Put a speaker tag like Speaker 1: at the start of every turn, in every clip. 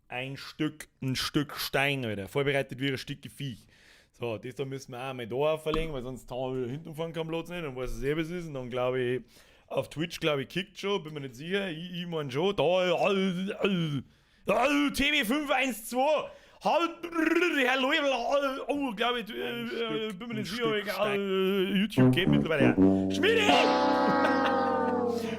Speaker 1: Ein Stück Stein, Alter. Vorbereitet wie ein Stück Viech. So, das da müssen wir auch mal da verlegen, weil sonst haben wir hinten fahren keinen Platz nicht, dann weiß es eh, was ist. Und dann glaube ich, auf Twitch, glaube ich, kickt schon, bin mir nicht sicher. Ich mein schon, da, TB512, halt, Herr Leubel, oh, glaube ich, bin mir nicht sicher, YouTube geht mittlerweile. Schmiede!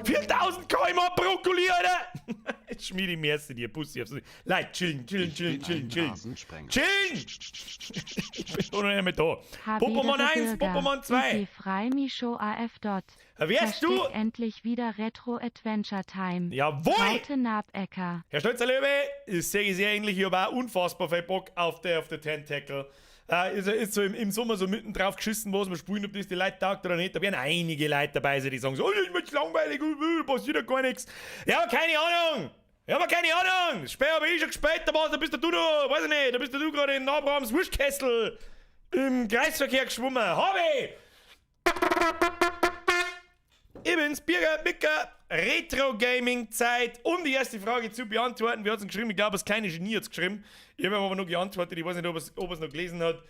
Speaker 1: 4000 km Brokkoli, Alter! Schmiede, merci dir, Bussi aufs Leute, chillen, chillen, chillen, chillen, chillen. Chillen! Ich bin doch noch nicht mehr da. Pokémon 1, Pokémon 2.
Speaker 2: Frei Micho AF dot.
Speaker 1: Wer du?
Speaker 2: Endlich wieder Retro Adventure Time.
Speaker 1: Jawohl!
Speaker 2: Raute Nabecker.
Speaker 1: Herr Stolzer Löwe, ist sehr, sehr ähnlich. Ich habe auch unfassbar viel Bock auf der Tentacle. Ist so im Sommer so mitten drauf geschissen, was wir spielen, ob das die Leute taugt oder nicht. Da werden einige Leute dabei sein, die sagen so, oh, ist mir jetzt langweilig, passiert ja gar nichts. Ja, keine Ahnung. Ja, aber keine Ahnung. Das Spiel habe ich schon gespielt, da warst, da bist du noch, weiß ich nicht, da bist du gerade in Abrahams Wurstkessel im Kreisverkehr geschwommen. Hab ich! Ich bin's, Birger, Micker, Retro Gaming Zeit, um die erste Frage zu beantworten. Wer hat's denn geschrieben? Ich glaube, das kleine Genie hat's geschrieben. Ich habe aber noch geantwortet, ich weiß nicht, ob er's noch gelesen hat.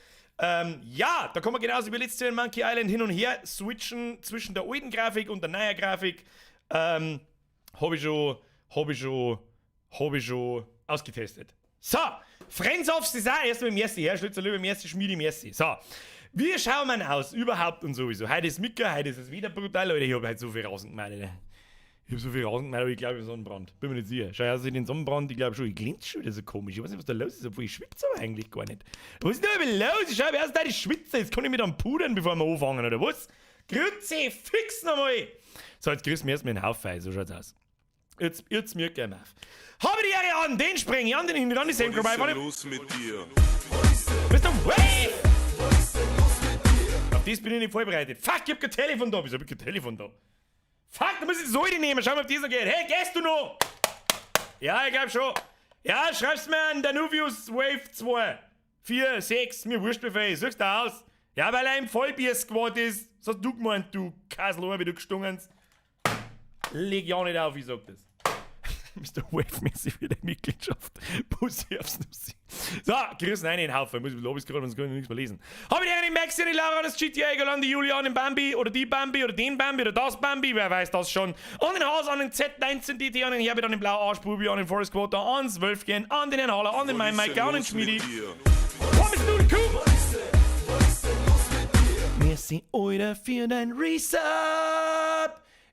Speaker 1: Ja, da kann man genauso wie letztes Jahr in Monkey Island hin und her switchen zwischen der alten Grafik und der neuen Grafik. Hab ich schon, hab ich schon, hab ich schon ausgetestet. So, Friends of Cesar, erstmal Merci, Herr Schlitzer, liebe Merci, Schmiedi, Merci. So, wie schauen wir aus? Überhaupt und sowieso. Heute ist Mika, heute ist es wieder brutal, Leute. Ich hab heute so viel Rasen gemacht, Alter. Ich hab so viel Rasen gemacht, aber ich glaube, ich hab Sonnenbrand. Bin mir nicht sicher. Schau aus, ich den Sonnenbrand, ich glaube schon, ich glänze schon wieder so komisch. Ich weiß nicht, was da los ist, obwohl ich schwitze aber eigentlich gar nicht. Was ist denn da los? Ich schau erst da, ich schwitze. Jetzt kann ich mit am Pudern, bevor wir anfangen, oder was? Grüezi, fix nochmal! So, jetzt grüßen wir erstmal den Haufen, so schaut's aus. Jetzt mir gerne auf. Habe die Ehre an den Sprengi, an den Hinter, an die Senker,
Speaker 3: Was ist denn los mit dir?
Speaker 1: Mr. Wave! Auf das bin ich nicht vorbereitet. Fuck, ich hab kein Telefon da. Wieso hab ich kein Telefon da? Fuck, da muss ich das alte nehmen. Schau mal, ob das noch geht. Hey, gehst du noch? Ja, ich glaub schon. Ja, schreib's mir an Danuvius Wave 2. 4, 6, mir wurscht wie viel. Suchst du aus? Ja, weil er im Vollbier-Squad ist. Das hast du gemeint, du Kasel, wie du gestungen. Leg ja nicht auf, ich sag das. Mr. Wave mäßig für die Mitgliedschaft. Bussi aufs Nussi. So, grüßen einen in den Haufen. Muss ich Lobis gerade, sonst kann ich nichts mehr lesen. Hab ich den Maxi, die Laura, das GTA, an die Julian, den Bambi oder die Bambi oder den Bambi oder das Bambi, wer weiß das schon. An den Haas, an den Z19 DT, an den Herbert, an den Blau Arschbubi, an den Forest Quarter, ans Wölfchen, an den Herrn Haller, an den Mein Mike, an den Schmiedi. Pommes Nudelkuh! Merci, Alter, für dein Resub!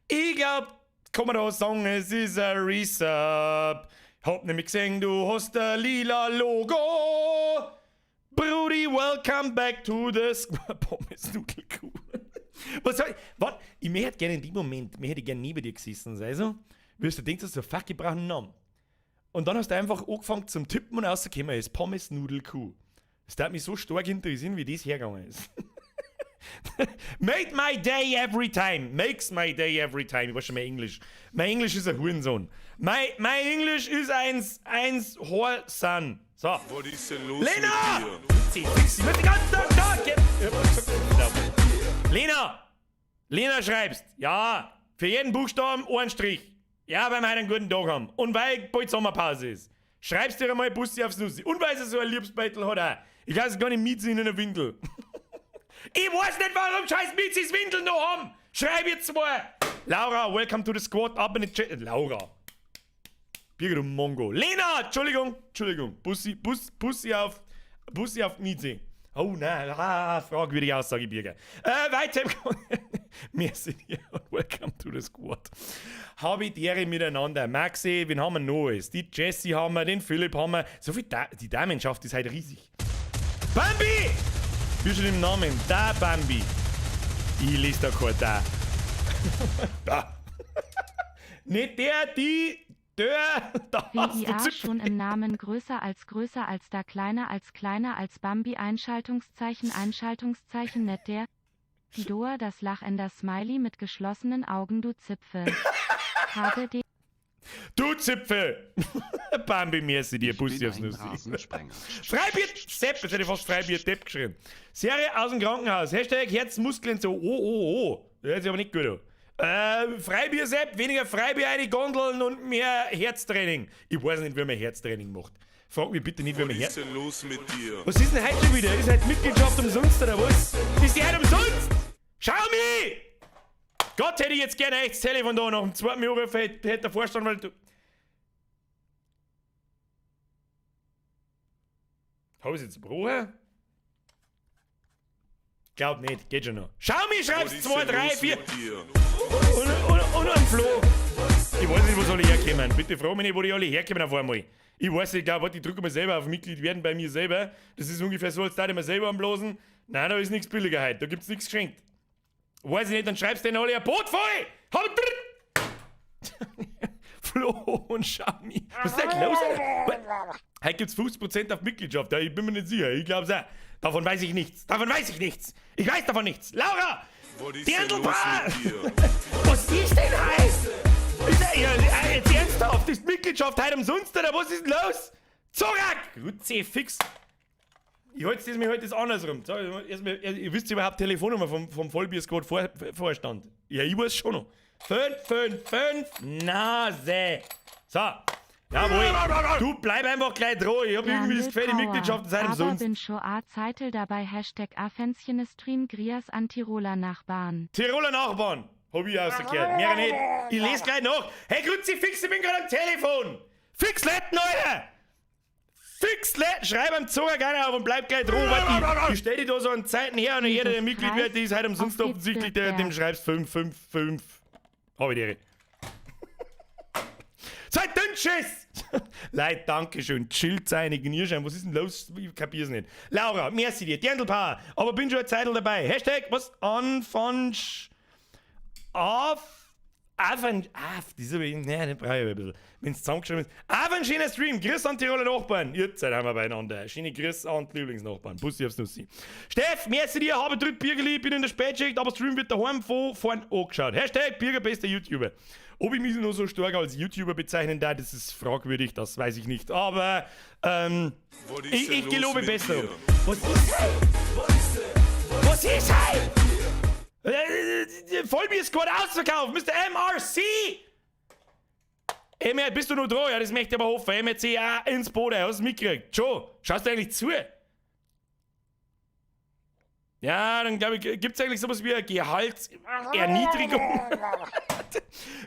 Speaker 1: Ich glaub, kann man da sagen, es ist ein Resub. Hab nämlich gesehen, du hast ein lila Logo. Brudi, welcome back to the Squad. Pommes Nudelkuh. Was soll ich? Warte, ich möchte gerne in dem Moment, mir hätte gerne neben dir gesessen, also, wirst du denkst, so, fuck, ich brauche einen Namen. Und dann hast du einfach angefangen zum Tippen und rausgekommen ist Pommes Nudelkuh. Das hat mich so stark interessieren, wie das hergegangen ist. Made my day every time. Makes my day every time. Ich weiß schon mein Englisch. Mein Englisch ist ein Hurensohn. My English ist eins Horsan. So.
Speaker 3: Was ist denn los
Speaker 1: Lena!
Speaker 3: mit dir?
Speaker 1: Ich bin den ganzen Tag da. Lena! Lena schreibst. Ja, für jeden Buchstaben einen Strich. Ja, weil wir heute einen guten Tag haben. Und weil bald Sommerpause ist. Schreibst dir einmal Bussi aufs Nussi. Und weil sie so ein Liebsbeutel hat auch. Ich weiß gar nicht, Miezi in einer Windel. Ich weiß nicht, warum scheiß Mizis Windeln noch haben. Schreib jetzt zwei. Laura, welcome to the squad. Ab in the chat. Laura. Birgit und Mongo. Lena, Entschuldigung, Entschuldigung. Bussi, Bus, Bussi auf Miezi. Oh nein, ah, fragwürdige Aussage, Birger. Weiter im Merci dir und welcome to the squad. Habe ich die Ehre miteinander. Maxi, wen haben wir noch alles? Die Jessie haben wir, den Philipp haben wir. So viel, da die Damenschaft ist halt riesig. Bambi! Wie schon im Namen, da Bambi. Ich lese da kein da. Da. Nicht der, die, der, da hast du
Speaker 2: WIA
Speaker 1: Zipfel.
Speaker 2: schon im Namen größer als da kleiner als Bambi Einschaltungszeichen Einschaltungszeichen net der die Doa das lachender Smiley mit geschlossenen Augen du Zipfel. Habe D
Speaker 1: Du Zipfel! Bambi, merci dir,
Speaker 4: Ich
Speaker 1: Bussi
Speaker 4: bin
Speaker 1: aufs
Speaker 4: ein
Speaker 1: Nussi.
Speaker 4: Rasensprenger.
Speaker 1: Freibier Sepp, jetzt hätte ich fast Freibier Depp geschrien. Serie aus dem Krankenhaus. Hashtag Herzmuskeln so, oh, oh, oh. Das hört sich aber nicht gut an. Freibier Sepp, weniger Freibier eine Gondeln und mehr Herztraining. Ich weiß nicht, wie man Herztraining macht. Frag mich bitte nicht, wie man
Speaker 3: Was
Speaker 1: Herz.
Speaker 3: ist denn los mit dir?
Speaker 1: Was ist denn heute schon wieder? Ist heute Mitgliedschaft umsonst oder was? Ist die heute umsonst? Schau mich! Gott hätte ich jetzt gerne echt das Telefon da. Nach dem zweiten Anruf hätte der Vorstand, weil du. Hab ich's jetzt gebrochen? Glaub nicht, geht schon noch. Schau mich,
Speaker 3: Was
Speaker 1: schreibst
Speaker 3: ist
Speaker 1: 2,
Speaker 3: denn
Speaker 1: 3,
Speaker 3: los
Speaker 1: 4
Speaker 3: mit dir?
Speaker 1: und ein Flo. Ich weiß nicht, wo soll ich herkommen. Bitte frag mich nicht, wo die alle herkommen auf einmal. Ich weiß nicht, ich glaube, warte, ich drücke mal selber auf Mitglied werden bei mir selber. Das ist ungefähr so, als würde ich mir selber anblasen. Nein, da ist nichts billiger heute. Da gibt's nichts geschenkt. Weiß ich nicht, dann schreibst du denen alle ein Boot voll! Hau drin! Flo und Shami. Was ist denn los? Alter? Heute gibt's 50% auf Mitgliedschaft. Ja, ich bin mir nicht sicher. Ich glaub's auch. Davon weiß ich nichts. Davon weiß ich nichts. Ich weiß davon nichts. Laura!
Speaker 3: Was ist denn los
Speaker 1: Dirndlpaar!
Speaker 3: mit dir?
Speaker 1: Was ist denn heute? Ist ja, jetzt ernsthaft, ist Mitgliedschaft heute umsonst oder was ist denn los? Zorak! Kruzifix! Ich halte das mir heute das andersrum. So, erstmal, ihr wisst überhaupt Telefonnummer vom Vollbier-Squad Vorstand. Ja, ich weiß schon noch. 5, 5, 5, Nase. So. Jawohl. Du bleib einfach gleich dran. Ich hab irgendwie das Gefühl, die Mitgliedschaften sind
Speaker 2: Aber
Speaker 1: umsonst.
Speaker 2: bin schon a Zeitel dabei Hashtag Afenschene Stream Grias an Tiroler Nachbarn.
Speaker 1: Tiroler Nachbarn. Hab ich rausgehört. Mehr nicht. Ich lese gleich nach. Hey, Kruzifix, ich bin gerade am Telefon. Fix Letten, Alter! Fix Letten! Schreib am Zucker gerne auf und bleib gleich dran. Warte, ich stell dich da so an Zeiten her und jeder, der Mitglied wird, die ist halt umsonst
Speaker 2: Auf geht's,
Speaker 1: offensichtlich, der, dem
Speaker 2: Birkberg.
Speaker 1: schreibst 5, 5, 5. Hab ich dir. Seid Dünnschiss! Leute, danke schön. Chillt seine Gnierschein. Was ist denn los? Ich kapier's nicht. Laura, merci dir. Dirndlpaar. Aber bin schon eine Zeitl dabei. Hashtag, was? Anfangs. Auf. Auf, auf, das ist aber, nein, den brauche ich aber ein bisschen. Wenn es zusammengeschrieben ist. Auf ein schöner Stream. Grüß an Tiroler Nachbarn. Jetzt haben wir beieinander. Schöne Grüß an die Lieblingsnachbarn. Bussi aufs Nussi. Steff, merci dir, habe drückt Biergeli, bin in der Spätschicht, aber Stream wird daheim von vorn angeschaut. Hashtag Birger bester YouTuber. Ob ich mich noch so stark als YouTuber bezeichnen darf, das ist fragwürdig, das weiß ich nicht. Aber,
Speaker 3: Was ist
Speaker 1: ich,
Speaker 3: denn
Speaker 1: ich
Speaker 3: los
Speaker 1: gelobe
Speaker 3: mit
Speaker 1: Besserung.
Speaker 3: dir?
Speaker 1: Was ist heute? Was ist heute? Vollbier Squad ausverkauft, Mr. MRC! MR, bist du noch dran? Ja, das möchte ich aber hoffen. MRC auch ins Boot, hast du mitgekriegt? Joe, schaust du eigentlich zu? Ja, dann glaube ich, gibt es eigentlich sowas wie eine Gehaltserniedrigung?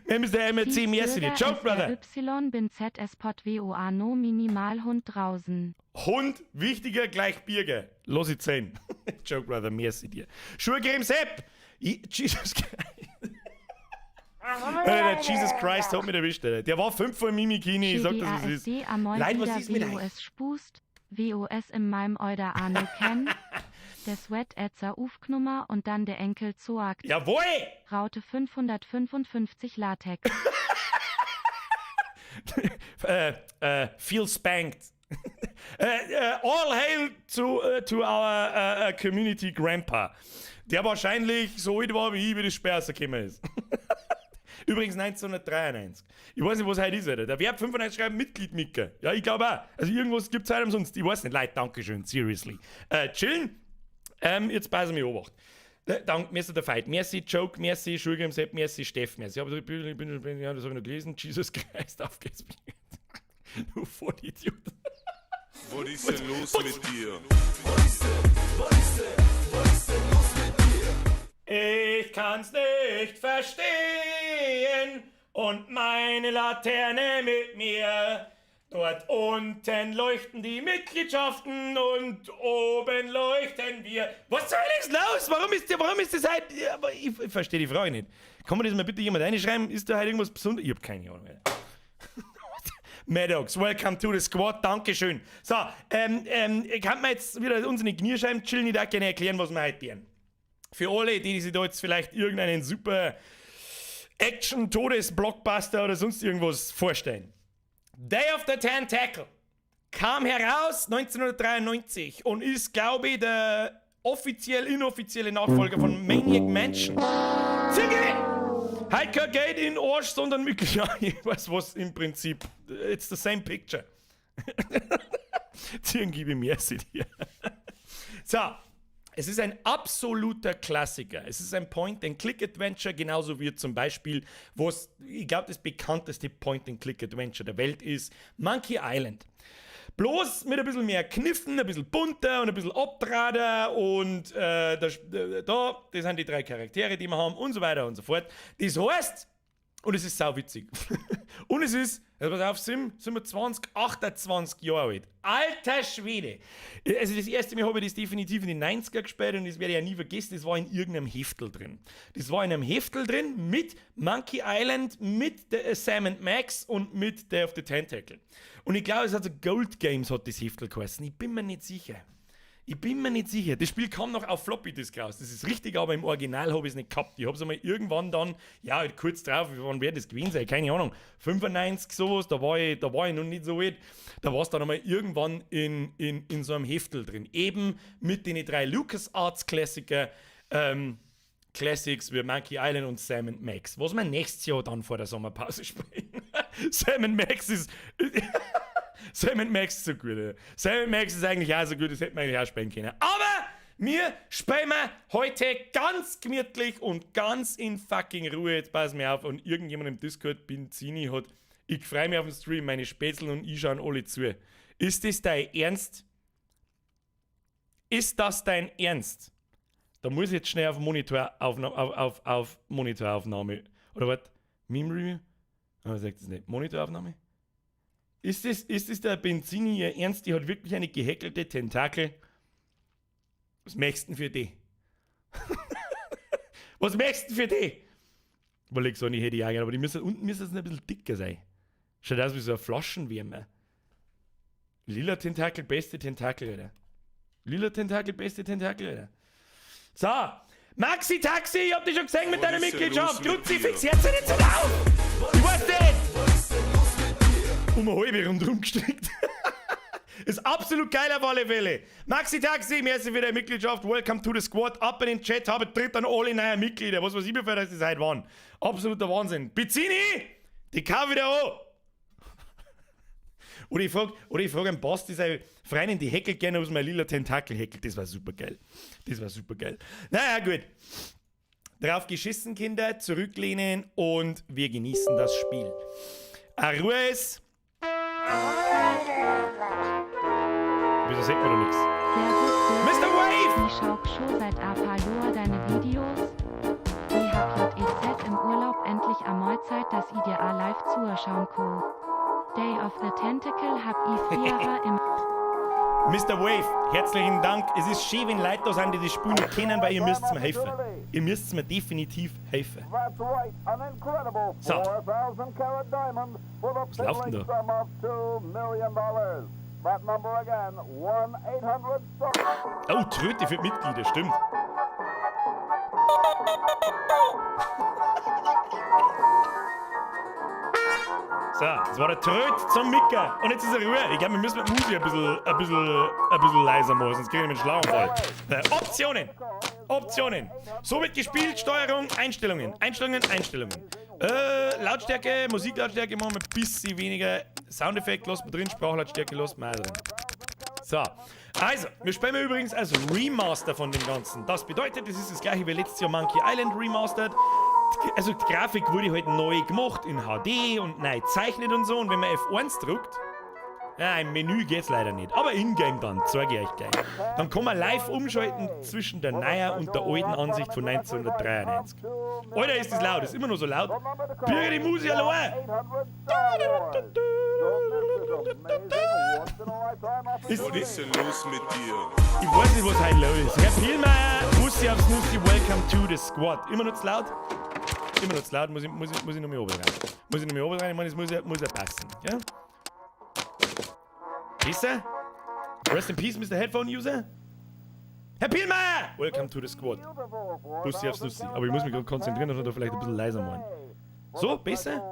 Speaker 1: Mr. MRC, merci dir. Joke, Brother.
Speaker 2: Y bin ZS Pot WOA no Minimalhund draußen.
Speaker 1: Hund wichtiger gleich Birger. Los ich 10. Joke Brother, merci dir. Schuhcreme Sepp. Jesus Christ. Alter, der Jesus Christ hat mich erwischt, Alter. Der war 5 vor Mimikini, ich sag das, was es ist.
Speaker 2: GDASD Amoy
Speaker 1: Leute, was
Speaker 2: wieder
Speaker 1: ist mit euch?
Speaker 2: WOS Spust, WOS im Meim Euder Arno Ken, der Sweat Etzer Ufknummer und dann der Enkel Zoak,
Speaker 1: Jawohl!
Speaker 2: Raute 555 Latex.
Speaker 1: Feel spanked. All hail to our community grandpa. Der wahrscheinlich so alt war wie ich, wie das Sperr rausgekommen ist. Übrigens 1993. Ich weiß nicht, was heute ist, Alter. Der Verb 95 schreibt Mitglied Micke. Ja, ich glaube auch. Also irgendwas gibt es heute umsonst. Ich weiß nicht. Leute, Dankeschön. Seriously. Chillen. Jetzt passen wir Obacht. Dank, merci der Fight. Merci Joke, merci Schulgem Sepp, merci Steff, merci. Aber ich bin, ja, das habe ich noch gelesen. Jesus Christ, auf geht's. Du Vollidiot.
Speaker 3: Was ist denn los mit dir?
Speaker 1: Ich kann's nicht verstehen und meine Laterne mit mir. Dort unten leuchten die Mitgliedschaften und oben leuchten wir. Was zur Hölle ist los? Warum ist das halt? Ja, aber ich verstehe die Frage nicht. Kann mir das mal bitte jemand reinschreiben? Ist da halt irgendwas Besonderes? Ich hab keine Ahnung. Alter. Maddox, welcome to the squad, Dankeschön. So, kann man jetzt wieder unsere Knierscheiben chillen? Ich darf gerne erklären, was wir heute tun. Für alle, die sich da jetzt vielleicht irgendeinen super Action-Todes-Blockbuster oder sonst irgendwas vorstellen. Day of the Tentacle kam heraus 1993 und ist, glaube ich, der offiziell inoffizielle Nachfolger von Maniac Mansion. Zirkel! Heute kein Geld in den Arsch, sondern wirklich, ja, ich weiß was im Prinzip. It's the same picture. Ziehen gebe ich merci dir. So, Es ist ein absoluter Klassiker. Es ist ein Point-and-Click-Adventure, genauso wie zum Beispiel, was ich glaube, das bekannteste Point-and-Click-Adventure der Welt ist, Monkey Island. Bloß mit ein bisschen mehr Kniffen, ein bisschen bunter und ein bisschen abdrahter und da, das sind die drei Charaktere, die wir haben und so weiter und so fort. Das heißt, und es ist sauwitzig. Und es ist, also pass auf, sind wir 20, 28 Jahre alt. Alter Schwede! Also das erste Mal habe ich das definitiv in den 90er gespielt und das werde ich ja nie vergessen, das war in irgendeinem Heftel drin. Das war in einem Heftel drin mit Monkey Island, mit der Sam and Max und mit Day of the Tentacle. Und ich glaube, es hat so Gold Games hat das Heftel geheißen. Ich bin mir nicht sicher. Ich bin mir nicht sicher. Das Spiel kam noch auf Floppy Disk raus. Das ist richtig, aber im Original habe ich es nicht gehabt. Ich habe es einmal irgendwann dann, ja, halt kurz drauf, wann wird das gewesen sein? Keine Ahnung. 95 sowas, da war ich noch nicht so alt. Da war es dann einmal irgendwann in so einem Heftel drin. Eben mit den drei LucasArts Klassiker, Classics wie Monkey Island und Sam and Max. Was wir nächstes Jahr dann vor der Sommerpause spielen. Sam and Max ist so gut. Ja. Sam and Max ist eigentlich auch so gut, das hätten wir eigentlich auch spielen können. Aber wir spielen heute ganz gemütlich und ganz in fucking Ruhe. Jetzt pass mir auf. Und irgendjemand im Discord, Benzini, hat: "Ich freue mich auf den Stream, meine Spätzle und ich schauen alle zu." Ist das dein Ernst? Ist das dein Ernst? Da muss ich jetzt schnell auf Monitoraufnahme. Oder was? Meme Review? Oh, sagt das nicht. Monitoraufnahme? Ist das der Benzini ihr Ernst? Die hat wirklich eine gehäkelte Tentakel. Was möchtest du denn für die? Was möchtest du für die? Weil ich so nicht hätte ich auch gerne, aber die müssen, unten müssen es ein bisschen dicker sein. Schaut aus wie so ein Flaschenwärmer. Lila Tentakel, beste Tentakel, Alter. Lila Tentakel, beste Tentakel, Alter. So, Maxi Taxi, ich hab dich schon gesehen mit
Speaker 3: Was
Speaker 1: deiner
Speaker 3: ist denn
Speaker 1: Mitgliedschaft.
Speaker 3: los mit
Speaker 1: Kruzifix,
Speaker 3: dir?
Speaker 1: jetzt nicht so auf! Ich weiß nicht! Um eine halbe rundherum gestrickt. Ist absolut geil auf alle Fälle. Maxi Taxi, merci für deine Mitgliedschaft. Welcome to the squad. Ab in den Chat, habe tritt dann alle neuen Mitglieder. Was weiß ich, bevor das heute waren. Absoluter Wahnsinn. Pizzini, die kau wieder an. Oder ich frag einen Basti, seine Freundin, die häkelt gerne, ob mein lila Tentakel häkelt. Das war super geil. Das war super geil. Naja, gut. Drauf geschissen, Kinder, zurücklehnen und wir genießen das Spiel. Ruhe ist. Wieso sagt man doch nichts?
Speaker 2: Servus,
Speaker 1: Mr. Wave!
Speaker 2: Ich schau schon seit a paar Jahr deine Videos. Ich hab JEZ im Urlaub endlich amoi Zeit, dass i dir a live zuschauen ko. Day of the Tentacle hab i früher im
Speaker 1: Mr. Wave, herzlichen Dank. Es ist schön, wenn Leute da sind, die das Spiel nicht kennen, weil ihr müsst mir helfen. Ihr müsst mir definitiv helfen.
Speaker 4: That's right, an incredible
Speaker 1: So.
Speaker 4: 4,000 carat diamond for the
Speaker 1: Was läuft denn
Speaker 4: piddling
Speaker 1: da?
Speaker 4: sum of $2 million. That number again, 1-800
Speaker 1: Oh, Tröte für Mitglieder, stimmt. So, das war der Tröt zum Micker. Und jetzt ist er Ruhe. Ich glaube, wir müssen mit Musik ein bisschen leiser machen, sonst kriege ich einen Schlaganfall. Optionen. Optionen. So wird gespielt. Steuerung, Einstellungen. Einstellungen, Einstellungen. Lautstärke, Musiklautstärke machen wir ein bisschen weniger. Soundeffekt lassen wir drin, Sprachlautstärke lassen wir auch drin. So, also, wir spielen übrigens als Remaster von dem Ganzen. Das bedeutet, das ist das gleiche wie letztes Jahr Monkey Island Remastered. Also die Grafik wurde halt neu gemacht in HD und neu gezeichnet und so. Und wenn man F1 drückt, ja, im Menü geht's leider nicht. Aber in-game dann, zeige ich euch gleich. Dann kann man live umschalten zwischen der neuen und der alten Ansicht von 1993. Alter, ist das laut, ist immer noch so laut. Birger die Musik allein!
Speaker 3: Was ist denn los mit dir?
Speaker 1: Ich weiß nicht, was heute los ist. Herr Pielmeier, Bussi aufs Nussi, welcome to the squad. Immer noch zu laut? Immer noch zu laut, muss ich noch mehr oben rein. Muss ich noch mehr oben rein? Ich meine, es muss ja passen. Ja? Besser? Rest in peace, Mr. Headphone User. Herr Pielmeier! Welcome to the squad. Bussi aufs Nussi. Aber ich muss mich gerade konzentrieren, dass wir da vielleicht ein bisschen leiser machen. So, besser?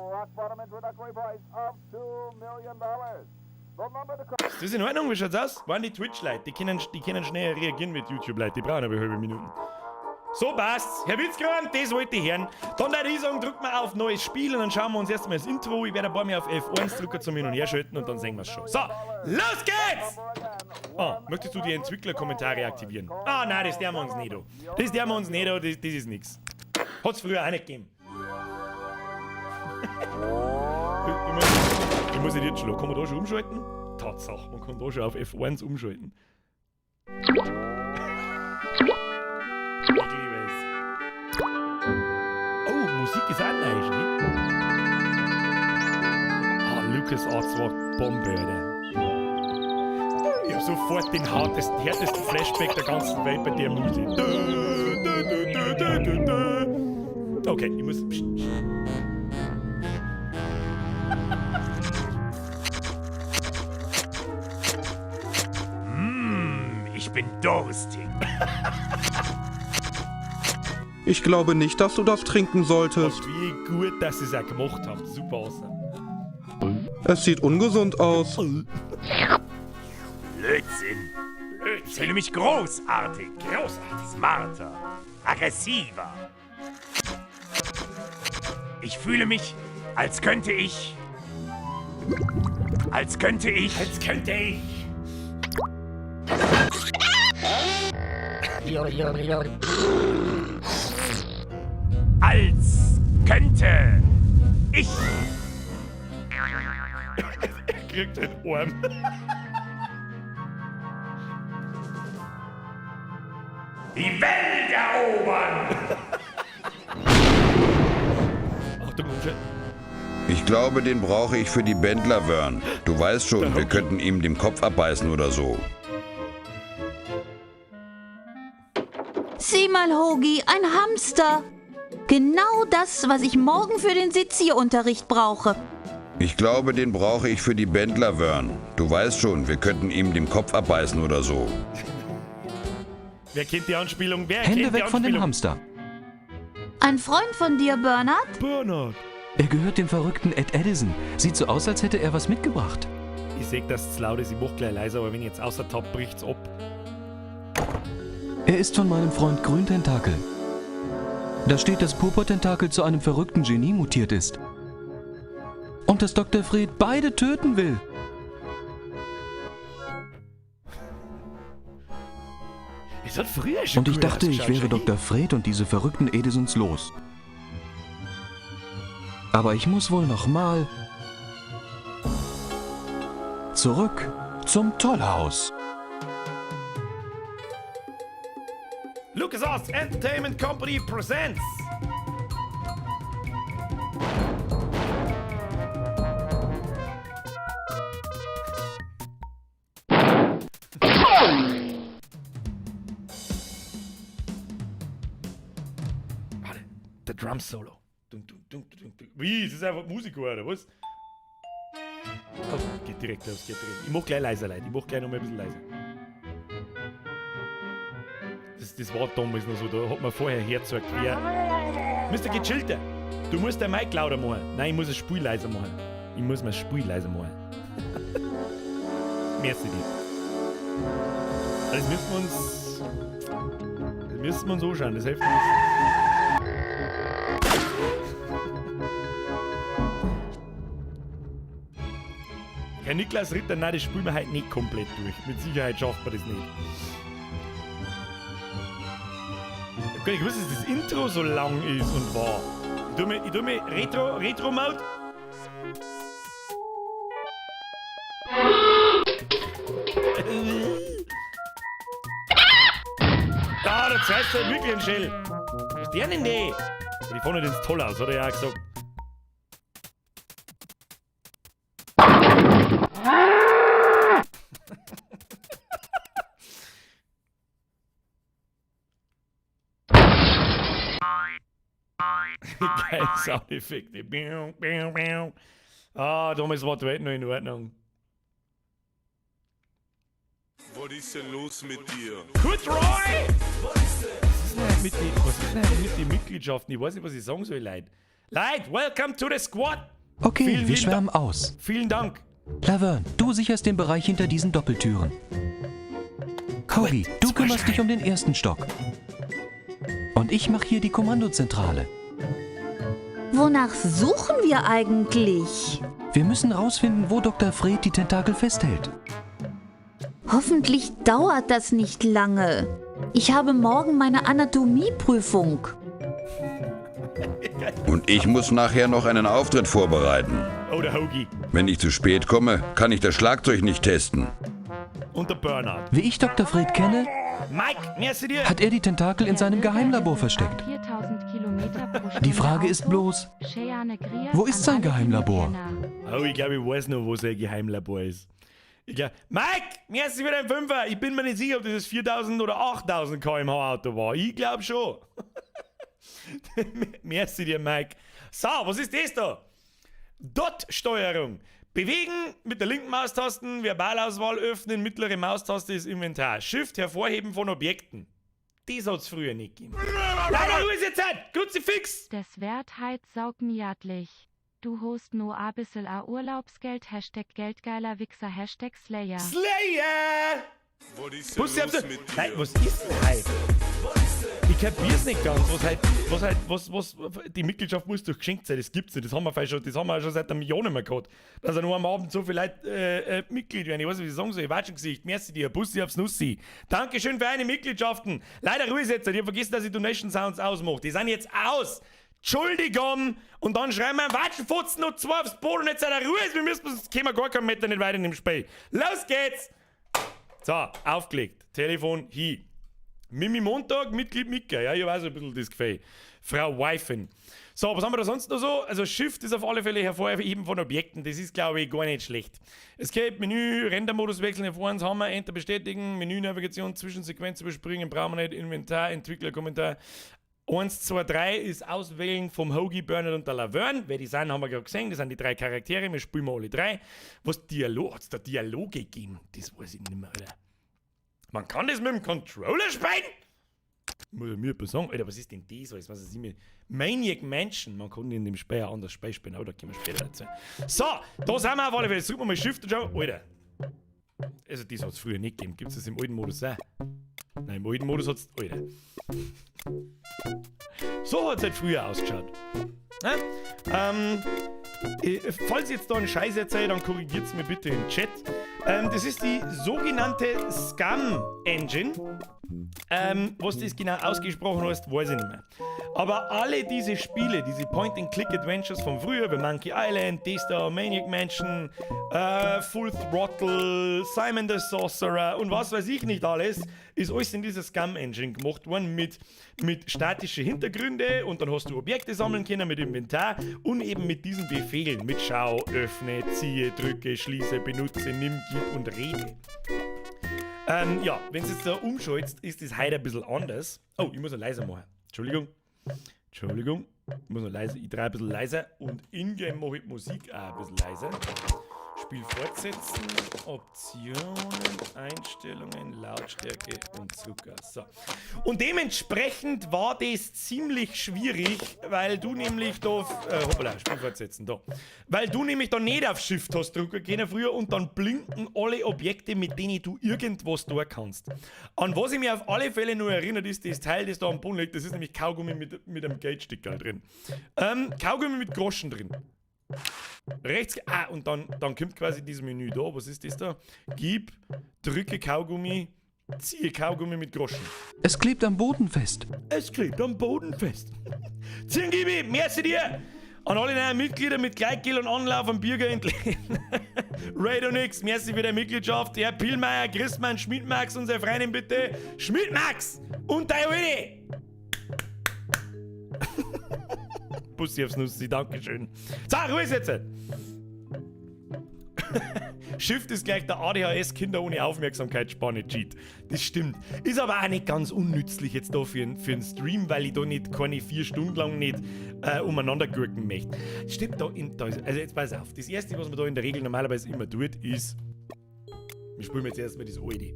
Speaker 1: Ist das in Ordnung? Wie schaut's aus? Waren die Twitch-Leute? Die können schneller reagieren mit YouTube-Leute. Die brauchen aber halbe Minuten. So passt's. Herr Witzkran, das wollte ich hören. Dann würde ich sagen, drücken wir auf neues Spiel und dann schauen wir uns erstmal das Intro. Ich werde ein paar Mal auf F1 drücken zum Hin- und Herschalten und dann sehen wir's schon. So, los geht's! Ah, möchtest du die Entwicklerkommentare aktivieren? Ah, nein, das dürfen wir uns nicht an. Das dürfen wir uns nicht an, das ist nix. Hat's früher auch nicht gegeben. Ich muss jetzt schon, kann man da schon umschalten? Tatsache, man kann da schon auf F1 umschalten. Ich liebe es. Oh, Musik ist auch neu, ne? Ah, LucasArts war Bombe, Alter. Ich hab sofort den härtesten Flashback der ganzen Welt bei der Musik. Du, du, du, du, du, du, du. Okay, ich muss. Psst, psst.
Speaker 5: Ich bin durstig.
Speaker 3: Ich glaube nicht, dass du das trinken solltest.
Speaker 1: Und wie gut, dass sie es auch gemacht haben. Super awesome.
Speaker 3: Es sieht ungesund aus.
Speaker 5: Blödsinn. Ich fühle mich großartig.
Speaker 1: Großartig.
Speaker 5: Smarter. Aggressiver. Ich fühle mich, als könnte ich. Als könnte ich.
Speaker 1: Als könnte ich.
Speaker 5: Als könnte ich.
Speaker 1: Er kriegt den Arm.
Speaker 5: Die Welt erobern.
Speaker 1: Achtung, umschalten.
Speaker 6: Ich glaube, den brauche ich für die Bändler, Vern. Du weißt schon, wir könnten ihm den Kopf abbeißen oder so.
Speaker 7: Sieh mal, Hogi, ein Hamster. Genau das, was ich morgen für den Sezierunterricht brauche.
Speaker 6: Ich glaube, den brauche ich für die Bändler, Vern. Du weißt schon, wir könnten ihm den Kopf abbeißen oder so.
Speaker 1: Wer kennt die Anspielung? Wer
Speaker 8: Hände
Speaker 1: kennt die
Speaker 8: weg von dem
Speaker 1: Anspielung?
Speaker 8: Hamster.
Speaker 7: Ein Freund von dir, Bernhard?
Speaker 1: Bernhard.
Speaker 8: Er gehört dem verrückten Ed Edison. Sieht so aus, als hätte er was mitgebracht.
Speaker 1: Ich seh, dass es laut ist. Ich mach gleich leiser, aber wenn ich jetzt außer Tab, bricht's ab.
Speaker 8: Er ist von meinem Freund Grüntentakel. Da steht, dass Purpurtentakel zu einem verrückten Genie mutiert ist. Und dass Dr. Fred beide töten will.
Speaker 1: Es hat früher schon
Speaker 8: Und ich
Speaker 1: cool
Speaker 8: dachte, ich
Speaker 1: ausgeschaut,
Speaker 8: wäre
Speaker 1: schon.
Speaker 8: Dr. Fred und diese verrückten Edisons los. Aber ich muss wohl nochmal zurück zum Tollhaus.
Speaker 1: LucasArts Entertainment Company presents. Warte, der Drum Solo. Dun, dun, dun, dun, dun. Wie? Das ist einfach Musik, oder was? Oh, geht direkt los, geht direkt. Ich mach gleich leiser, Leute. Ich mach gleich noch mal ein bisschen leiser. Das war damals noch so, da hat man vorher hergezeigt, wer. Mr. Gechillter, du musst dein Mic lauter machen. Nein, ich muss das Spiel leiser machen. Ich muss mein Spiel leiser machen. Merci dir. Das müssen wir uns. Das müssen wir uns anschauen, das hilft uns. Herr Niklas Ritter, nein, das spielen wir heute nicht komplett durch. Mit Sicherheit schafft man das nicht. Ich hab gar nicht gewusst, dass das Intro so lang ist und war. Ich tu mir Retro-Mode. Da, da zeigst du halt wirklich einen Shell. Was ist der denn? Die fahren nicht ins Tollhaus, hat er ja auch gesagt. Geil Soundeffekte. Biu, biu, biu. Ah, damals war die Welt noch in Ordnung.
Speaker 3: Was ist denn los mit dir?
Speaker 1: Gut, Roy! Was ist denn was ist denn mit den Mitgliedschaften? Ich weiß nicht, was ich sagen soll, Leute. Leute, welcome to the squad!
Speaker 8: Okay,
Speaker 1: Vielen
Speaker 8: wir
Speaker 1: lieben
Speaker 8: schwärmen
Speaker 1: Dank.
Speaker 8: aus.
Speaker 1: Vielen Dank.
Speaker 8: Laverne, du sicherst den Bereich hinter diesen Doppeltüren. Kobi, du kümmerst dich um den ersten Stock. Und ich mache hier die Kommandozentrale.
Speaker 7: Wonach suchen wir eigentlich?
Speaker 8: Wir müssen rausfinden, wo Dr. Fred die Tentakel festhält.
Speaker 7: Hoffentlich dauert das nicht lange. Ich habe morgen meine Anatomieprüfung.
Speaker 6: Und ich muss nachher noch einen Auftritt vorbereiten.
Speaker 1: Oh, der Hoagie.
Speaker 6: Wenn ich zu spät komme, kann ich das Schlagzeug nicht testen.
Speaker 1: Und der Bernhard.
Speaker 8: Wie ich Dr. Fred kenne,
Speaker 1: Mike, merci dir.
Speaker 8: hat er die Tentakel in seinem Geheimlabor versteckt.
Speaker 2: 4000 Kilometer pro Stunde
Speaker 8: Die Frage ist
Speaker 2: Auto.
Speaker 8: bloß,
Speaker 2: Cheyenne Grias
Speaker 8: wo ist
Speaker 2: an
Speaker 8: sein
Speaker 2: alle, die
Speaker 8: Geheimlabor?
Speaker 2: Kenner.
Speaker 1: Oh, ich glaube, ich weiß noch, wo sein Geheimlabor ist. Ich glaub, Mike, merci für deinen Fünfer. Ich bin mir nicht sicher, ob das das 4000 oder 8000 km/h Auto war. Ich glaube schon. Merci dir, Mike. So, was ist das da? Dot-Steuerung. Bewegen mit der linken Maustasten, Verbalauswahl öffnen, mittlere Maustaste ist Inventar. Shift hervorheben von Objekten. Das hat's früher nicht gegeben. Leider, Ruhe ist jetzt Zeit. Kruzifix.
Speaker 2: Des Wert heit saugmiatlich. Du host no a bissel a Urlaubsgeld Hashtag Geldgeiler Wichser Hashtag Slayer.
Speaker 1: Slayer! Bussi, hab's Nein, was ist denn heute? Ich kapier's nicht ganz. Was halt, was halt, was, was, die Mitgliedschaft muss doch geschenkt sein, das gibt's nicht. Das haben wir vielleicht schon, das haben wir schon seit einem Jahr nicht mehr gehabt. Dass er nur am Abend so viele Leute Mitglied werden. Ich weiß nicht, wie ich sagen soll. Ich weiß schon Gesicht. Merci dir. Bussi aufs Nussi. Dankeschön für eine Mitgliedschaften. Leider Ruhe jetzt. Ich hab vergessen, dass ich Donation Sounds ausmache. Die sind jetzt aus. Entschuldigung! Und dann schreiben wir, Watschenfotzen noch zwei aufs Boot und jetzt seid ihr Ruhe. Wir müssen, sonst können wir gar keinen Meter nicht weiter in dem Spiel. Los geht's! So, aufgelegt. Telefon hi. Mimi Montag, Mitglied Mika. Ja, ich weiß ein bisschen das Gefühl. Frau Wifen. So, was haben wir da sonst noch so? Also Shift ist auf alle Fälle hervorheben von Objekten. Das ist, glaube ich, gar nicht schlecht. Escape, Menü, Rendermodus wechseln, F1 haben wir, Enter bestätigen, Menü-Navigation, Zwischensequenz überspringen, brauchen wir nicht, Inventar, Entwickler, Kommentar. 1, 2, 3 ist Auswählen vom Hoagie, Bernard und der Laverne. Wer die sind, haben wir gerade gesehen. Das sind die drei Charaktere. Wir spielen mal alle drei. Was Dialog? Hat es da Dialoge gegeben? Das weiß ich nicht mehr, Alter. Man kann das mit dem Controller spielen? Muss ich mir jemand sagen, Alter, was ist denn das alles? Was ist denn Maniac Mansion. Man kann in dem Spiel auch anders Spiel spielen, aber da kommen wir später dazu. So, da sind wir auf alle Fälle. Jetzt drücken wir mal Shift und schauen. Alter. Also, das hat es früher nicht gegeben. Gibt es das im alten Modus auch? Nein, im alten Modus hat es. Alter. So hat es halt früher ausgeschaut. Ja? Falls ihr jetzt da einen Scheiß erzählt, dann korrigiert's mir bitte im Chat. Das ist die sogenannte SCUMM Engine. Was das genau ausgesprochen heißt, weiß ich nicht mehr. Aber alle diese Spiele, diese Point-and-Click-Adventures von früher, wie Monkey Island, das da, Maniac Mansion, Full Throttle, Simon the Sorcerer und was weiß ich nicht alles, ist alles in dieser SCUMM Engine gemacht worden mit statischen Hintergründe und dann hast du Objekte sammeln können mit Inventar und eben mit diesen Befehlen, mit Schau, öffne, ziehe, drücke, schließe, benutze, nimm, gib und rede. Ja, wenn du jetzt da umschaltest, ist das heute ein bisschen anders. Oh, ich muss noch leiser machen. Entschuldigung. Entschuldigung. Ich muss noch leiser, ich drehe ein bisschen leiser und in-game mache ich die Musik auch ein bisschen leiser. Spiel fortsetzen, Optionen, Einstellungen, Lautstärke und Zucker. So. Und dementsprechend war das ziemlich schwierig, weil du nämlich da, hoppala, Spiel fortsetzen, da. Weil du nämlich da nicht auf Shift hast drücken können früher und dann blinken alle Objekte, mit denen du irgendwas tun kannst. An was ich mich auf alle Fälle nur erinnert, ist das Teil, das da am Boden liegt, das ist nämlich Kaugummi mit einem Geldsticker drin. Kaugummi mit Groschen drin. Rechts, und dann kommt quasi dieses Menü da. Was ist das da? Gib, drücke Kaugummi, ziehe Kaugummi mit Groschen.
Speaker 8: Es klebt am Boden fest.
Speaker 1: Es klebt am Boden fest. Zingibi, merci dir! An alle neuen Mitglieder mit Gleitgel und Anlauf am Bürger entlehnen. Radonix, merci für deine Mitgliedschaft. Herr Pillmeier, Christmann, Schmidt-Max, unsere Freundin bitte. Schmidt-Max und deine Alte! Bussi aufs Nussi, dankeschön. So, Ruhe ist jetzt. Shift ist gleich der ADHS Kinder ohne Aufmerksamkeitsspanne Cheat. Das stimmt. Ist aber auch nicht ganz unnützlich jetzt da für einen Stream, weil ich da nicht keine 4 Stunden lang nicht umeinander gurken möchte. Stimmt, da, in, da ist, also jetzt pass auf. Das erste, was man da in der Regel normalerweise immer tut, ist, wir spielen jetzt erstmal das alte.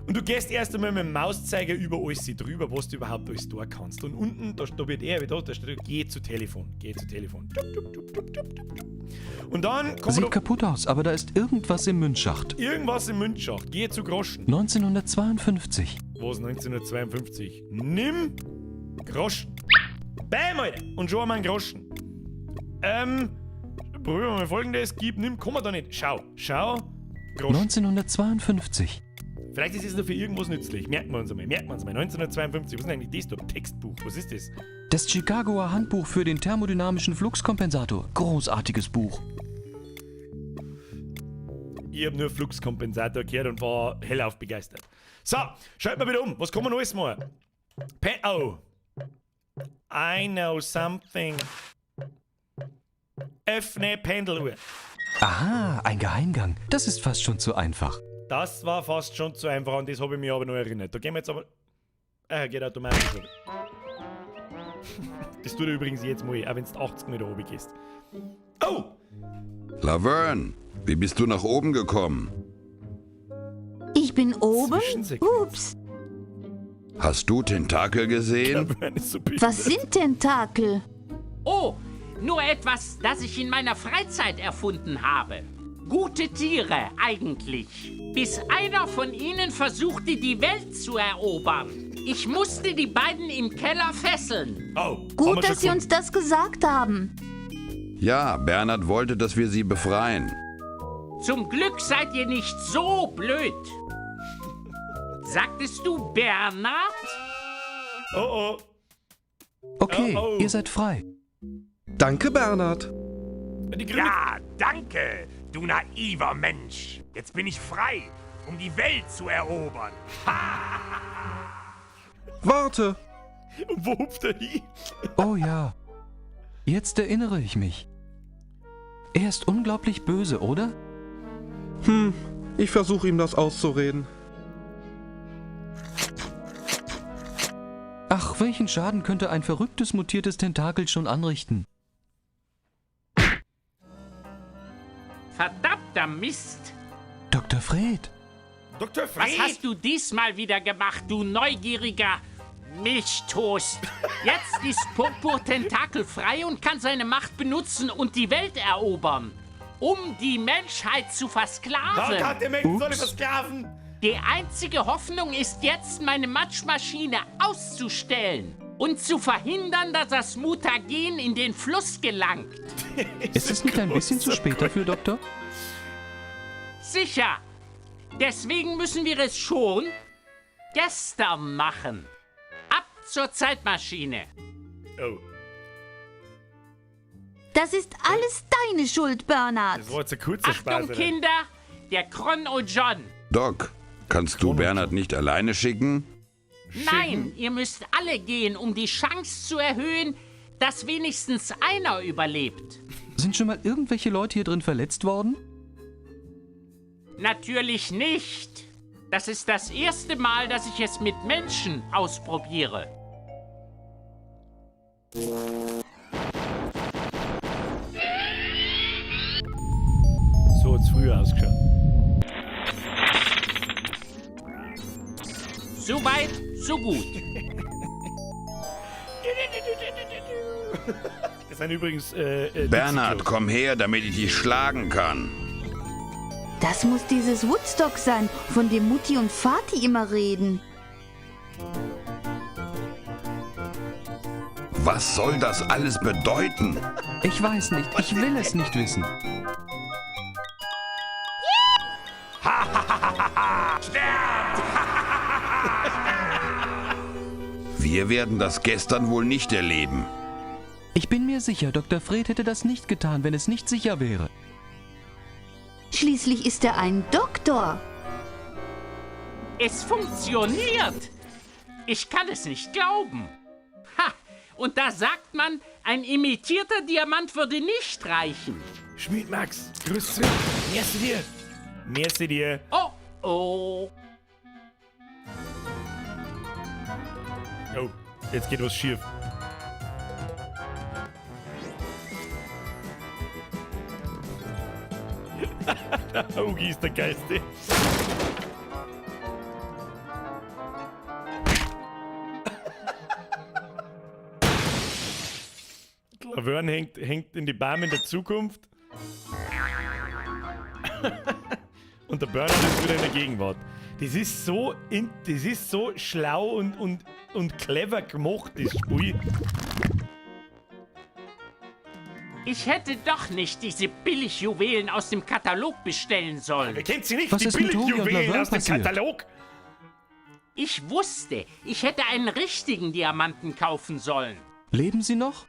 Speaker 1: Und du gehst erst einmal mit dem Mauszeiger über alles drüber, was du überhaupt alles da kannst. Und unten, da wird er wieder, da steht, geh zu Telefon, geh zu Telefon. Tup, tup, tup, tup, tup, tup, tup. Und dann kommt
Speaker 8: Sieht
Speaker 1: noch
Speaker 8: kaputt aus, aber da ist irgendwas im Münzschacht.
Speaker 1: Irgendwas im Münzschacht. Geh zu Groschen.
Speaker 8: 1952.
Speaker 1: Was 1952? Nimm Groschen. Bam, Alter! Und schon haben wir einen Groschen. Probieren wir mal Folgendes. Gib, nimm, kann man da nicht. Schau, schau. Groschen.
Speaker 8: 1952.
Speaker 1: Vielleicht ist es noch für irgendwas nützlich. Merken wir uns einmal. Merken wir uns mal. 1952. Was ist denn eigentlich das da? Textbuch. Was ist das?
Speaker 8: Das Chicagoer Handbuch für den thermodynamischen Fluxkompensator. Großartiges Buch.
Speaker 1: Ich hab nur Fluxkompensator gehört und war hellauf begeistert. So, schalten wir wieder um. Was kann man alles machen? Oh. I know something. Öffne Pendeluhr.
Speaker 8: Aha, ein Geheimgang. Das ist fast schon zu einfach.
Speaker 1: Das war fast schon zu einfach und das habe ich mich aber noch erinnert. Da gehen wir jetzt aber. Geht automatisch schon. Das tut er übrigens jetzt mal, auch wenn du 80 Meter oben gehst. Oh!
Speaker 6: Laverne, wie bist du nach oben gekommen?
Speaker 7: Ich bin oben?
Speaker 1: Zwischensequenz.
Speaker 7: Ups.
Speaker 6: Hast du Tentakel gesehen?
Speaker 1: Laverne ist so behindert.
Speaker 7: Was sind Tentakel?
Speaker 9: Oh, nur etwas, das ich in meiner Freizeit erfunden habe. Gute Tiere eigentlich. Bis einer von ihnen versuchte, die Welt zu erobern. Ich musste die beiden im Keller fesseln.
Speaker 1: Oh, haben wir
Speaker 7: Gut,
Speaker 1: schon
Speaker 7: dass Sie
Speaker 1: gefunden.
Speaker 7: uns das gesagt haben.
Speaker 6: Ja, Bernhard wollte, dass wir sie befreien.
Speaker 9: Zum Glück seid ihr nicht so blöd. Sagtest du Bernhard?
Speaker 1: Oh oh.
Speaker 8: Okay,
Speaker 1: Oh, oh.
Speaker 8: ihr seid frei.
Speaker 3: Danke, Bernhard.
Speaker 1: Die grüne
Speaker 5: Ja, danke, du naiver Mensch. Jetzt bin ich frei, um die Welt zu erobern.
Speaker 3: Warte.
Speaker 1: Und wo hupft er hin?
Speaker 8: Oh ja. Jetzt erinnere ich mich. Er ist unglaublich böse, oder?
Speaker 3: Ich versuche ihm das auszureden.
Speaker 8: Ach, welchen Schaden könnte ein verrücktes mutiertes Tentakel schon anrichten?
Speaker 9: Verdammter Mist.
Speaker 8: Dr. Fred.
Speaker 1: Dr. Fred!
Speaker 9: Was hast du diesmal wieder gemacht, du neugieriger Milchtoast? Jetzt ist Purpur Tentakel frei und kann seine Macht benutzen und die Welt erobern, um die Menschheit zu
Speaker 1: Oh
Speaker 9: versklaven.
Speaker 1: Gott, der Mensch soll
Speaker 8: Ups.
Speaker 1: versklaven!
Speaker 9: Die einzige Hoffnung ist jetzt, meine Matschmaschine auszustellen und zu verhindern, dass das Mutagen in den Fluss gelangt.
Speaker 8: Ist es nicht ein bisschen zu spät dafür, Doktor?
Speaker 9: Sicher. Deswegen müssen wir es schon gestern machen. Ab zur Zeitmaschine.
Speaker 1: Oh,
Speaker 7: Das ist alles deine Schuld, Bernhard.
Speaker 1: das war jetzt ein kurzer Spaß.
Speaker 9: Achtung,
Speaker 1: Alter.
Speaker 9: Kinder, der Chrono John.
Speaker 6: Doc, kannst du Bernhard nicht alleine schicken?
Speaker 9: Nein, ihr müsst alle gehen, um die Chance zu erhöhen, dass wenigstens einer überlebt.
Speaker 8: Sind schon mal irgendwelche Leute hier drin verletzt worden?
Speaker 9: Natürlich nicht. Das ist das erste Mal, dass ich es mit Menschen ausprobiere.
Speaker 1: So hat's früher ausgeschaut.
Speaker 9: So weit, so gut.
Speaker 1: Das sind übrigens.
Speaker 6: Bernhard,
Speaker 1: Dixie-Klos.
Speaker 6: komm her, damit ich dich schlagen kann.
Speaker 7: Das muss dieses Woodstock sein, von dem Mutti und Vati immer reden.
Speaker 6: Was soll das alles bedeuten?
Speaker 8: Ich weiß nicht, ich will es nicht wissen.
Speaker 6: Wir werden das gestern wohl nicht erleben.
Speaker 8: Ich bin mir sicher, Dr. Fred hätte das nicht getan, wenn es nicht sicher wäre.
Speaker 7: Schließlich ist er ein Doktor.
Speaker 9: Es funktioniert. Ich kann es nicht glauben. Ha! Und da sagt man, ein imitierter Diamant würde nicht reichen.
Speaker 1: Schmied Max, grüß zurück. Merci dir. Merci dir.
Speaker 9: Oh, oh.
Speaker 1: Oh, jetzt geht was schief. Der Ugi ist der geilste. Laverne hängt in die Bäume in der Zukunft. Und der Bernhard ist wieder in der Gegenwart. Das ist so, das ist so schlau und clever gemacht, das Spiel.
Speaker 9: Ich hätte doch nicht diese Billigjuwelen aus dem Katalog bestellen sollen.
Speaker 1: Wer kennt sie nicht?
Speaker 8: Was
Speaker 1: die
Speaker 8: ist mit Hogi und
Speaker 1: Billigjuwelen
Speaker 8: Laverne
Speaker 1: aus dem
Speaker 8: passiert?
Speaker 1: Katalog.
Speaker 9: Ich wusste, ich hätte einen richtigen Diamanten kaufen sollen.
Speaker 8: Leben Sie noch?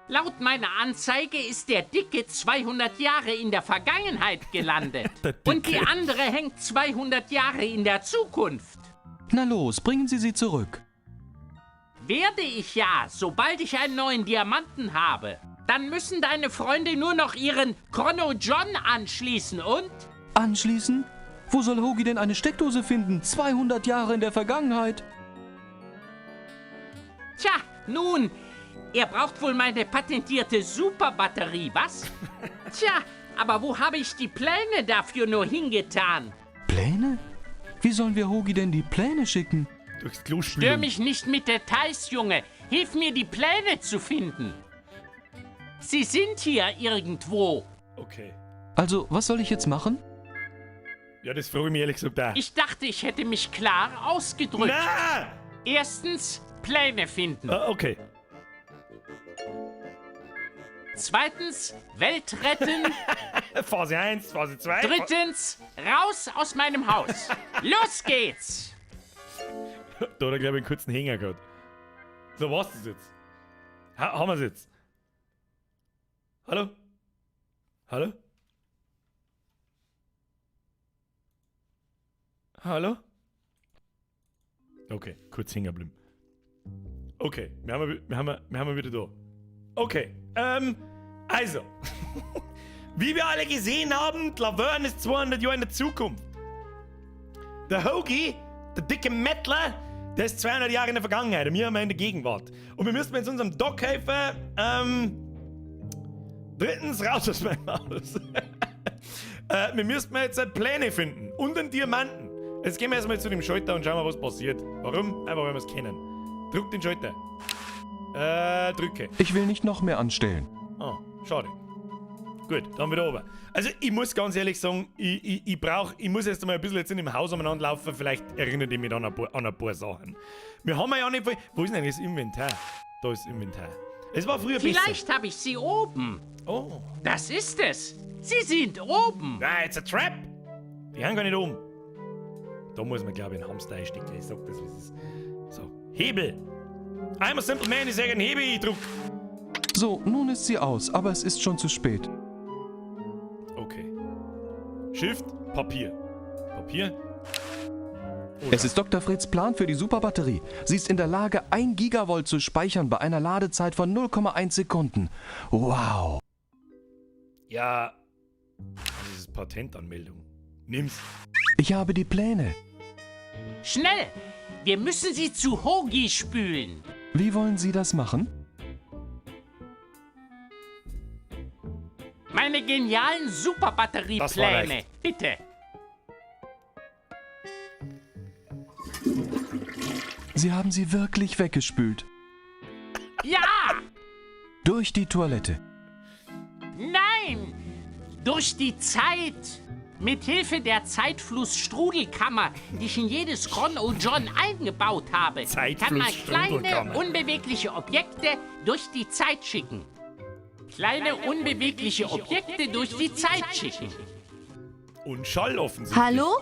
Speaker 9: Laut meiner Anzeige ist der Dicke 200 Jahre in der Vergangenheit gelandet.
Speaker 1: Der
Speaker 9: Und die
Speaker 1: Dicke.
Speaker 9: andere hängt 200 Jahre in der Zukunft.
Speaker 8: Na los, bringen Sie sie zurück.
Speaker 9: Werde ich ja, sobald ich einen neuen Diamanten habe. Dann müssen deine Freunde nur noch ihren Chrono John anschließen und...
Speaker 8: Anschließen? Wo soll Hogi denn eine Steckdose finden? 200 Jahre in der Vergangenheit.
Speaker 9: Tja, nun, er braucht wohl meine patentierte Superbatterie, was? Tja, aber wo habe ich die Pläne dafür nur hingetan?
Speaker 8: Pläne? Wie sollen wir Hogi denn die Pläne schicken?
Speaker 1: Durchs Klo
Speaker 9: Stör
Speaker 1: spülen.
Speaker 9: mich nicht mit Details, Junge. Hilf mir, die Pläne zu finden. Sie sind hier irgendwo.
Speaker 1: Okay.
Speaker 8: Also, was soll ich jetzt machen?
Speaker 1: Ja, das frage ich mich ehrlich gesagt auch.
Speaker 9: Ich dachte, ich hätte mich klar ausgedrückt.
Speaker 1: Na!
Speaker 9: Erstens, Pläne finden.
Speaker 1: Ah, okay.
Speaker 9: Zweitens, Welt retten.
Speaker 1: Phase 1, Phase 2.
Speaker 9: Drittens, raus aus meinem Haus. Los geht's!
Speaker 1: Da hat er, glaube ich, einen kurzen Hänger gehabt. So, war's das jetzt? Ha haben wir's jetzt? Hallo? Hallo? Hallo? Okay, kurz hängen geblieben. Okay, wir haben wieder da. Okay, also. Wie wir alle gesehen haben, die Laverne ist 200 Jahre in der Zukunft. Der Hoagie, der dicke Mettler, der ist 200 Jahre in der Vergangenheit und wir haben ihn in der Gegenwart. Und wir müssen jetzt unserem Doc helfen, drittens raus aus meinem Haus. Wir müssen jetzt halt Pläne finden und einen Diamanten. Jetzt gehen wir erstmal zu dem Schalter und schauen mal, was passiert. Warum? Einfach, weil wir es kennen. Drück den Schalter. Drücke.
Speaker 8: Ich will nicht noch mehr anstellen.
Speaker 1: Ah, schade. Gut, dann wieder runter. Also ich muss ganz ehrlich sagen, ich muss erst einmal ein bisschen jetzt in dem Haus umeinander laufen, vielleicht erinnert ich mich dann an ein paar Sachen. Wir haben ja nicht viel. Wo ist denn eigentlich das Inventar? Da ist das Inventar. Es war früher besser.
Speaker 9: Vielleicht habe ich sie oben.
Speaker 1: Oh.
Speaker 9: Das ist es. Sie sind oben.
Speaker 1: Ah, it's a trap. Die haben gar nicht oben. Da muss man, glaube ich, einen Hamster einstecken. Ich sag das, wie es ist. So, Hebel. I'm a simple man, ich sage einen Hebel-Druck.
Speaker 8: So, nun ist sie aus, aber es ist schon zu spät.
Speaker 1: Okay. Shift, Papier. Papier. Oder?
Speaker 8: Es ist Doktor Freds Plan für die Superbatterie. Sie ist in der Lage, 1 Gigavolt zu speichern bei einer Ladezeit von 0,1 Sekunden. Wow.
Speaker 1: Ja, das ist Patentanmeldung. Nimm's.
Speaker 8: Ich habe die Pläne.
Speaker 9: Schnell! Wir müssen sie zu Hogi spülen.
Speaker 8: Wie wollen Sie das machen?
Speaker 9: Meine genialen Superbatteriepläne.
Speaker 1: Das war leicht.
Speaker 9: Bitte.
Speaker 8: Sie haben sie wirklich weggespült.
Speaker 9: Ja!
Speaker 8: Durch die Toilette.
Speaker 9: Nein! Durch die Zeit! Mit Hilfe der Zeitflussstrudelkammer, die ich in jedes Chrono John eingebaut habe, kann man kleine,
Speaker 1: Zeitflussstrudelkammer.
Speaker 9: unbewegliche Objekte durch die Zeit schicken. Kleine, unbewegliche Objekte durch die Zeit schicken.
Speaker 1: Und Schall offensichtlich.
Speaker 7: Hallo?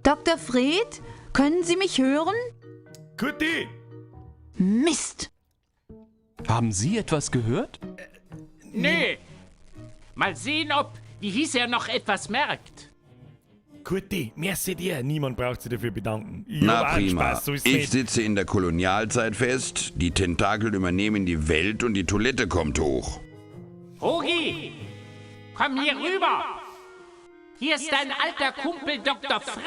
Speaker 7: Dr. Fred? Können Sie mich hören?
Speaker 1: Kurti!
Speaker 7: Mist!
Speaker 8: Haben Sie etwas gehört?
Speaker 9: Nö. Mal sehen, ob, wie hieß er, noch etwas merkt.
Speaker 1: Kurti, merci dir. Niemand braucht sich dafür bedanken. Ich
Speaker 6: Na
Speaker 1: hab auch einen
Speaker 6: prima.
Speaker 1: Spaß, so ist's
Speaker 6: Ich
Speaker 1: nicht.
Speaker 6: sitze in der Kolonialzeit fest, die Tentakel übernehmen die Welt und die Toilette kommt hoch.
Speaker 9: Hogi, komm hier rüber. Hier ist dein alter Kumpel Dr. Fred.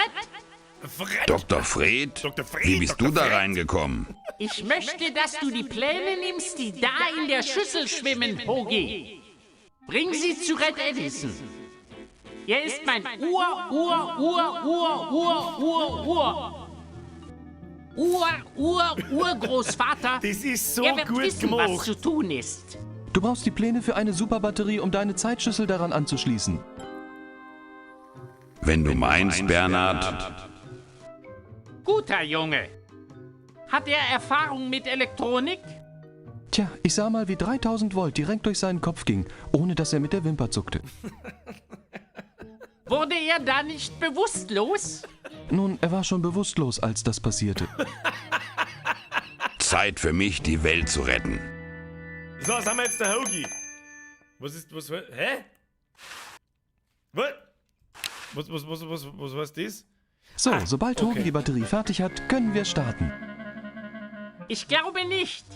Speaker 1: Fred.
Speaker 6: Dr. Fred?
Speaker 1: Dr. Fred,
Speaker 6: Wie bist
Speaker 1: Dr.
Speaker 6: du da
Speaker 1: Fred.
Speaker 6: reingekommen?
Speaker 9: Ich möchte, dass du die Pläne nimmst, die da in der Schüssel schwimmen, Hogi. Bring sie zu Red Edison. Er ist mein Ur, Ur, Ur, Ur, Ur, Ur, Ur. Ur, Ur, Urgroßvater.
Speaker 1: Das ist so
Speaker 9: Er wird
Speaker 1: gut
Speaker 9: wissen, was
Speaker 1: gemacht.
Speaker 9: zu tun ist.
Speaker 8: Du brauchst die Pläne für eine Superbatterie, um deine Zeitschüssel daran anzuschließen.
Speaker 6: Wenn du meinst, Bernhard.
Speaker 9: Guter Junge. Hat er Erfahrung mit Elektronik?
Speaker 8: Tja, ich sah mal, wie 3000 Volt direkt durch seinen Kopf ging, ohne dass er mit der Wimper zuckte.
Speaker 9: Wurde er da nicht bewusstlos?
Speaker 8: Nun, er war schon bewusstlos, als das passierte.
Speaker 6: Zeit für mich, die Welt zu retten.
Speaker 1: So, was haben wir jetzt der Hoagie? Was ist, was, hä? Was? Was, was, was, was, was, was ist das?
Speaker 8: So, sobald Hoagie
Speaker 1: okay.
Speaker 8: die Batterie fertig hat, können wir starten.
Speaker 9: Ich glaube nicht.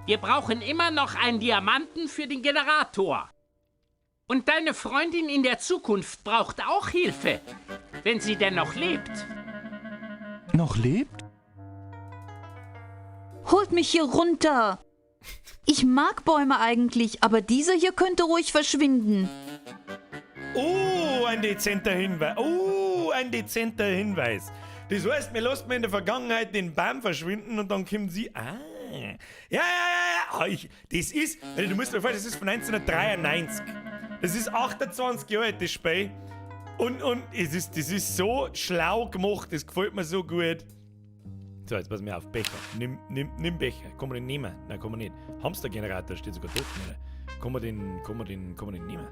Speaker 9: Wir brauchen immer noch einen Diamanten für den Generator. Und deine Freundin in der Zukunft braucht auch Hilfe, wenn sie denn noch lebt.
Speaker 8: Noch lebt?
Speaker 7: Holt mich hier runter. Ich mag Bäume eigentlich, aber dieser hier könnte ruhig verschwinden.
Speaker 1: Oh, ein dezenter Hinweis. Oh, ein dezenter Hinweis. Das heißt, wir lassen in der Vergangenheit den Baum verschwinden und dann kommen sie. Ah. Ja, ja, ja, ja. Ah, das ist, du musst mir vorstellen, das ist von 1993. Das ist 28 Jahre alt, das Spiel. Und es ist so schlau gemacht, das gefällt mir so gut. So, jetzt pass mir auf. Becher. Nimm Becher. Kann man den nehmen? Nein, kann man nicht. Hamstergenerator steht sogar dort. Kann man den nehmen?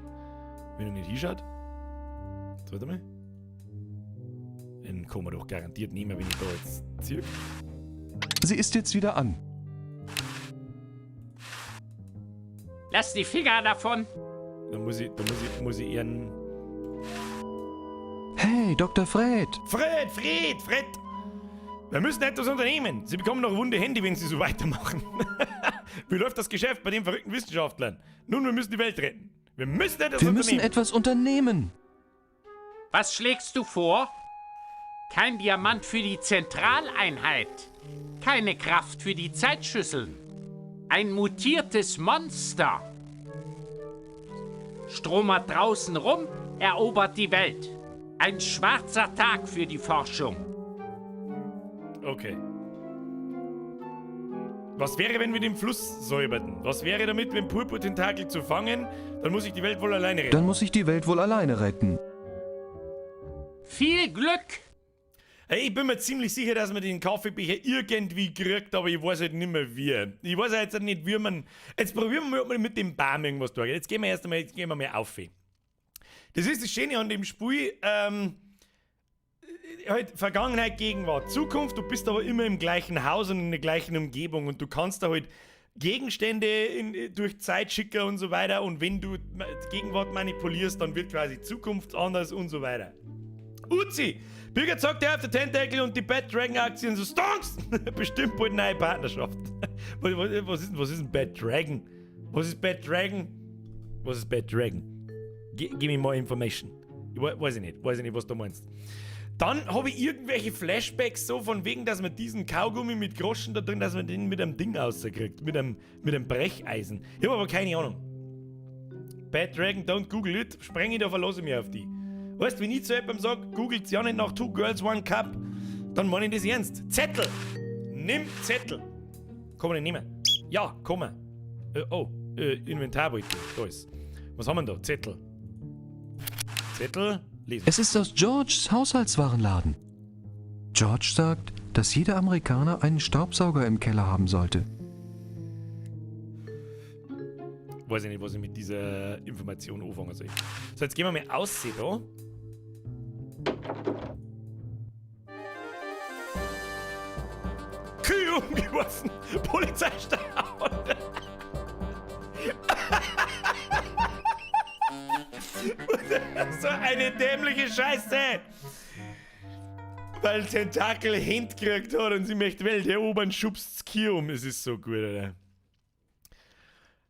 Speaker 1: Wenn er nicht hinschaut. So, warte mal. Den kann man doch garantiert nehmen, wenn ich da jetzt ziehe.
Speaker 8: Sie ist jetzt wieder an.
Speaker 9: Lass die Finger davon.
Speaker 1: Dann muss ich ihren.
Speaker 8: Hey, Dr. Fred.
Speaker 1: Fred, Fred, Fred. Wir müssen etwas unternehmen. Sie bekommen noch wunde Hände, wenn Sie so weitermachen. Wie läuft das Geschäft bei den verrückten Wissenschaftlern? Nun, wir müssen die Welt retten. Wir müssen etwas
Speaker 8: Wir müssen
Speaker 1: unternehmen.
Speaker 8: etwas unternehmen.
Speaker 9: Was schlägst du vor? Kein Diamant für die Zentraleinheit. Keine Kraft für die Zeitschüsseln. Ein mutiertes Monster. Stromert draußen rum, erobert die Welt. Ein schwarzer Tag für die Forschung.
Speaker 1: Okay. Was wäre, wenn wir den Fluss säuberten? Was wäre damit, wenn Purpur-Tentakel zu fangen? Dann muss ich die Welt wohl alleine retten.
Speaker 8: Dann muss ich die Welt wohl alleine retten.
Speaker 9: Viel Glück!
Speaker 1: Hey, ich bin mir ziemlich sicher, dass man den Kaffeebecher irgendwie kriegt, aber ich weiß halt nicht mehr wie. Ich weiß jetzt nicht, wie man... Jetzt probieren wir mal, ob man mit dem Baum irgendwas tut. Jetzt gehen wir erst einmal, jetzt gehen wir mal auf. Das ist das Schöne an dem Spiel, halt Vergangenheit, Gegenwart, Zukunft, du bist aber immer im gleichen Haus und in der gleichen Umgebung und du kannst da halt Gegenstände durch Zeitschicker und so weiter und wenn du Gegenwart manipulierst, dann wird quasi Zukunft anders und so weiter. Uzi! Bürger zockt der auf der Tentacle und die Bad Dragon Aktien so stonks! Bestimmt bald eine neue Partnerschaft. Was ist ein Bad Dragon? Was ist Bad Dragon? Was ist Bad Dragon? Give me more information. Ich weiß ich nicht, was du meinst. Dann habe ich irgendwelche Flashbacks so von wegen, dass man diesen Kaugummi mit Groschen da drin, dass man den mit einem Ding rauskriegt. Mit einem Brecheisen. Ich habe aber keine Ahnung. Bad Dragon, don't Google it. Spreng ich da, verlasse ich mich auf die. Weißt du, wenn ich zu jemandem sage, googelt's ja nicht nach Two Girls, One Cup, dann meine ich das ernst. Zettel! Nimm Zettel! Kann man den nehmen? Ja, kann man. Inventarbeutel. Da ist. Was haben wir denn da? Zettel. Zettel. Lesen.
Speaker 8: Es ist aus Georges Haushaltswarenladen. George sagt, dass jeder Amerikaner einen Staubsauger im Keller haben sollte.
Speaker 1: Weiß ich nicht, was ich mit dieser Information anfangen soll. So, jetzt gehen wir mal aussehen da. Kühe umgeworfen! Polizei So eine dämliche Scheiße! Weil Tentakel Hände gekriegt hat und sie möchte Welt erobern, schubst's Kühe um. Es ist so gut, Alter.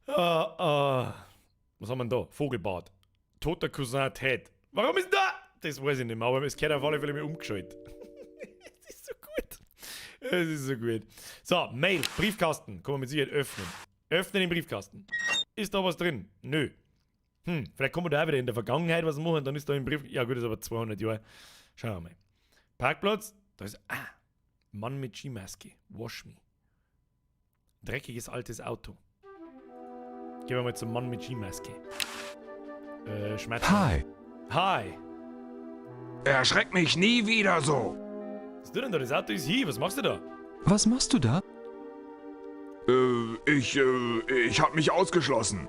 Speaker 1: Was haben wir denn da? Vogelbad. Toter Cousin Ted. Warum ist da? Das weiß ich nicht mehr, aber es gehört auf alle Fälle mal umgeschaltet. Es ist so gut. Es ist so gut. So, Mail, Briefkasten. Kann man mit Sicherheit öffnen. Öffne den Briefkasten. Ist da was drin? Nö. Vielleicht kann man da auch wieder in der Vergangenheit was machen, dann ist da im Brief... Ja gut, das ist aber 200 Jahre. Schauen wir mal. Parkplatz. Da ist... Ah, Mann mit Skimaske. Wash me. Dreckiges altes Auto. Gehen wir mal zum Mann mit Skimaske. Schmerz.
Speaker 8: Hi.
Speaker 1: Hi.
Speaker 5: Erschreck mich nie wieder so.
Speaker 1: Was ist du denn da? Das Auto ist hier. Was machst du da?
Speaker 8: Was machst du da?
Speaker 5: Ich hab mich ausgeschlossen.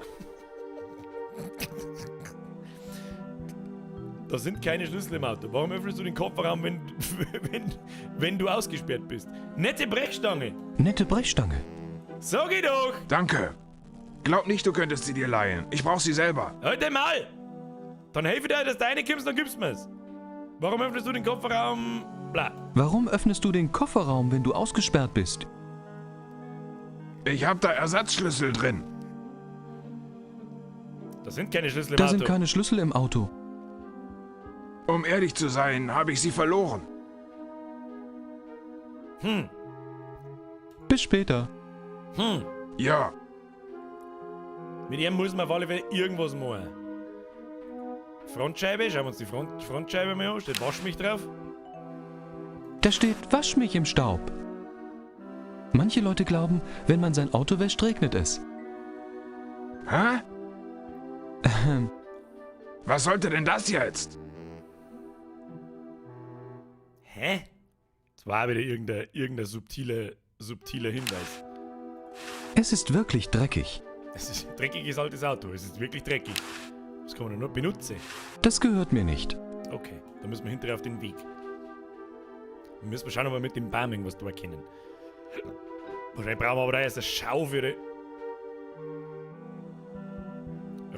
Speaker 1: Da sind keine Schlüssel im Auto. Warum öffnest du den Kofferraum, wenn du ausgesperrt bist? Nette Brechstange.
Speaker 8: Nette Brechstange.
Speaker 1: Sag ich doch.
Speaker 5: Danke. Glaub nicht, du könntest sie dir leihen. Ich brauch sie selber.
Speaker 1: Halt mal. Dann helfe ich dir, dass du reinkommst, dann gibst du mir's. Warum öffnest du den Kofferraum? Bla.
Speaker 8: Warum öffnest du den Kofferraum, wenn du ausgesperrt bist?
Speaker 5: Ich hab da Ersatzschlüssel drin.
Speaker 1: Da sind keine Schlüssel im
Speaker 8: Da
Speaker 1: Auto.
Speaker 8: sind keine Schlüssel im Auto.
Speaker 5: Um ehrlich zu sein, habe ich sie verloren.
Speaker 8: Bis später.
Speaker 5: Ja.
Speaker 1: Mit ihm muss man auf alle Fälle irgendwas machen. Frontscheibe, schauen wir uns die Frontscheibe mal an. Steht Wasch mich drauf.
Speaker 8: Da steht Wasch mich im Staub. Manche Leute glauben, wenn man sein Auto wäscht, regnet es.
Speaker 5: Hä? Was sollte denn das jetzt?
Speaker 1: Hä? Das war wieder irgendein subtiler Hinweis.
Speaker 8: Es ist wirklich dreckig.
Speaker 1: Es ist ein dreckiges altes Auto. Es ist wirklich dreckig. Das kann man nur benutzen.
Speaker 8: Das gehört mir nicht.
Speaker 1: Okay, da müssen wir hinterher auf den Weg. Wir müssen schauen, ob wir mit dem Baum irgendwas da erkennen. Wahrscheinlich brauchen wir aber da erst eine Schaufel.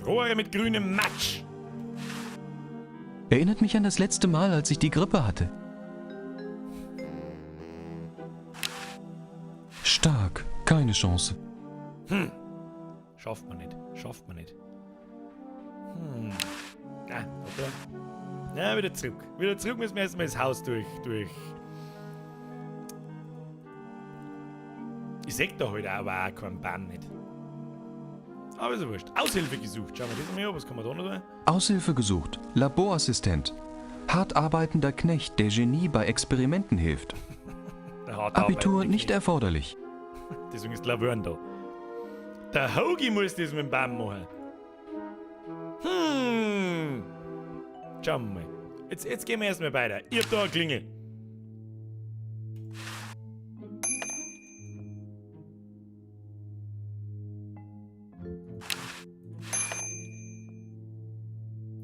Speaker 1: Rohre mit grünem Matsch.
Speaker 8: Erinnert mich an das letzte Mal, als ich die Grippe hatte. Stark, keine Chance.
Speaker 1: Schafft man nicht, schafft man nicht. Ah, hoppla. Na, wieder zurück. Wieder zurück müssen wir erstmal das Haus durch. Ich seh da heute aber auch keinen Baum nicht. Aber ist ja wurscht. Aushilfe gesucht. Schauen wir das mal an. Was kann man da noch tun?
Speaker 8: Aushilfe gesucht. Laborassistent. Hart arbeitender Knecht, der Genie bei Experimenten hilft.
Speaker 1: Der hart
Speaker 8: Abitur
Speaker 1: arbeitende
Speaker 8: nicht
Speaker 1: Knecht.
Speaker 8: erforderlich.
Speaker 1: Deswegen ist Laverne da. Der Hoagie muss das mit dem Baum machen. Schauen wir mal. Jetzt gehen wir erstmal weiter. Ich hab da eine Klingel.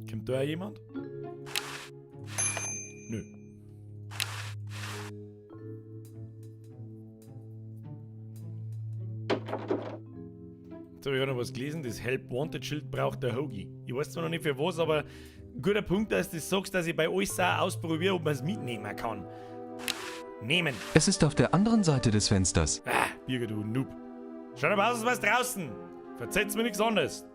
Speaker 1: Kommt da auch jemand? Nö. Jetzt hab ich auch noch was gelesen, das Help Wanted Schild braucht der Hoagie. Ich weiß zwar noch nicht für was, aber guter Punkt, dass du das sagst, dass ich bei euch auch ausprobiere, ob man's mitnehmen kann. Nehmen.
Speaker 8: Es ist auf der anderen Seite des Fensters.
Speaker 1: Ah, Birger, du Noob. Schau doch mal aus, was draußen. Verzeiht's mir nichts anderes.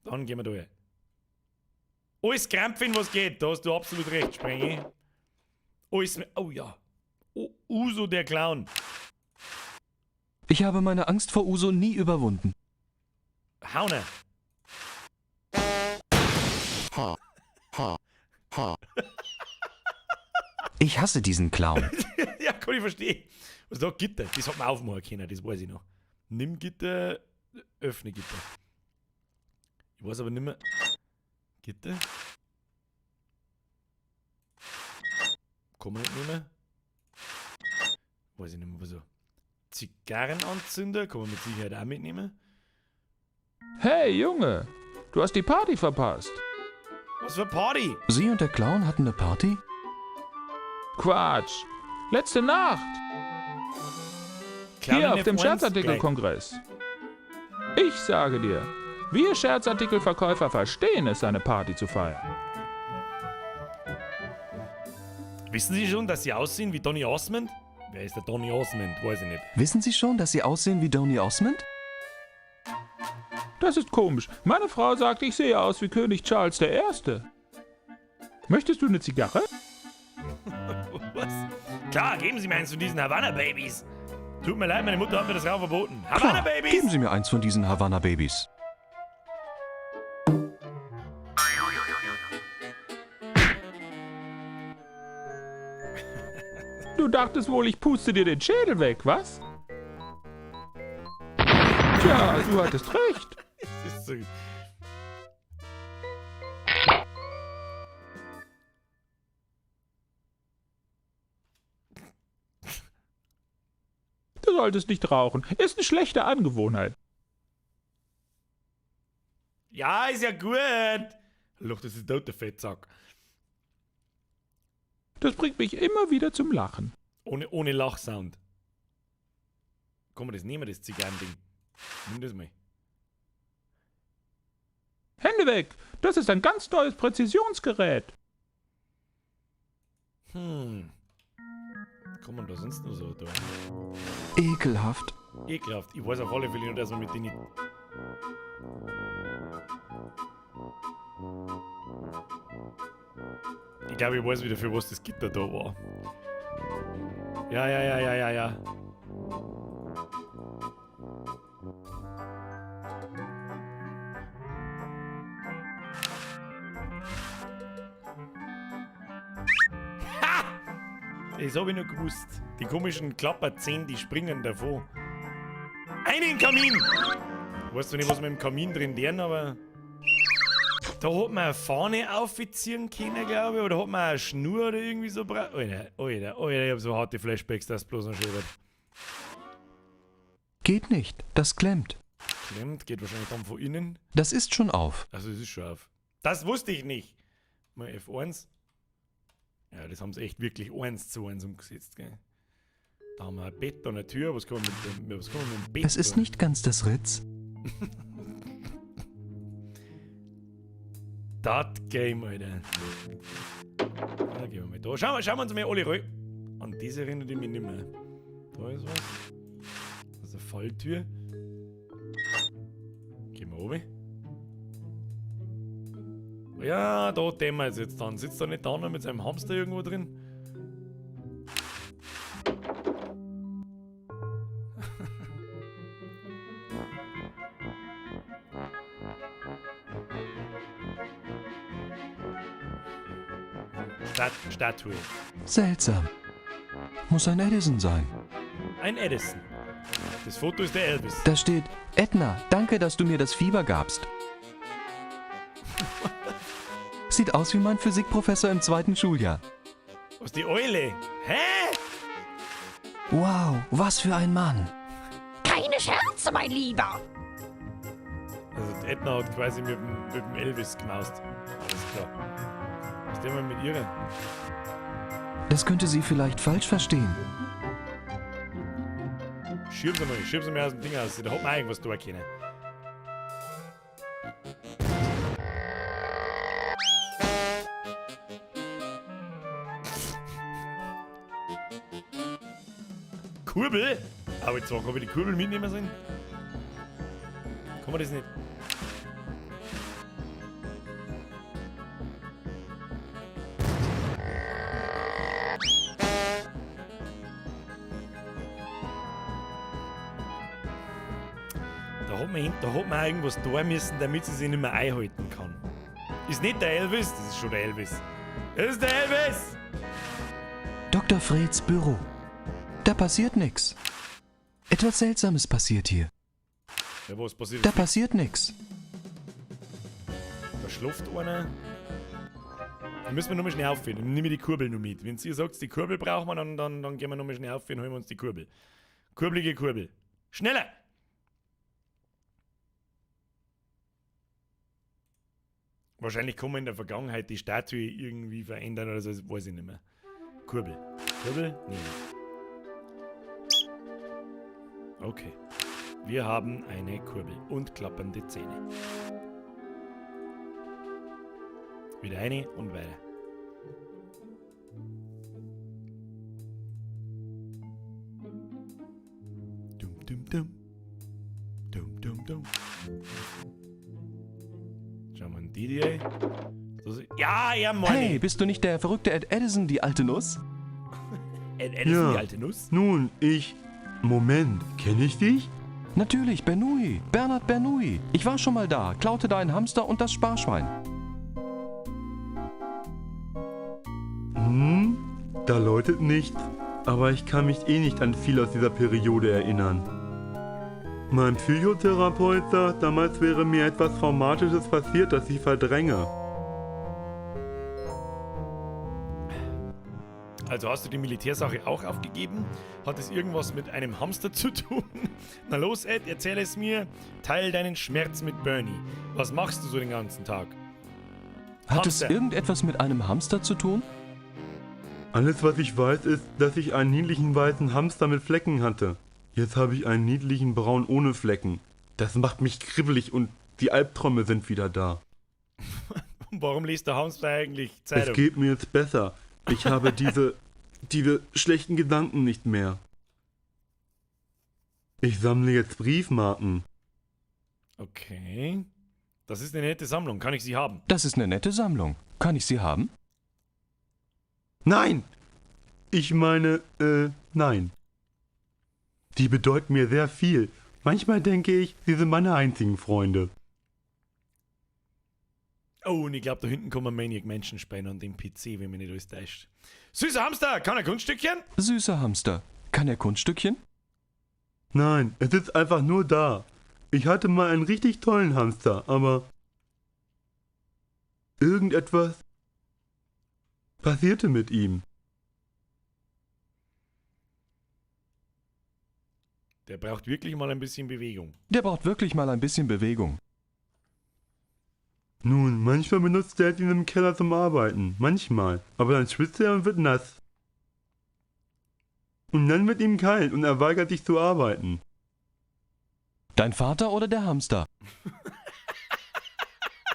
Speaker 1: Dann gehen wir da her. Alles krampfen, was geht. Da hast du absolut recht, Sprengi. Alles mit, oh ja. Oh, Uso, der Clown.
Speaker 8: Ich habe meine Angst vor Uso nie überwunden.
Speaker 1: Hauner.
Speaker 8: Ha, ha, ha. Ich hasse diesen Clown.
Speaker 1: Ja, kann ich verstehen. Was da Gitter? Das hat man aufmachen können, das weiß ich noch. Nimm Gitter, öffne Gitter. Ich weiß aber nicht mehr. Gitter? Kann man nicht nehmen? Weiß ich nicht mehr, wieso. Zigarrenanzünder kann man mit Sicherheit auch mitnehmen.
Speaker 10: Hey Junge, du hast die Party verpasst.
Speaker 1: Was für Party?
Speaker 8: Sie und der Clown hatten eine Party?
Speaker 10: Quatsch. Letzte Nacht.
Speaker 1: Clown
Speaker 10: Hier auf dem
Speaker 1: F1
Speaker 10: Scherzartikelkongress. Ich sage dir, wir Scherzartikelverkäufer verstehen es, eine Party zu feiern.
Speaker 1: Wissen Sie schon, dass Sie aussehen wie Donny Osmond? Wer ist der Donny Osmond? Weiß ich nicht.
Speaker 8: Wissen Sie schon, dass Sie aussehen wie Donny Osmond?
Speaker 10: Das ist komisch. Meine Frau sagt, ich sehe aus wie König Charles I. Möchtest du eine Zigarre?
Speaker 1: Was? Klar, geben Sie mir eins von diesen Havanna-Babys. Tut mir leid, meine Mutter hat mir das Rauchen verboten.
Speaker 8: Klar,
Speaker 1: Havanna-Babys!
Speaker 8: geben Sie mir eins von diesen Havanna-Babys.
Speaker 10: Du dachtest wohl, ich puste dir den Schädel weg, was? Tja, du hattest recht.
Speaker 1: Das ist so.
Speaker 10: solltest nicht rauchen. Ist eine schlechte Angewohnheit.
Speaker 1: Ja, ist ja gut. Loch, das ist tot, der Fettsack.
Speaker 10: Das bringt mich immer wieder zum Lachen.
Speaker 1: Ohne Lachsound. Komm, das nehmen wir, das Zigarrending. Nimm das mal.
Speaker 10: Hände weg! Das ist ein ganz neues Präzisionsgerät.
Speaker 1: Kann man da sonst noch so da?
Speaker 8: Ekelhaft.
Speaker 1: Ekelhaft. Ich weiß auf alle Fälle nur, dass man mit denen. Ich glaube, ich weiß wieder, für was das Gitter da war. Ja, ja, ja, ja, ja, ja. Ha! Das hab ich noch gewusst. Die komischen Klapperzähne, die springen davon. Ein in den Kamin! Ich weiß zwar nicht, was wir im Kamin drin lernen, aber. Da hat man eine Fahne aufziehen können, glaube ich, oder hat man eine Schnur oder irgendwie so. Alter, Alter, Alter, ich hab so harte Flashbacks, dass es bloß noch schön wird.
Speaker 8: Geht nicht, das klemmt.
Speaker 1: Klemmt, geht wahrscheinlich dann von innen.
Speaker 8: Das ist schon auf.
Speaker 1: Also, es ist schon auf. Das wusste ich nicht. Mal F1. Ja, das haben sie echt wirklich 1:1 umgesetzt, gell. Da haben wir ein Bett und eine Tür. Was kann man mit dem, was kann man mit dem Bett
Speaker 8: Es ist
Speaker 1: tun?
Speaker 8: nicht ganz das Ritz.
Speaker 1: Das Game, Alter. Da gehen wir mal da. Schauen wir uns mal alle rein. An diese erinnere ich mich nicht mehr. Da ist was. Das ist eine Falltür. Gehen wir runter. Ja, da dämmert es jetzt dann. Sitzt da nicht da noch mit seinem Hamster irgendwo drin? Statue.
Speaker 8: Seltsam. Muss ein Edison sein.
Speaker 1: Ein Edison. Das Foto ist der Elvis.
Speaker 8: Da steht, Edna, danke, dass du mir das Fieber gabst. Sieht aus wie mein Physikprofessor im 2. Schuljahr.
Speaker 1: Was, die Eule? Hä?
Speaker 8: Wow, was für ein Mann.
Speaker 11: Keine Scherze, mein Lieber.
Speaker 1: Also die Edna hat quasi mit dem Elvis gemaust. Alles klar. Was denn mal mit ihr?
Speaker 8: Das könnte sie vielleicht falsch verstehen.
Speaker 1: Schieb sie mal, schieb sie mal aus dem Ding aus. Da hat man irgendwas tun können. Kurbel? Aber jetzt ob ich die Kurbel mitnehmen sollen? Kann man das nicht? Da hat man hin, da hat man auch irgendwas tun müssen, damit sie sich nicht mehr einhalten kann. Ist nicht der Elvis? Das ist schon der Elvis. Das ist der Elvis!
Speaker 8: Dr. Freds Büro. Da passiert nix. Etwas Seltsames passiert hier.
Speaker 1: Ja, was passiert?
Speaker 8: Da passiert nix.
Speaker 1: Da schläft einer. Da müssen wir nochmal schnell aufhören. Dann nehme ich die Kurbel noch mit. Wenn ihr sagt, die Kurbel brauchen wir, dann gehen wir nochmal schnell aufhören und holen wir uns die Kurbel. Kurbelige Kurbel. Schneller! Wahrscheinlich kann man in der Vergangenheit die Statue irgendwie verändern oder so, das weiß ich nicht mehr. Kurbel. Kurbel? Nee. Okay. Wir haben eine Kurbel und klappernde Zähne. Wieder eine und weiter. Dum, dum, dum. Dum, dum, dum. Schauen wir an DJ. Das ist, ja, ja, moin.
Speaker 8: Hey, bist du nicht der verrückte Ed Edison, die alte Nuss?
Speaker 1: Ed Edison,
Speaker 12: Ja.
Speaker 1: die alte Nuss?
Speaker 12: Nun, ich... Moment, kenn ich dich?
Speaker 8: Natürlich, Bernoulli. Bernhard Bernoulli. Ich war schon mal da, klaute deinen Hamster und das Sparschwein.
Speaker 12: Hm, da läutet nichts. Aber ich kann mich eh nicht an viel aus dieser Periode erinnern. Mein Psychotherapeut sagt, damals wäre mir etwas Traumatisches passiert, das ich verdränge.
Speaker 1: Also hast du die Militärsache auch aufgegeben? Hat es irgendwas mit einem Hamster zu tun? Na los, Ed, erzähl es mir. Teil deinen Schmerz mit Bernie. Was machst du so den ganzen Tag?
Speaker 8: Hat es
Speaker 1: Hamster.
Speaker 8: irgendetwas mit einem Hamster zu tun?
Speaker 12: Alles, was ich weiß, ist, dass ich einen niedlichen weißen Hamster mit Flecken hatte. Jetzt habe ich einen niedlichen braun ohne Flecken. Das macht mich kribbelig und die Albträume sind wieder da.
Speaker 1: Warum liest der Hamster eigentlich Zeitung?
Speaker 12: Es geht mir jetzt besser. Ich habe diese schlechten Gedanken nicht mehr. Ich sammle jetzt Briefmarken.
Speaker 1: Okay. Das ist eine nette Sammlung. Kann ich sie haben?
Speaker 8: Das ist eine nette Sammlung. Kann ich sie haben?
Speaker 12: Nein! Ich meine, nein. Die bedeuten mir sehr viel. Manchmal denke ich, sie sind meine einzigen Freunde.
Speaker 1: Oh, und ich glaube, da hinten kommen Maniac Mansion spielen an dem PC, wenn mich nicht alles täuscht. Süßer Hamster, kann er Kunststückchen?
Speaker 8: Süßer Hamster. Kann er Kunststückchen?
Speaker 12: Nein, es ist einfach nur da. Ich hatte mal einen richtig tollen Hamster, aber irgendetwas passierte mit ihm.
Speaker 1: Der braucht wirklich mal ein bisschen Bewegung.
Speaker 8: Der braucht wirklich mal ein bisschen Bewegung.
Speaker 12: Nun, manchmal benutzt er ihn im Keller zum Arbeiten. Manchmal. Aber dann schwitzt er und wird nass. Und dann wird ihm kalt und er weigert sich zu arbeiten.
Speaker 8: Dein Vater oder der Hamster?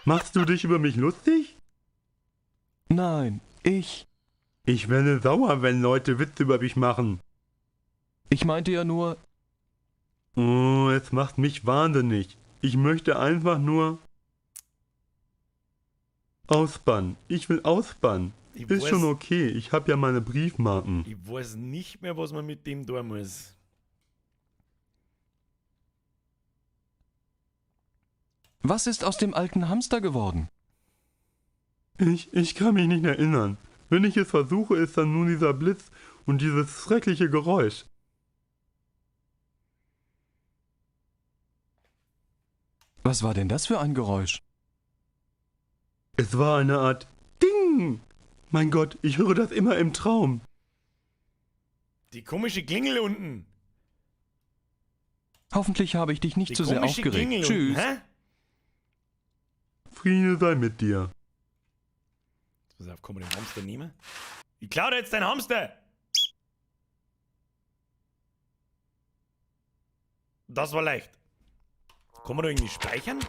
Speaker 12: Machst du dich über mich lustig?
Speaker 8: Nein, ich.
Speaker 12: Ich werde sauer, wenn Leute Witze über mich machen.
Speaker 8: Ich meinte ja nur.
Speaker 12: Oh, es macht mich wahnsinnig. Ich möchte einfach nur ausspannen. Ich will ausspannen.
Speaker 1: Ich
Speaker 12: Ist
Speaker 1: weiß-
Speaker 12: schon okay, ich habe ja meine Briefmarken.
Speaker 1: Ich weiß nicht mehr, was man mit dem tun muss.
Speaker 8: Was ist aus dem alten Hamster geworden?
Speaker 12: Ich kann mich nicht erinnern. Wenn ich es versuche, ist dann nur dieser Blitz und dieses schreckliche Geräusch.
Speaker 8: Was war denn das für ein Geräusch?
Speaker 12: Es war eine Art Ding. Mein Gott, ich höre das immer im Traum.
Speaker 1: Die komische Klingel unten.
Speaker 8: Hoffentlich habe ich dich nicht
Speaker 1: Die
Speaker 8: zu sehr
Speaker 1: komische
Speaker 8: aufgeregt.
Speaker 1: Klingel
Speaker 8: Tschüss.
Speaker 1: unten, hä?
Speaker 12: Friede sei mit dir.
Speaker 1: Jetzt pass auf, kann man den Hamster nehmen? Ich klau dir jetzt deinen Hamster! Das war leicht. Kann man da irgendwie speichern?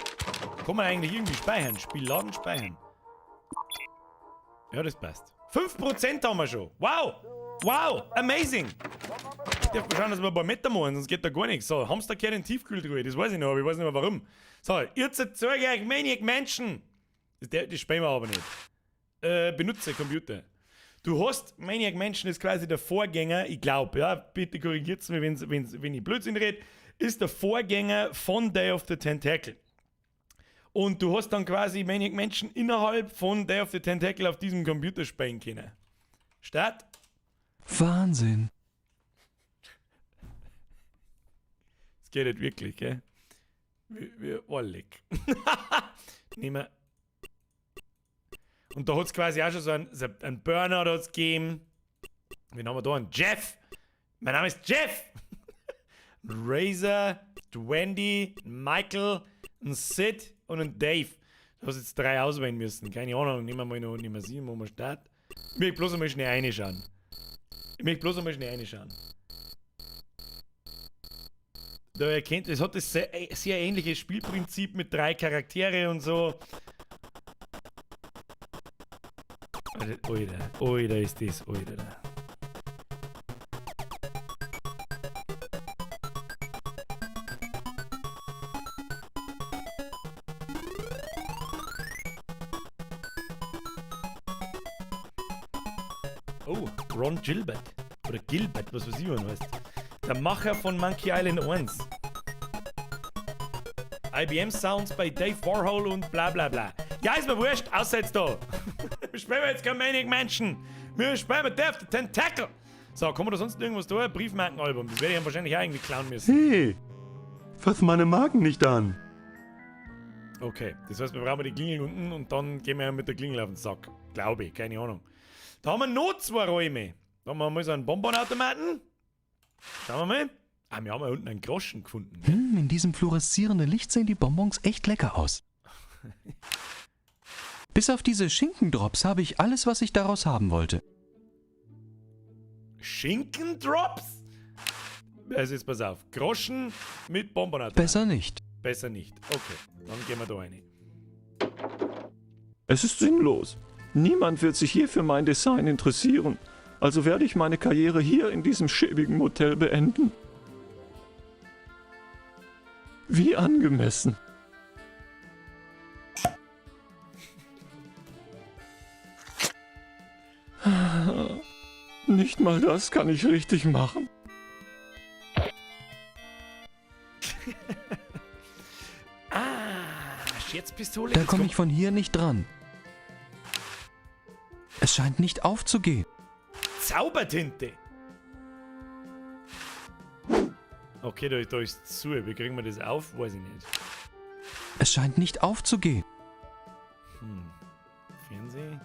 Speaker 1: Kann man eigentlich irgendwie speichern? Spiel laden, speichern. Ja, das passt. 5% haben wir schon. Wow! Wow! Amazing! Ich darf mal schauen, dass wir ein paar Meter machen, sonst geht da gar nichts. So, Hamster kehrt in die Tiefkühltruhe, das weiß ich noch, aber ich weiß nicht mehr warum. So, jetzt zeige ich euch Maniac Mansion. Das spielen wir aber nicht. Benutze Computer. Du hast, Maniac Mansion ist quasi der Vorgänger, ich glaube, ja, bitte korrigiert's mich, wenn ich Blödsinn rede, ist der Vorgänger von Day of the Tentacle. Und du hast dann quasi Maniac Mansion innerhalb von Day of the Tentacle auf diesem Computer spielen können. Start.
Speaker 8: Wahnsinn.
Speaker 1: Das geht nicht wirklich, gell? Wir Orlik. Nehmen wir. Und da hat's quasi auch schon so einen Burner hat's gegeben. Wen haben wir da? Einen Jeff. Mein Name ist Jeff. Razor, Wendy, Michael, ein Sid und ein Dave. Da hast jetzt 3 auswählen müssen. Keine Ahnung, nehmen wir mal noch, nehmen wir 7, wo wir starten. Ich möchte bloß einmal schnell reinschauen. Ich möchte bloß einmal schnell reinschauen. Da erkennt, es hat das sehr, sehr ähnliche Spielprinzip mit 3 Charaktere und so. Alter, Alter, ist das, Alter. Oh, Ron Gilbert. Oder Gilbert, was weiß ich, wie man heißt. Der Macher von Monkey Island 1. IBM Sounds bei Dave Warhol und bla bla bla. Ja, ist mir wurscht, außer jetzt da. Wir spielen jetzt kein Maniac Mansion. Wir spielen mit Day of the Tentacle. So, kann man da sonst irgendwas da? Briefmarkenalbum. Das werde ich wahrscheinlich auch irgendwie klauen müssen.
Speaker 12: Hey, fass meine Marken nicht an.
Speaker 1: Okay, das heißt, wir brauchen die Klingel unten und dann gehen wir mit der Klingel auf den Sack. Glaube ich, keine Ahnung. Da haben wir noch 2 Räume. Da haben wir mal so einen Bonbonautomaten. Schauen wir mal. Ah, wir haben ja unten einen Groschen gefunden.
Speaker 8: In diesem fluoreszierenden Licht sehen die Bonbons echt lecker aus. Bis auf diese Schinkendrops habe ich alles, was ich daraus haben wollte.
Speaker 1: Schinkendrops? Also jetzt pass auf. Groschen mit Bonbonautomaten.
Speaker 8: Besser nicht.
Speaker 1: Besser nicht. Okay, dann gehen wir da rein.
Speaker 13: Es ist sinnlos. Niemand wird sich je für mein Design interessieren. Also werde ich meine Karriere hier in diesem schäbigen Motel beenden. Wie angemessen. Nicht mal das kann ich richtig machen.
Speaker 1: Ah, Scherzpistole.
Speaker 8: Da komme ich von hier nicht dran. Es scheint nicht aufzugehen.
Speaker 1: Zaubertinte. Okay, da ist zu. Wie kriegen wir das auf? Weiß ich nicht.
Speaker 8: Es scheint nicht aufzugehen.
Speaker 1: Fernsehen.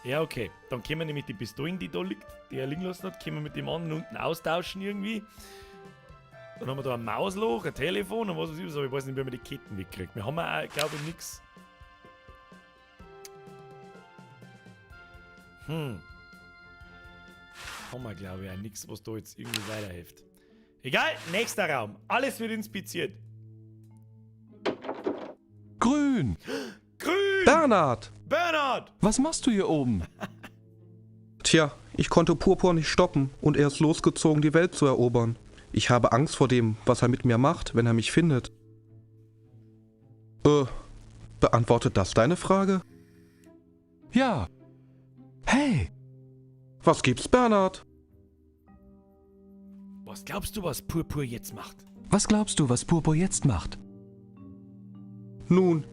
Speaker 1: Ja, okay. Dann können wir nämlich die Pistolen, die da liegt, die er liegen lassen hat, können wir mit dem anderen unten austauschen irgendwie. Dann haben wir da ein Mausloch, ein Telefon und was weiß ich was, aber ich weiß nicht, wie man die Ketten wegkriegt. Wir haben auch, glaube ich, nichts. Haben wir, glaube ich, auch nichts, was da jetzt irgendwie weiterhilft. Egal, nächster Raum. Alles wird inspiziert.
Speaker 8: Grün!
Speaker 1: Grün!
Speaker 3: Bernhard!
Speaker 1: Bernhard!
Speaker 8: Was machst du hier oben?
Speaker 3: Tja, ich konnte Purpur nicht stoppen und er ist losgezogen, die Welt zu erobern. Ich habe Angst vor dem, was er mit mir macht, wenn er mich findet. Beantwortet das deine Frage?
Speaker 8: Ja. Hey!
Speaker 3: Was gibt's, Bernhard?
Speaker 1: Was glaubst du, was Purpur jetzt macht?
Speaker 8: Was glaubst du, was Purpur jetzt macht?
Speaker 3: Nun,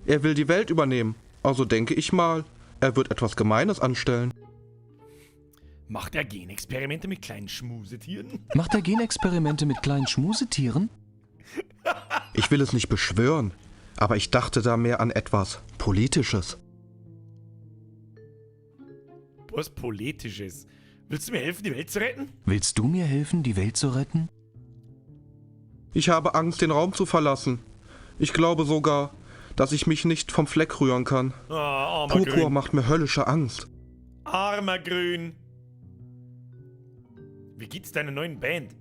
Speaker 3: er will die Welt übernehmen. Also denke ich mal, er wird etwas Gemeines anstellen.
Speaker 1: Macht er Genexperimente mit kleinen Schmusetieren?
Speaker 8: Macht er Genexperimente mit kleinen Schmusetieren?
Speaker 3: Ich will es nicht beschwören, aber ich dachte da mehr an etwas Politisches.
Speaker 1: Was Politisches? Willst du mir helfen, die Welt zu retten?
Speaker 8: Willst du mir helfen, die Welt zu retten?
Speaker 3: Ich habe Angst, den Raum zu verlassen. Ich glaube sogar, dass ich mich nicht vom Fleck rühren kann.
Speaker 1: Ah, armer
Speaker 3: Purpur
Speaker 1: Grün.
Speaker 3: macht mir höllische Angst.
Speaker 1: Armer Grün. Wie geht's deiner neuen Band?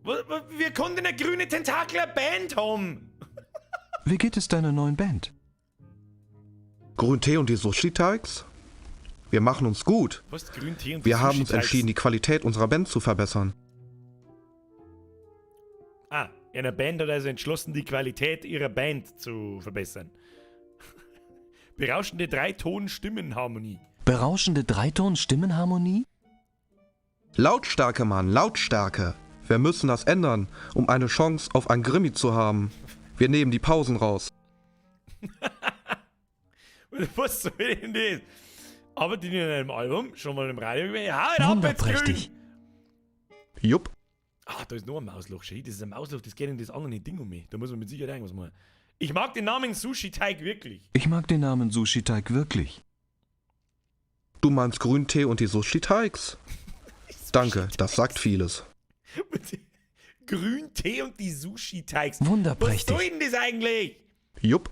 Speaker 1: Wir konnten eine grüne Tentakel eine Band haben.
Speaker 8: Wie geht es deiner neuen Band?
Speaker 3: Grüntee und die Sushi-Teigs? Wir machen uns gut.
Speaker 1: Was? Grüntee und die
Speaker 3: Wir haben uns
Speaker 1: Sushi-Teigs?
Speaker 3: entschieden, die Qualität unserer Band zu verbessern.
Speaker 1: Ah, eine Band hat also entschlossen, die Qualität ihrer Band zu verbessern. Berauschende Dreiton-Stimmenharmonie.
Speaker 8: Berauschende Dreiton-Stimmenharmonie?
Speaker 3: Lautstärke, Mann, Lautstärke. Wir müssen das ändern, um eine Chance auf ein Grimmy zu haben. Wir nehmen die Pausen raus.
Speaker 1: Was soll denn das? Arbeitet die in einem Album? Schon mal im Radio gewesen? Ja, ab jetzt grün!
Speaker 8: Wunderprächtig.
Speaker 3: Jupp.
Speaker 1: Ah, da ist noch ein Mausloch. Schau, das ist ein Mausloch, das geht in das andere Ding um mich. Da muss man mit Sicherheit irgendwas machen. Ich mag den Namen Sushi-Teig wirklich.
Speaker 8: Ich mag den Namen Sushi-Teig wirklich.
Speaker 3: Du meinst Grüntee und die Sushi-Teigs? Danke, das sagt vieles.
Speaker 1: Grüntee und die Sushi-Teigs.
Speaker 8: Wunderprächtig.
Speaker 1: Was soll denn das eigentlich?
Speaker 3: Jupp.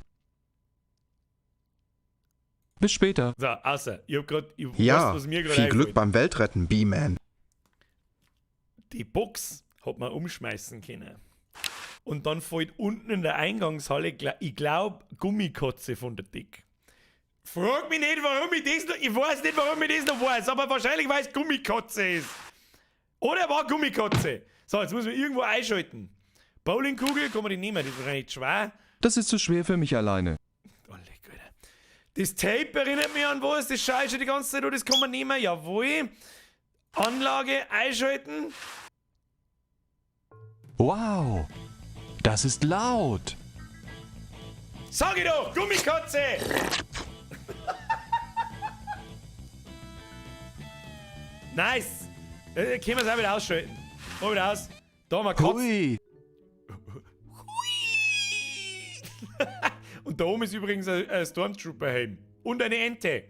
Speaker 8: Bis später.
Speaker 1: So, außer, ich hab grad, ich
Speaker 3: Ja,
Speaker 1: weiß, was mir grad
Speaker 3: viel Glück
Speaker 1: einfällt.
Speaker 3: beim Weltretten, B-Man.
Speaker 1: Die Box hat man umschmeißen können. Und dann fällt unten in der Eingangshalle, ich glaub, Gummikotze von der Dick. Frag mich nicht, warum ich das noch, ich weiß nicht, warum ich das noch weiß, aber wahrscheinlich, weil es Gummikotze ist. Oder war Gummikotze? So, jetzt muss man irgendwo einschalten. Bowlingkugel kann man die nehmen, die ist wahrscheinlich schwer.
Speaker 8: Das ist zu schwer für mich alleine.
Speaker 1: Das Tape erinnert mich an was, das schaue ich schon die ganze Zeit, oh, das kann man nehmen, jawohl. Anlage einschalten.
Speaker 8: Wow, das ist laut.
Speaker 1: Sag ich doch, Gummikotze! Nice! Können wir es auch wieder ausschalten. Mal wieder aus. Da haben wir Kotzen.
Speaker 8: Hui.
Speaker 1: Und da oben ist übrigens ein Stormtrooper-Helm. Und eine Ente.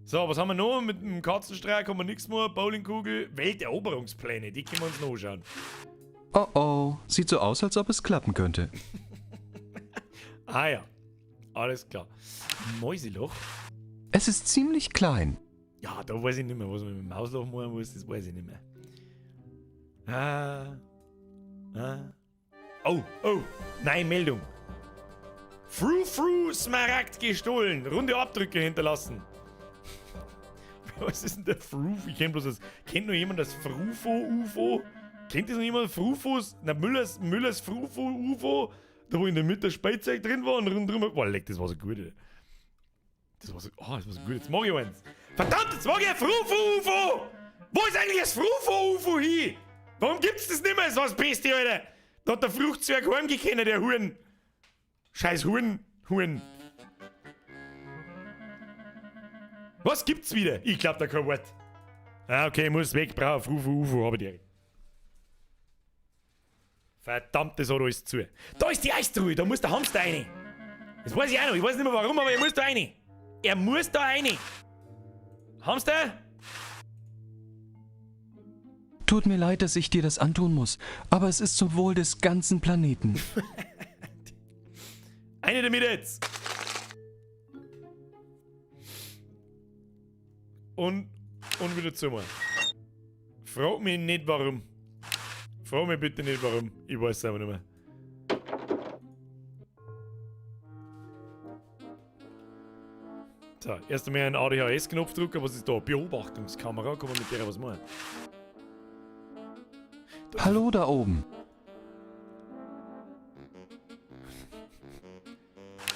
Speaker 1: So, was haben wir noch? Mit dem Katzenstreik haben wir nichts mehr. Bowlingkugel, Welteroberungspläne, die können wir uns noch anschauen.
Speaker 8: Oh oh, sieht so aus, als ob es klappen könnte.
Speaker 1: Ah ja, alles klar. Mäuseloch?
Speaker 8: Es ist ziemlich klein.
Speaker 1: Ja, da weiß ich nicht mehr, was man mit dem Mausloch machen muss, das weiß ich nicht mehr. Ah. Ah. Oh, oh, nein, Meldung. Fru Fru Smaragd gestohlen. Runde Abdrücke hinterlassen. Was ist denn der Fruf? Ich kenn bloß das. Kennt noch jemand das Frufo-UFO? Kennt das noch jemand? Frufos? Na, Müllers, Müllers Frufo-UFO? Da wo in der Mitte das Spielzeug drin war und rundherum. Boah, leck, das war so gut, ey. Das war so. Oh, das war so gut. Jetzt mach ich eins. Verdammt, jetzt mach ich ein Frufo-UFO! Wo ist eigentlich das Frufo-UFO hin? Warum gibt's das nicht mehr? Das war das Beste, Alter. Da hat der Fruchtzwerg heimgekommen, der Huren. Scheiß Huren. Huren. Was gibt's wieder? Ich glaub da kein Wort. Ah, okay, ich muss weg. Brauch Frufo UFO, hab ich direkt. Verdammt, das hat alles zu. Da ist die Eistruhe, da muss der Hamster rein. Das weiß ich auch noch. Ich weiß nicht mehr warum, aber er muss da rein. Er muss da rein. Hamster?
Speaker 8: Tut mir leid, dass ich dir das antun muss, aber es ist zum Wohl des ganzen Planeten.
Speaker 1: Eine damit jetzt. Und wieder zu mir. Frag mich nicht warum. Frag mich bitte nicht warum. Ich weiß es aber nicht mehr. So, erst einmal einen ADHS-Knopf drücken. Was ist da? Beobachtungskamera. Kann man mit der was machen?
Speaker 8: Hallo da oben.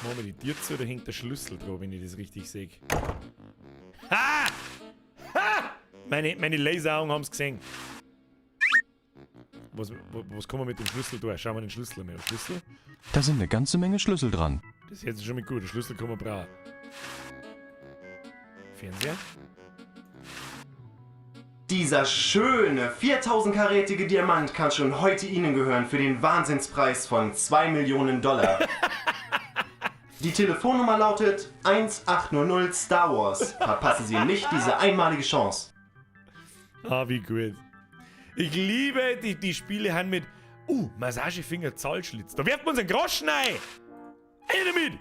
Speaker 1: Machen wir die Tür zu, da hängt der Schlüssel drauf, wenn ich das richtig sehe. Ha! Ha! Meine Laseraugen haben's gesehen. Was kann man mit dem Schlüssel tun? Schauen wir den Schlüssel mal an. Schlüssel?
Speaker 8: Da sind eine ganze Menge Schlüssel dran.
Speaker 1: Das ist jetzt schon mal gut. Den Schlüssel kann man brauchen. Fernseher?
Speaker 14: Dieser schöne 4000-karätige Diamant kann schon heute Ihnen gehören für den Wahnsinnspreis von 2 Millionen Dollar. Die Telefonnummer lautet 1800 Star Wars. Verpassen Sie nicht diese einmalige Chance.
Speaker 1: Ah, wie gut. Ich liebe die Spiele haben mit Massagefinger Zahlschlitz. Da werft man uns einen Groschen rein. Eine damit!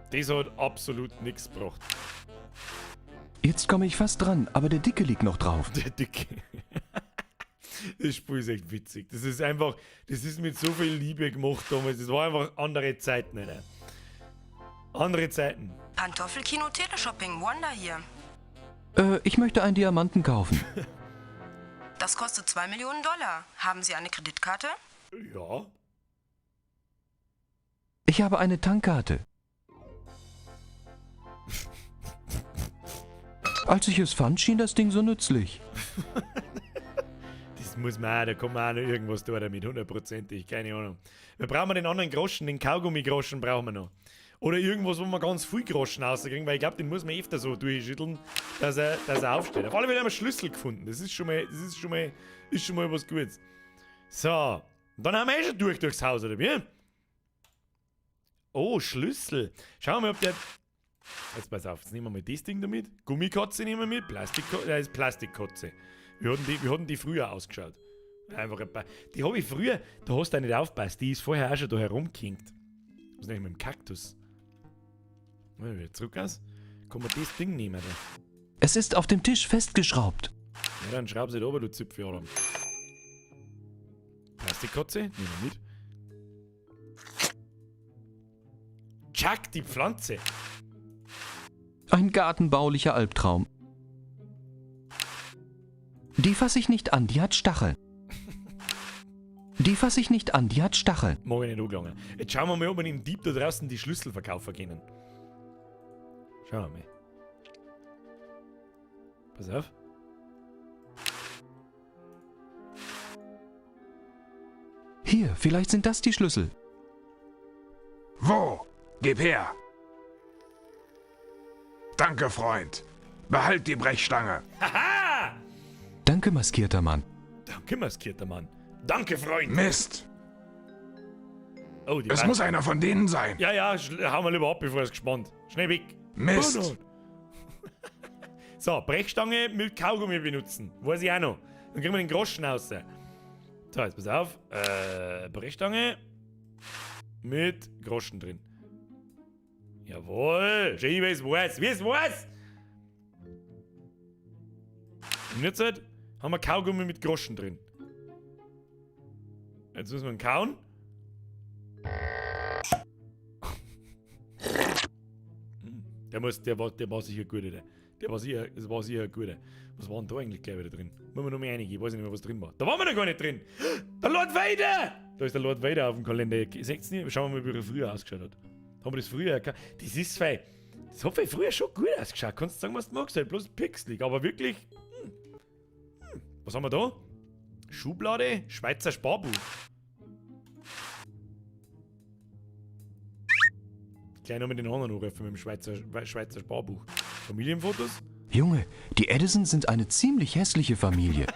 Speaker 1: Das hat absolut nix gebracht.
Speaker 8: Jetzt komme ich fast dran, aber der Dicke liegt noch drauf.
Speaker 1: Der Dicke. Das Spiel ist echt witzig. Das ist einfach, das ist mit so viel Liebe gemacht damals. Das war einfach andere Zeiten, Alter. Andere Zeiten.
Speaker 15: Pantoffelkino Teleshopping, Wanda hier.
Speaker 8: Ich möchte einen Diamanten kaufen.
Speaker 15: Das kostet 2 Millionen Dollar. Haben Sie eine Kreditkarte?
Speaker 1: Ja.
Speaker 8: Ich habe eine Tankkarte. Als ich es fand, schien das Ding so nützlich.
Speaker 1: Das muss man auch, da kann man auch noch irgendwas tun damit, hundertprozentig, keine Ahnung. Wir brauchen den anderen Groschen, den Kaugummi-Groschen brauchen wir noch. Oder irgendwas, wo wir ganz viel Groschen rauskriegen, weil ich glaub, den muss man öfter so durchschütteln, dass er aufsteht. Auf alle Fälle haben wir Schlüssel gefunden, das ist schon mal, das ist schon mal, ist schon mal was Gutes. So, und dann haben wir eh schon durchs Haus, oder wie? Oh, Schlüssel. Schauen wir mal, ob der... Jetzt pass auf, jetzt nehmen wir mal das Ding da mit. Gummikotze nehmen wir mit. Das ist Plastikkotze. Wie hatten die früher ausgeschaut? Einfach ein paar. Die hab ich früher, da hast du auch nicht aufgepasst, die ist vorher auch schon da herumgehinkt. Was nehme ich mit dem Kaktus? Mal wieder zurück aus. Kann man das Ding nehmen da?
Speaker 8: Es ist auf dem Tisch festgeschraubt.
Speaker 1: Ja, dann schraub sie da oben, du Zipfel, oder? Plastikkotze, nehmen wir mit. Chuck, die Pflanze.
Speaker 8: Ein gartenbaulicher Albtraum. Die fasse ich nicht an, die hat Stacheln. Die fasse ich nicht an, die hat Stacheln.
Speaker 1: Mag ich nicht angelangen. Jetzt schauen wir mal, ob wir dem Dieb da draußen die Schlüssel verkaufen können. Schauen wir mal. Pass auf.
Speaker 8: Hier, vielleicht sind das die Schlüssel.
Speaker 5: Wo? Gib her! Danke, Freund. Behalt die Brechstange.
Speaker 1: Haha!
Speaker 8: Danke, maskierter Mann.
Speaker 1: Danke, maskierter Mann. Danke, Freund.
Speaker 5: Mist.
Speaker 1: Oh, die
Speaker 10: Es
Speaker 1: Bank.
Speaker 10: muss einer von denen sein.
Speaker 1: Ja, ja, hau mal lieber ab, bevor es gespannt. Schnell weg.
Speaker 10: Mist.
Speaker 1: Oh, no. So, Brechstange mit Kaugummi benutzen. Weiß ich auch noch. Dann kriegen wir den Groschen raus. So, jetzt pass auf. Brechstange mit Groschen drin. Jawohl. Schön, wie es weiß. Wie es weiß. Und jetzt halt haben wir Kaugummi mit Groschen drin. Jetzt müssen wir ihn kauen. Der war sicher gut, der. Der war sicher, das war sicher ein guter. Was war denn da eigentlich gleich wieder drin? Müssen wir noch mal reingehen, ich weiß nicht mehr, was drin war. Da waren wir noch gar nicht drin! Der Lord Vader! Da ist der Lord Vader auf dem Kalender. Ihr seht's nicht? Schauen wir mal, wie er früher ausgeschaut hat. Haben wir das früher erkannt? Das ist fein. Das hat früher schon gut ausgeschaut. Kannst du sagen, was du magst, halt bloß pixelig, aber wirklich. Was haben wir da? Schublade, Schweizer Sparbuch. Gleich noch mit den anderen anrufen mit dem Schweizer Sparbuch. Familienfotos?
Speaker 8: Junge, die Edisons sind eine ziemlich hässliche Familie.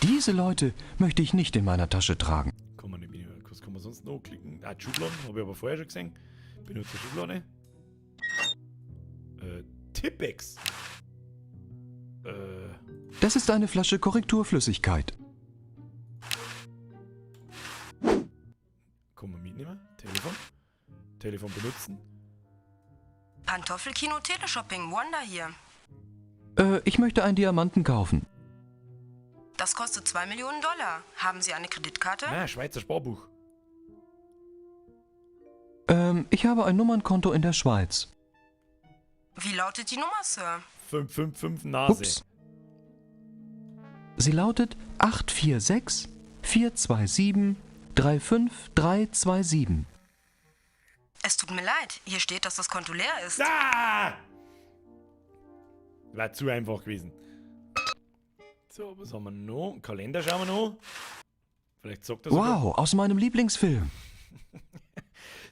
Speaker 8: Diese Leute möchte ich nicht in meiner Tasche tragen.
Speaker 1: Kann man nicht mehr. Was kann man sonst noch klicken? Ah, die Schubladen, hab ich aber vorher schon gesehen. Benutze Schublade. Tippex.
Speaker 8: Das ist eine Flasche Korrekturflüssigkeit.
Speaker 1: Kann man mitnehmen? Telefon? Telefon benutzen?
Speaker 15: Pantoffelkino Teleshopping, Wanda hier.
Speaker 8: Ich möchte einen Diamanten kaufen.
Speaker 15: Das kostet 2 Millionen Dollar. Haben Sie eine Kreditkarte?
Speaker 1: Ah, Schweizer Sparbuch.
Speaker 8: Ich habe ein Nummernkonto in der Schweiz.
Speaker 15: Wie lautet die Nummer, Sir?
Speaker 1: 555 Nase.
Speaker 8: Ups. Sie lautet 846 427 35327.
Speaker 15: Es tut mir leid, hier steht, dass das Konto leer ist.
Speaker 1: Ah! War zu einfach gewesen. So, was haben wir noch? Einen Kalender schauen wir noch. Vielleicht sagt das sogar.
Speaker 8: Wow, aus meinem Lieblingsfilm.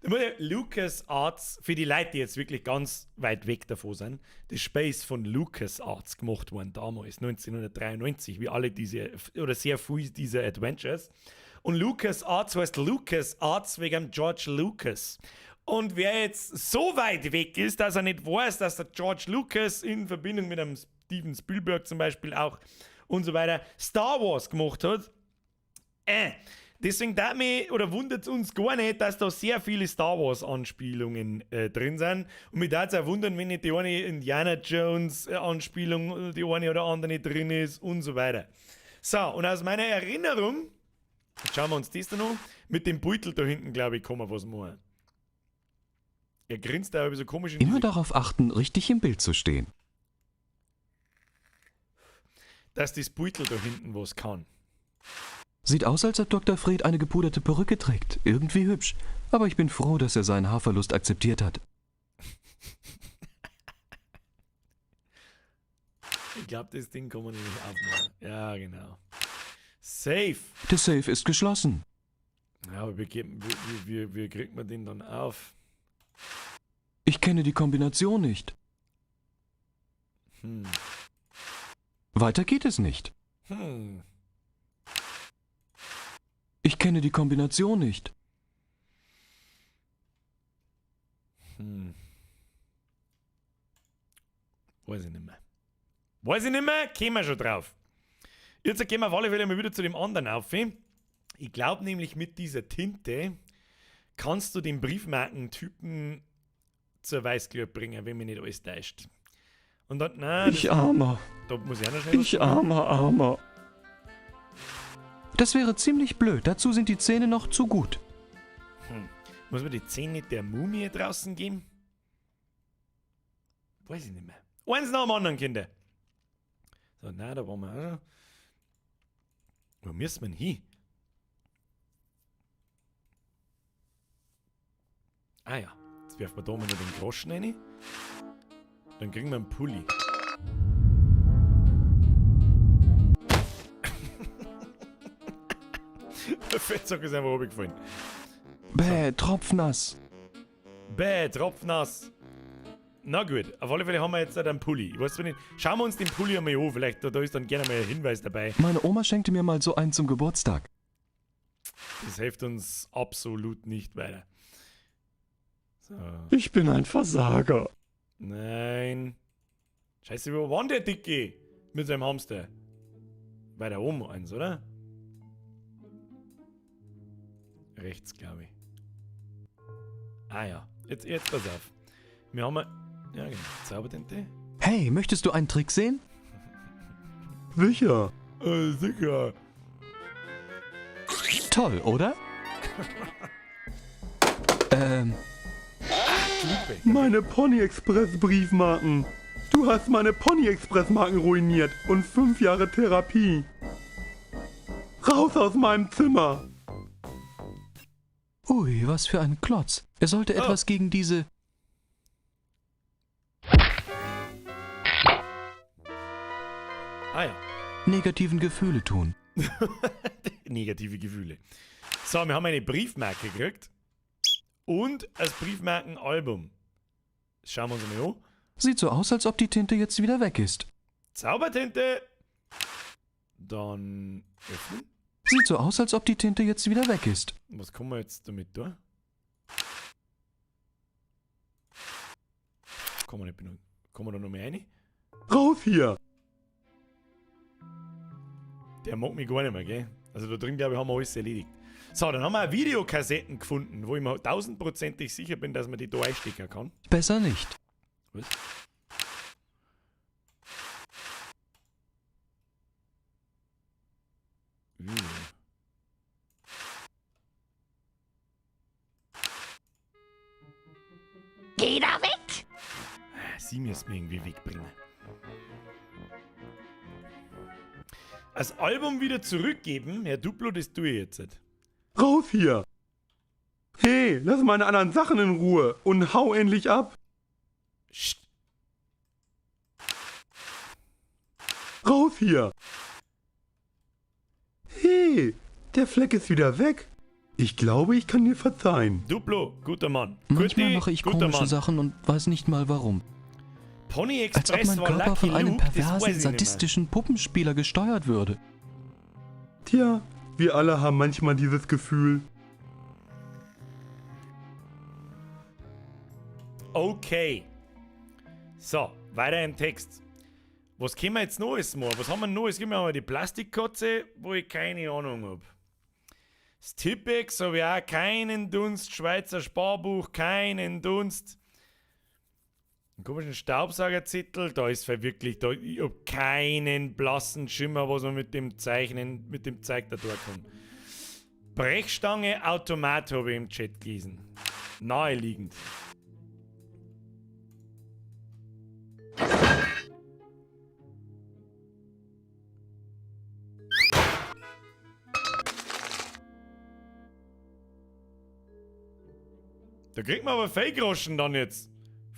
Speaker 1: Da muss ich LucasArts, für die Leute, die jetzt wirklich ganz weit weg davon sind, das Space von LucasArts gemacht worden damals, 1993, wie alle diese, oder sehr viel dieser Adventures. Und LucasArts heißt LucasArts wegen George Lucas. Und wer jetzt so weit weg ist, dass er nicht weiß, dass der George Lucas in Verbindung mit einem Steven Spielberg zum Beispiel auch und so weiter Star Wars gemacht hat, deswegen da mich, oder wundert's uns gar nicht, dass da sehr viele Star Wars Anspielungen drin sind. Und mich darf's auch wundern, wenn nicht die eine Indiana Jones Anspielung, die eine oder andere drin ist und so weiter. So, und aus meiner Erinnerung, jetzt schauen wir uns das da noch, mit dem Beutel da hinten, glaub ich, kann man was machen. Er grinst da aber so komisch in
Speaker 8: Immer
Speaker 1: diese
Speaker 8: darauf achten, richtig im Bild zu stehen.
Speaker 1: Dass das Beutel da hinten was kann.
Speaker 8: Sieht aus, als ob Doktor Fred eine gepuderte Perücke trägt. Irgendwie hübsch. Aber ich bin froh, dass er seinen Haarverlust akzeptiert hat.
Speaker 1: Ich glaub, das Ding kann man nämlich aufmachen. Ja, genau. Safe.
Speaker 8: Der Safe ist geschlossen.
Speaker 1: Ja, aber wie kriegt man den dann auf?
Speaker 8: Ich kenne die Kombination nicht. Weiter geht es nicht. Ich kenne die Kombination nicht.
Speaker 1: Weiß ich nicht mehr. Weiß ich nicht mehr, kämen wir schon drauf. Jetzt gehen wir auf alle Fälle mal wieder zu dem anderen auf. Ich glaub nämlich, mit dieser Tinte kannst du den Briefmarkentypen zur Weißglut bringen, wenn mich nicht alles täuscht. Und dann, nein,
Speaker 13: Ich
Speaker 1: das
Speaker 13: armer.
Speaker 1: Da muss ich auch noch schnell
Speaker 13: Ich
Speaker 1: was
Speaker 13: armer, armer.
Speaker 8: Das wäre ziemlich blöd. Dazu sind die Zähne noch zu gut.
Speaker 1: Muss man die Zähne der Mumie draußen geben? Weiß ich nicht mehr. Eins nach dem anderen, Kinder. So, nein, da waren wir auch schon. Wo müssen wir denn hin? Ah ja, jetzt werfen wir da mal noch den Groschen rein. Dann kriegen wir einen Pulli. Der Fettsack ist einfach runtergefallen.
Speaker 8: Bäh, tropfnass.
Speaker 1: Bäh, tropfnass. Na gut, auf alle Fälle haben wir jetzt einen Pulli. Ich weiß zwar nicht, schauen wir uns den Pulli einmal an, vielleicht da ist dann gerne mal ein Hinweis dabei.
Speaker 8: Meine Oma schenkte mir mal so einen zum Geburtstag.
Speaker 1: Das hilft uns absolut nicht weiter. So.
Speaker 13: Ich bin ein Versager.
Speaker 1: Nein. Scheiße, wo war denn der Dicke? Mit seinem Hamster. Weiter oben eins, oder? Rechts, glaube ich. Ah ja. Jetzt pass auf. Wir haben. Ja, genau. Zaubertinte.
Speaker 8: Hey, möchtest du einen Trick sehen?
Speaker 12: Sicher.
Speaker 1: Sicher.
Speaker 8: Toll, oder?
Speaker 12: Meine Pony Express Briefmarken. Du hast meine Pony Express Marken ruiniert und 5 Jahre Therapie. Raus aus meinem Zimmer.
Speaker 8: Ui, was für ein Klotz. Er sollte etwas gegen diese...
Speaker 1: Ah ja.
Speaker 8: negativen Gefühle tun.
Speaker 1: Negative Gefühle. So, wir haben eine Briefmarke gekriegt. Und das Briefmarkenalbum. Das schauen wir uns mal an.
Speaker 8: Sieht so aus, als ob die Tinte jetzt wieder weg ist.
Speaker 1: Zaubertinte. Dann öffnen.
Speaker 8: Sieht so aus, als ob die Tinte jetzt wieder weg ist.
Speaker 1: Was kann man jetzt damit tun? Kann man nicht benutzen. Kann man da noch mehr rein?
Speaker 12: Raus hier!
Speaker 1: Der mag mich gar nicht mehr, gell? Also da drin, glaube ich, haben wir alles erledigt. So, dann haben wir auch Videokassetten gefunden, wo ich mir 1000-prozentig sicher bin, dass man die da einstecken kann.
Speaker 8: Besser nicht.
Speaker 1: Was?
Speaker 11: Geh da weg!
Speaker 1: Sie müssen mir irgendwie wegbringen. Das Album wieder zurückgeben, Herr Duplo, das tue ich jetzt nicht.
Speaker 12: Raus hier! Hey, lass meine anderen Sachen in Ruhe und hau endlich ab! Raus hier! Hey, der Fleck ist wieder weg. Ich glaube, ich kann dir verzeihen.
Speaker 1: Duplo, guter Mann.
Speaker 8: Manchmal mache ich
Speaker 1: guter
Speaker 8: komische
Speaker 1: Mann.
Speaker 8: Sachen und weiß nicht mal warum.
Speaker 1: Pony
Speaker 8: Als ob
Speaker 1: Express
Speaker 8: mein
Speaker 1: war
Speaker 8: Körper
Speaker 1: Lucky
Speaker 8: von einem
Speaker 1: Luke, das weiß
Speaker 8: perversen,
Speaker 1: ich nicht mehr.
Speaker 8: sadistischen Puppenspieler gesteuert würde.
Speaker 12: Tja, wir alle haben manchmal dieses Gefühl.
Speaker 1: Okay. So, weiter im Text. Was können wir jetzt noch alles machen? Was haben wir noch? Es gibt mir einmal die Plastikkatze, wo ich keine Ahnung hab. Das Tippex habe ich auch keinen Dunst. Schweizer Sparbuch, keinen Dunst. Einen komischen Staubsaugerzettel, da ist wirklich, da, ich hab keinen blassen Schimmer, was man mit dem Zeichnen, mit dem Zeug da tun kann. Brechstange Automat habe ich im Chat gelesen. Naheliegend. Da kriegt man aber Fake-Groschen dann jetzt.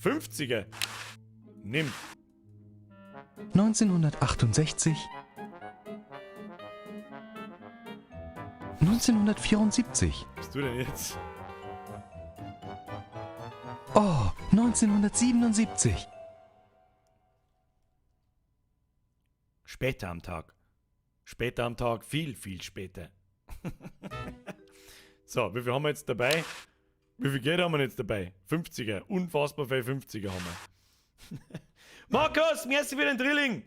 Speaker 1: 50er. Nimm.
Speaker 8: 1968, 1974,
Speaker 1: Was bist du denn jetzt?
Speaker 8: oh, 1977,
Speaker 1: Später am Tag. Später am Tag, viel, viel später. So, wie viel haben wir jetzt dabei? Wie viel Geld haben wir jetzt dabei? 50er. Unfassbar viel 50er haben wir. Markus, merci für den Drilling!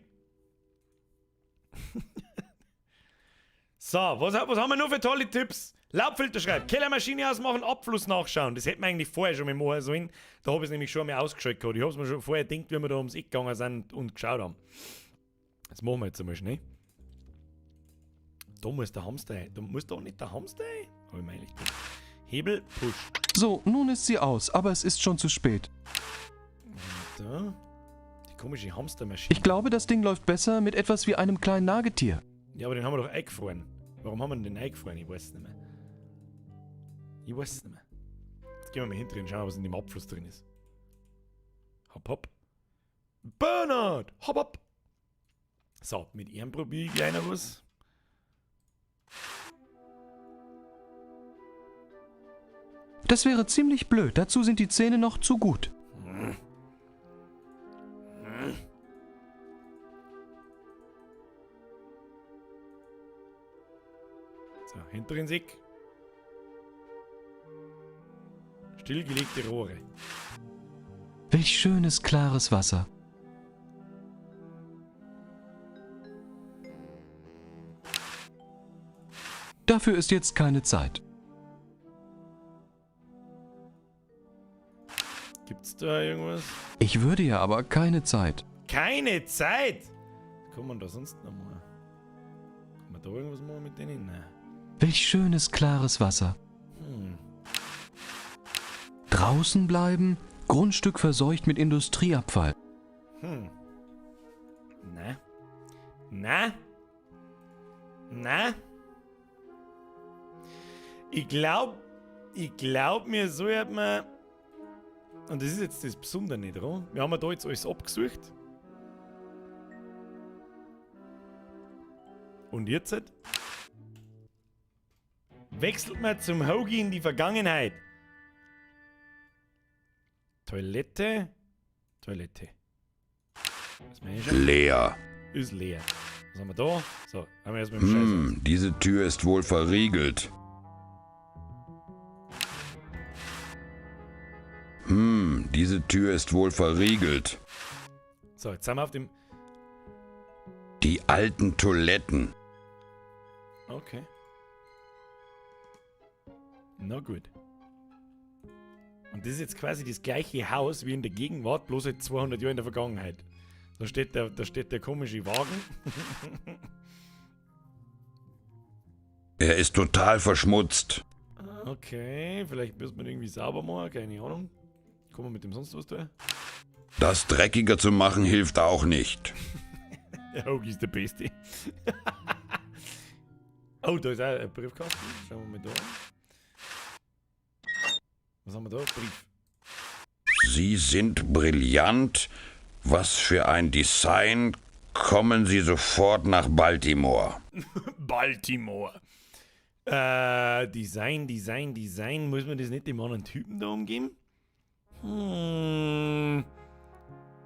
Speaker 1: So, was haben wir noch für tolle Tipps? Laubfilter schreibt, Kellermaschine ausmachen, Abfluss nachschauen. Das hätten wir eigentlich vorher schon mal machen sollen. Da habe ich es nämlich schon mal ausgeschaltet gehabt. Ich habe es mir schon vorher gedacht, wie wir da ums Eck gegangen sind und geschaut haben. Das machen wir jetzt einmal schnell. Da muss der Hamster rein. Da muss doch nicht der Hamster rein. Hab ich mir eigentlich gedacht. Hebel, Push.
Speaker 8: So, nun ist sie aus, aber es ist schon zu spät.
Speaker 1: Und da. Die komische Hamstermaschine.
Speaker 8: Ich glaube, das Ding läuft besser mit etwas wie einem kleinen Nagetier.
Speaker 1: Ja, aber den haben wir doch eingefroren. Warum haben wir denn den eingefroren? Ich weiß es nicht mehr. Ich weiß es nicht mehr. Jetzt gehen wir mal hinten und schauen, was in dem Abfluss drin ist. Hopp, hopp. Bernhard! Hopp, hopp! So, mit ihm probiere ich gleich noch was.
Speaker 8: Das wäre ziemlich blöd, dazu sind die Zähne noch zu gut.
Speaker 1: So, hinteren Sick. Stillgelegte Rohre.
Speaker 8: Welch schönes, klares Wasser. Dafür ist jetzt keine Zeit.
Speaker 1: Gibt's da irgendwas?
Speaker 8: Ich würde ja aber keine Zeit.
Speaker 1: Keine Zeit! Was kann man da sonst noch machen? Kann man da irgendwas machen mit denen? Nein.
Speaker 8: Welch schönes, klares Wasser. Draußen bleiben? Grundstück verseucht mit Industrieabfall.
Speaker 1: Na? Na? Na? Ich glaub, mir so hat man. Und das ist jetzt das Besondere dran. Wir haben ja da jetzt alles abgesucht. Und jetzt wechselt man zum Hoagie in die Vergangenheit. Toilette. Toilette. Was meine ich schon?
Speaker 6: Leer.
Speaker 1: Ist leer. Was haben wir da? So, haben wir erstmal im Scheiß.
Speaker 6: Diese Tür ist wohl verriegelt. Diese Tür ist wohl verriegelt.
Speaker 1: So, jetzt sind wir auf dem.
Speaker 6: Die alten Toiletten.
Speaker 1: Okay. Na gut. Und das ist jetzt quasi das gleiche Haus wie in der Gegenwart, bloß jetzt 200 Jahre in der Vergangenheit. Da steht der komische Wagen.
Speaker 6: Er ist total verschmutzt.
Speaker 1: Okay, vielleicht müssen wir ihn irgendwie sauber machen, keine Ahnung. Kann man mit dem sonst was tun?
Speaker 6: Das dreckiger zu machen hilft auch nicht.
Speaker 1: Der Hoagie ist der Beste. Oh, da ist auch ein Briefkasten. Schauen wir mal da. Was haben wir da? Brief.
Speaker 6: Sie sind brillant. Was für ein Design. Kommen Sie sofort nach Baltimore.
Speaker 1: Baltimore. Design, Design, Design. Muss man das nicht dem anderen Typen da umgeben?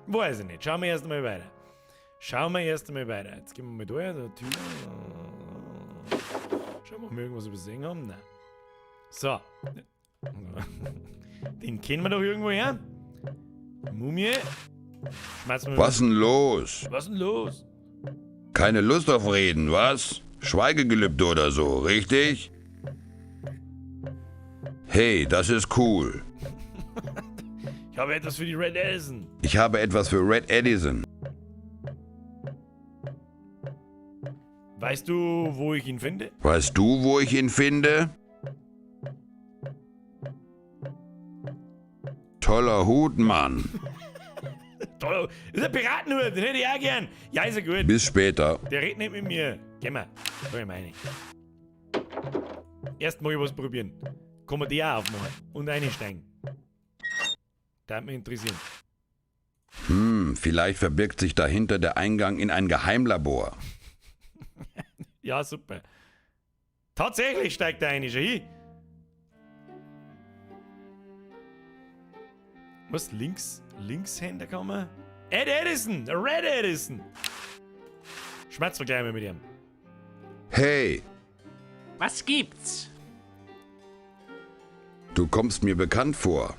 Speaker 1: Weiß ich nicht. Schauen wir erst einmal weiter. Jetzt gehen wir mal da her. Da Tür. Schauen wir, ob wir irgendwas übersehen haben. Nein. So. Den kennen wir doch irgendwo her. Mumie. Schmeißen wir.
Speaker 6: Was denn los?
Speaker 1: Was denn los?
Speaker 6: Keine Lust auf Reden, was? Schweigegelübde oder so, richtig? Hey, das ist cool.
Speaker 1: Ich habe etwas für die Red Edison.
Speaker 6: Ich habe etwas für Red Edison.
Speaker 1: Weißt du, wo ich ihn finde?
Speaker 6: Weißt du, wo ich ihn finde? Toller Hut, Mann.
Speaker 1: Toller, das ist ein Piratenhut, den hätte ich auch gern. Ja, ist ja gut.
Speaker 6: Bis später.
Speaker 1: Der redet nicht mit mir. Geh mal. Da meine ich. Erst mal was probieren. Kann man die auch aufmachen und einsteigen. Das würde mich interessieren.
Speaker 6: Vielleicht verbirgt sich dahinter der Eingang in ein Geheimlabor.
Speaker 1: Ja, super. Tatsächlich steigt der eine schon hin. Was? Links? Linkshänder kann man? Ed Edison! Red Edison! Schmerz wir gleich mal mit ihm.
Speaker 6: Hey!
Speaker 9: Was gibt's?
Speaker 6: Du kommst mir bekannt vor.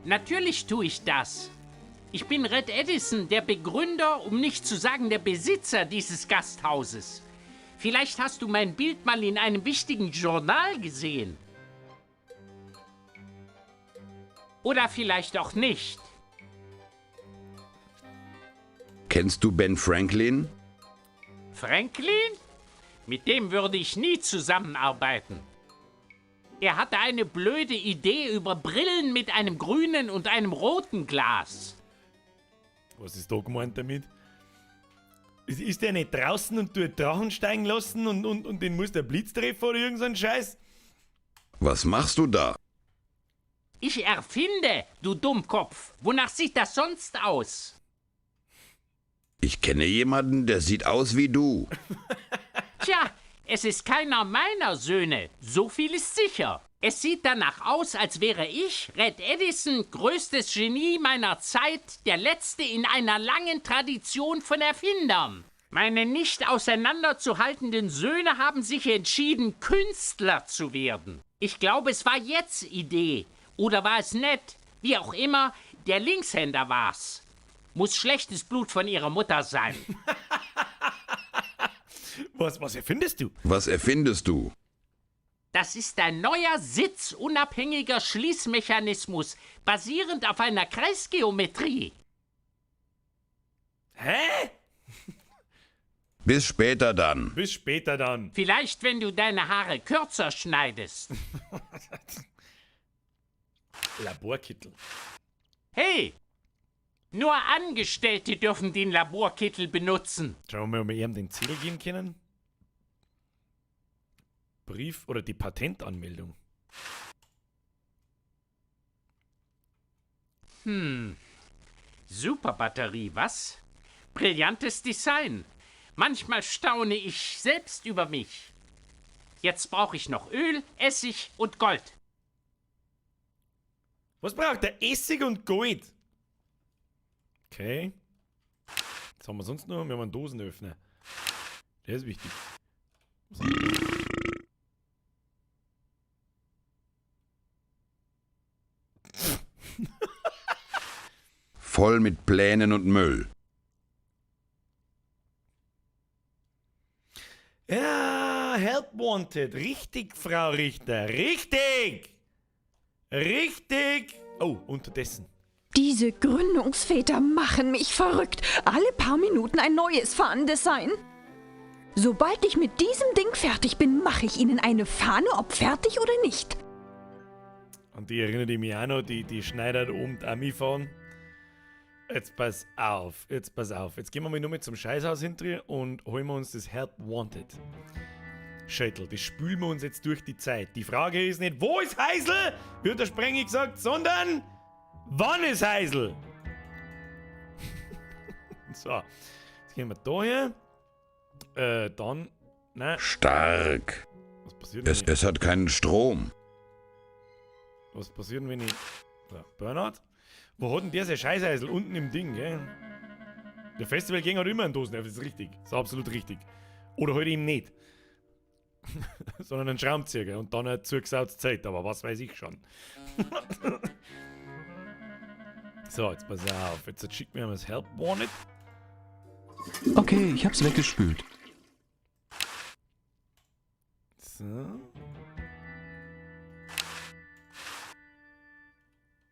Speaker 9: Natürlich tue ich das. Ich bin Red Edison, der Begründer, um nicht zu sagen der Besitzer dieses Gasthauses. Vielleicht hast du mein Bild mal in einem wichtigen Journal gesehen. Oder vielleicht auch nicht.
Speaker 6: Kennst du Ben Franklin?
Speaker 9: Franklin? Mit dem würde ich nie zusammenarbeiten. Er hatte eine blöde Idee über Brillen mit einem grünen und einem roten Glas.
Speaker 1: Was ist da gemeint damit? Ist der nicht draußen und tut Drachen steigen lassen und den muss der Blitz treffen oder irgend so ein Scheiß?
Speaker 6: Was machst du da?
Speaker 9: Ich erfinde, du Dummkopf. Wonach sieht das sonst aus?
Speaker 6: Ich kenne jemanden, der sieht aus wie du.
Speaker 9: Tja, es ist keiner meiner Söhne. So viel ist sicher. Es sieht danach aus, als wäre ich, Red Edison, größtes Genie meiner Zeit, der letzte in einer langen Tradition von Erfindern. Meine nicht auseinanderzuhaltenden Söhne haben sich entschieden, Künstler zu werden. Ich glaube, es war jetzt Idee. Oder war es nett? Wie auch immer, der Linkshänder war's. Muss schlechtes Blut von ihrer Mutter sein.
Speaker 1: Was erfindest du?
Speaker 6: Was erfindest du?
Speaker 9: Das ist ein neuer sitzunabhängiger Schließmechanismus, basierend auf einer Kreisgeometrie.
Speaker 1: Hä?
Speaker 6: Bis später dann.
Speaker 1: Bis später dann.
Speaker 9: Vielleicht, wenn du deine Haare kürzer schneidest.
Speaker 1: Laborkittel.
Speaker 9: Hey! Nur Angestellte dürfen den Laborkittel benutzen.
Speaker 1: Schauen wir mal, ob wir ihm den Zettel geben können. Brief oder die Patentanmeldung.
Speaker 9: Super Batterie, was? Brillantes Design. Manchmal staune ich selbst über mich. Jetzt brauche ich noch Öl, Essig und Gold.
Speaker 1: Was braucht der? Essig und Gold. Okay. Was haben wir sonst noch? Wir haben einen Dosenöffner. Der ist wichtig. Was haben wir?
Speaker 6: Voll mit Plänen und Müll.
Speaker 1: Ja, Help Wanted. Richtig, Frau Richter. Richtig! Richtig! Oh, unterdessen.
Speaker 16: Diese Gründungsväter machen mich verrückt. Alle paar Minuten ein neues Fahnendesign. Sobald ich mit diesem Ding fertig bin, mache ich Ihnen eine Fahne, ob fertig oder nicht.
Speaker 1: An die erinnert ich mich auch noch, die Schneider da oben auch mitfahren. Jetzt pass auf, jetzt pass auf. Jetzt gehen wir mal nur mit zum Scheißhaus hinterher und holen wir uns das Help Wanted. Schädel, das spülen wir uns jetzt durch die Zeit. Die Frage ist nicht, wo ist Heisel? Wird der Sprengi gesagt, sondern wann ist Heisel? So, jetzt gehen wir da her. Dann, nein.
Speaker 6: Stark.
Speaker 1: Was passiert denn,
Speaker 6: Es hat keinen Strom.
Speaker 1: Was passiert denn, wenn ich... So, Bernhard? Wo hat denn der sein Scheißeisel? Unten im Ding, gell? Der Festivalgänger hat immer einen Dosenöffner, das ist richtig. Das ist absolut richtig. Oder halt eben nicht. Sondern einen Schraubenzieher und dann eine zugesaute Zeit, aber was weiß ich schon. So, jetzt pass auf. Jetzt schickt mir das Help Wanted.
Speaker 8: Okay, ich hab's weggespült.
Speaker 1: So.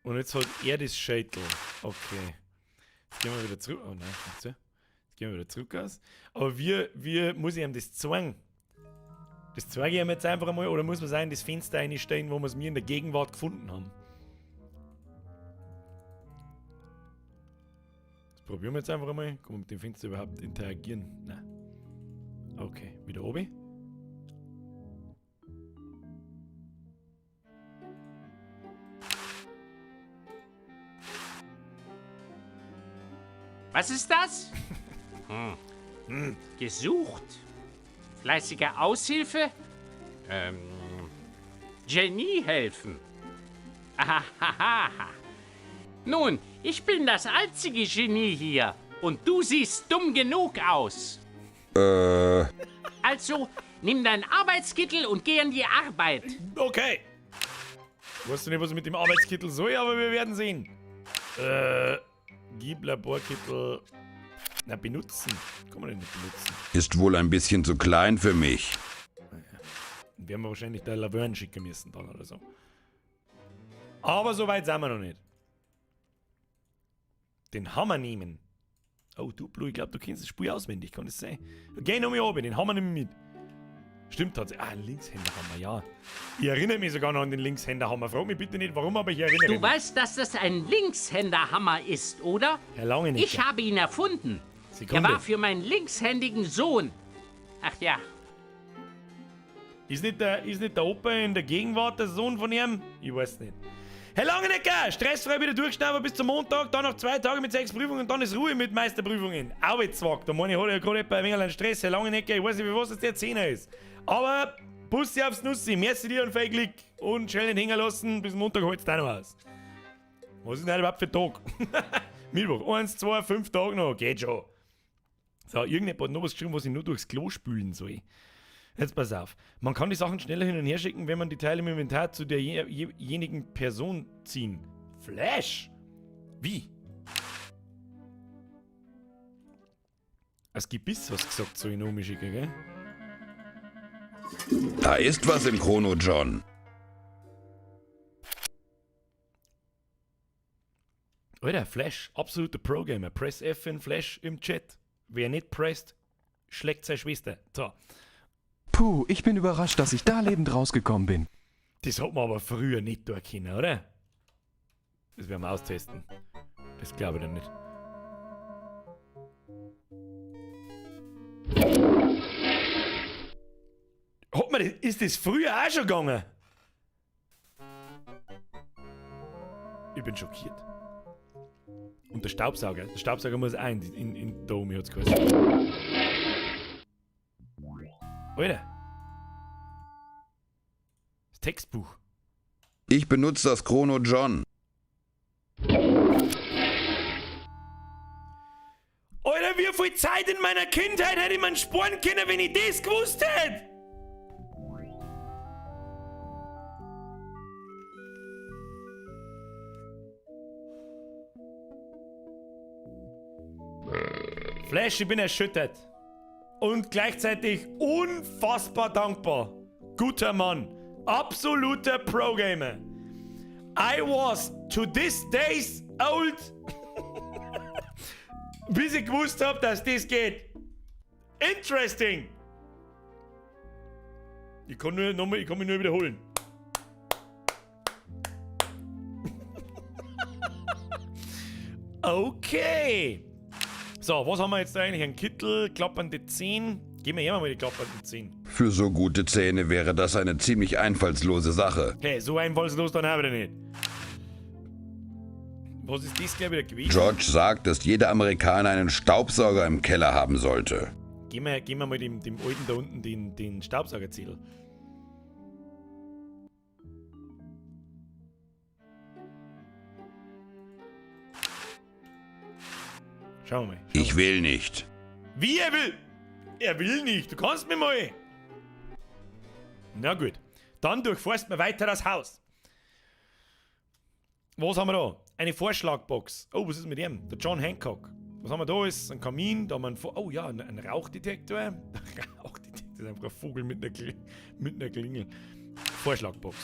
Speaker 1: Und jetzt hat er das Schädel. Okay. Jetzt gehen wir wieder zurück. Oh nein, nicht so. Jetzt gehen wir wieder zurück aus. Aber wie muss ich ihm das zeigen? Das zeige ich ihm jetzt einfach einmal, oder muss man sagen, das Fenster einstellen, wo wir es mir in der Gegenwart gefunden haben? Das probieren wir jetzt einfach einmal. Kann man mit dem Fenster überhaupt interagieren? Nein. Okay, wieder oben.
Speaker 9: Was ist das? Gesucht. Fleißige Aushilfe? Genie helfen. Ahahaha. Nun, ich bin das einzige Genie hier. Und du siehst dumm genug aus. Also, nimm deinen Arbeitskittel und geh an die Arbeit.
Speaker 1: Okay. Ich weiß nicht, was ich mit dem Arbeitskittel soll, aber wir werden sehen. Gib Laborkittel. Na, benutzen. Kann man den nicht benutzen.
Speaker 6: Ist wohl ein bisschen zu klein für mich.
Speaker 1: Naja. Dann werden wir wahrscheinlich der Laverne schicken müssen dann oder so. Aber so weit sind wir noch nicht. Den Hammer nehmen. Oh, du, Blue, ich glaub, du kennst das Spiel auswendig, kann das sein? Geh nochmal oben, den Hammer nehmen wir mit. Stimmt tatsächlich. Ah, ein Linkshänderhammer, ja. Ich erinnere mich sogar noch an den Linkshänderhammer. Frag mich bitte nicht, warum, aber ich erinnere
Speaker 9: Du
Speaker 1: mich.
Speaker 9: weißt, dass das ein Linkshänderhammer ist, oder?
Speaker 1: Herr Langenecker.
Speaker 9: Ich habe ihn erfunden.
Speaker 1: Sekunde.
Speaker 9: Er war für meinen linkshändigen Sohn. Ach ja.
Speaker 1: Ist nicht der Opa in der Gegenwart der Sohn von ihm? Ich weiß nicht. Herr Langenecker, stressfrei wieder durchschnaufen bis zum Montag, dann noch 2 Tage mit 6 Prüfungen und dann ist Ruhe mit Meisterprüfungen. Auezwack, da meine ich, hat ja gerade etwa ein wenig einen Stress. Herr Langenecker, ich weiß nicht, wie was das der Zehner ist. Aber Bussi aufs Nussi, merci dir und viel Glück. Und schnell nicht hängen lassen, bis Montag holt's da noch aus. Was ist denn heute überhaupt für Tag? Mittwoch, 1, 2, 5 Tage noch, geht schon. So, irgendjemand hat noch was geschrieben, was ich nur durchs Klo spülen soll. Jetzt pass auf. Man kann die Sachen schneller hin und her schicken, wenn man die Teile im Inventar zu derjenigen Person ziehen. Flash! Wie? Es gibt bis was gesagt, so in Omi schicken, gell?
Speaker 6: Da ist was im Chrono John.
Speaker 1: Alter, Flash, absoluter Pro-Gamer. Press F in Flash im Chat. Wer nicht presst, schlägt seine Schwester. So.
Speaker 8: Puh, ich bin überrascht, dass ich da lebend rausgekommen bin.
Speaker 1: Das hat man aber früher nicht tun können, oder? Das werden wir austesten. Das glaube ich dann nicht. Hat man das, ist das früher auch schon gegangen? Ich bin schockiert. Und der Staubsauger. Der Staubsauger muss auch in da oben, hat's geheißen. Alter. Das Textbuch.
Speaker 6: Ich benutze das Chrono John.
Speaker 1: Alter, wie viel Zeit in meiner Kindheit hätte ich mir sparen können, wenn ich das gewusst hätte? Flash, ich bin erschüttert. Und gleichzeitig unfassbar dankbar. Guter Mann. Absoluter Pro-Gamer. I was to this days old, bis ich gewusst hab, dass das geht. Interesting. Ich kann nur noch mal, ich kann mich nur wiederholen. Okay. So, was haben wir jetzt da eigentlich? Ein Kittel, klappernde Zehen. Gehen wir her mal die klappernden Zehen.
Speaker 6: Für so gute Zähne wäre das eine ziemlich einfallslose Sache.
Speaker 1: Hey, so einfallslos dann auch wieder nicht. Was ist das gleich wieder gewesen?
Speaker 6: George sagt, dass jeder Amerikaner einen Staubsauger im Keller haben sollte.
Speaker 1: Gehen wir mal dem Alten da unten den Staubsaugerzettel. Schauen wir mal.
Speaker 6: Ich will nicht.
Speaker 1: Wie er will? Er will nicht. Du kannst mir mal. Na gut. Dann durchforsten wir weiter das Haus. Was haben wir da? Eine Vorschlagbox. Oh, was ist mit ihm? Der John Hancock. Was haben wir da? Ist ein Kamin. Da haben wir einen oh ja, ein Rauchdetektor. Rauchdetektor ist einfach ein Vogel mit einer Klingel. Vorschlagbox.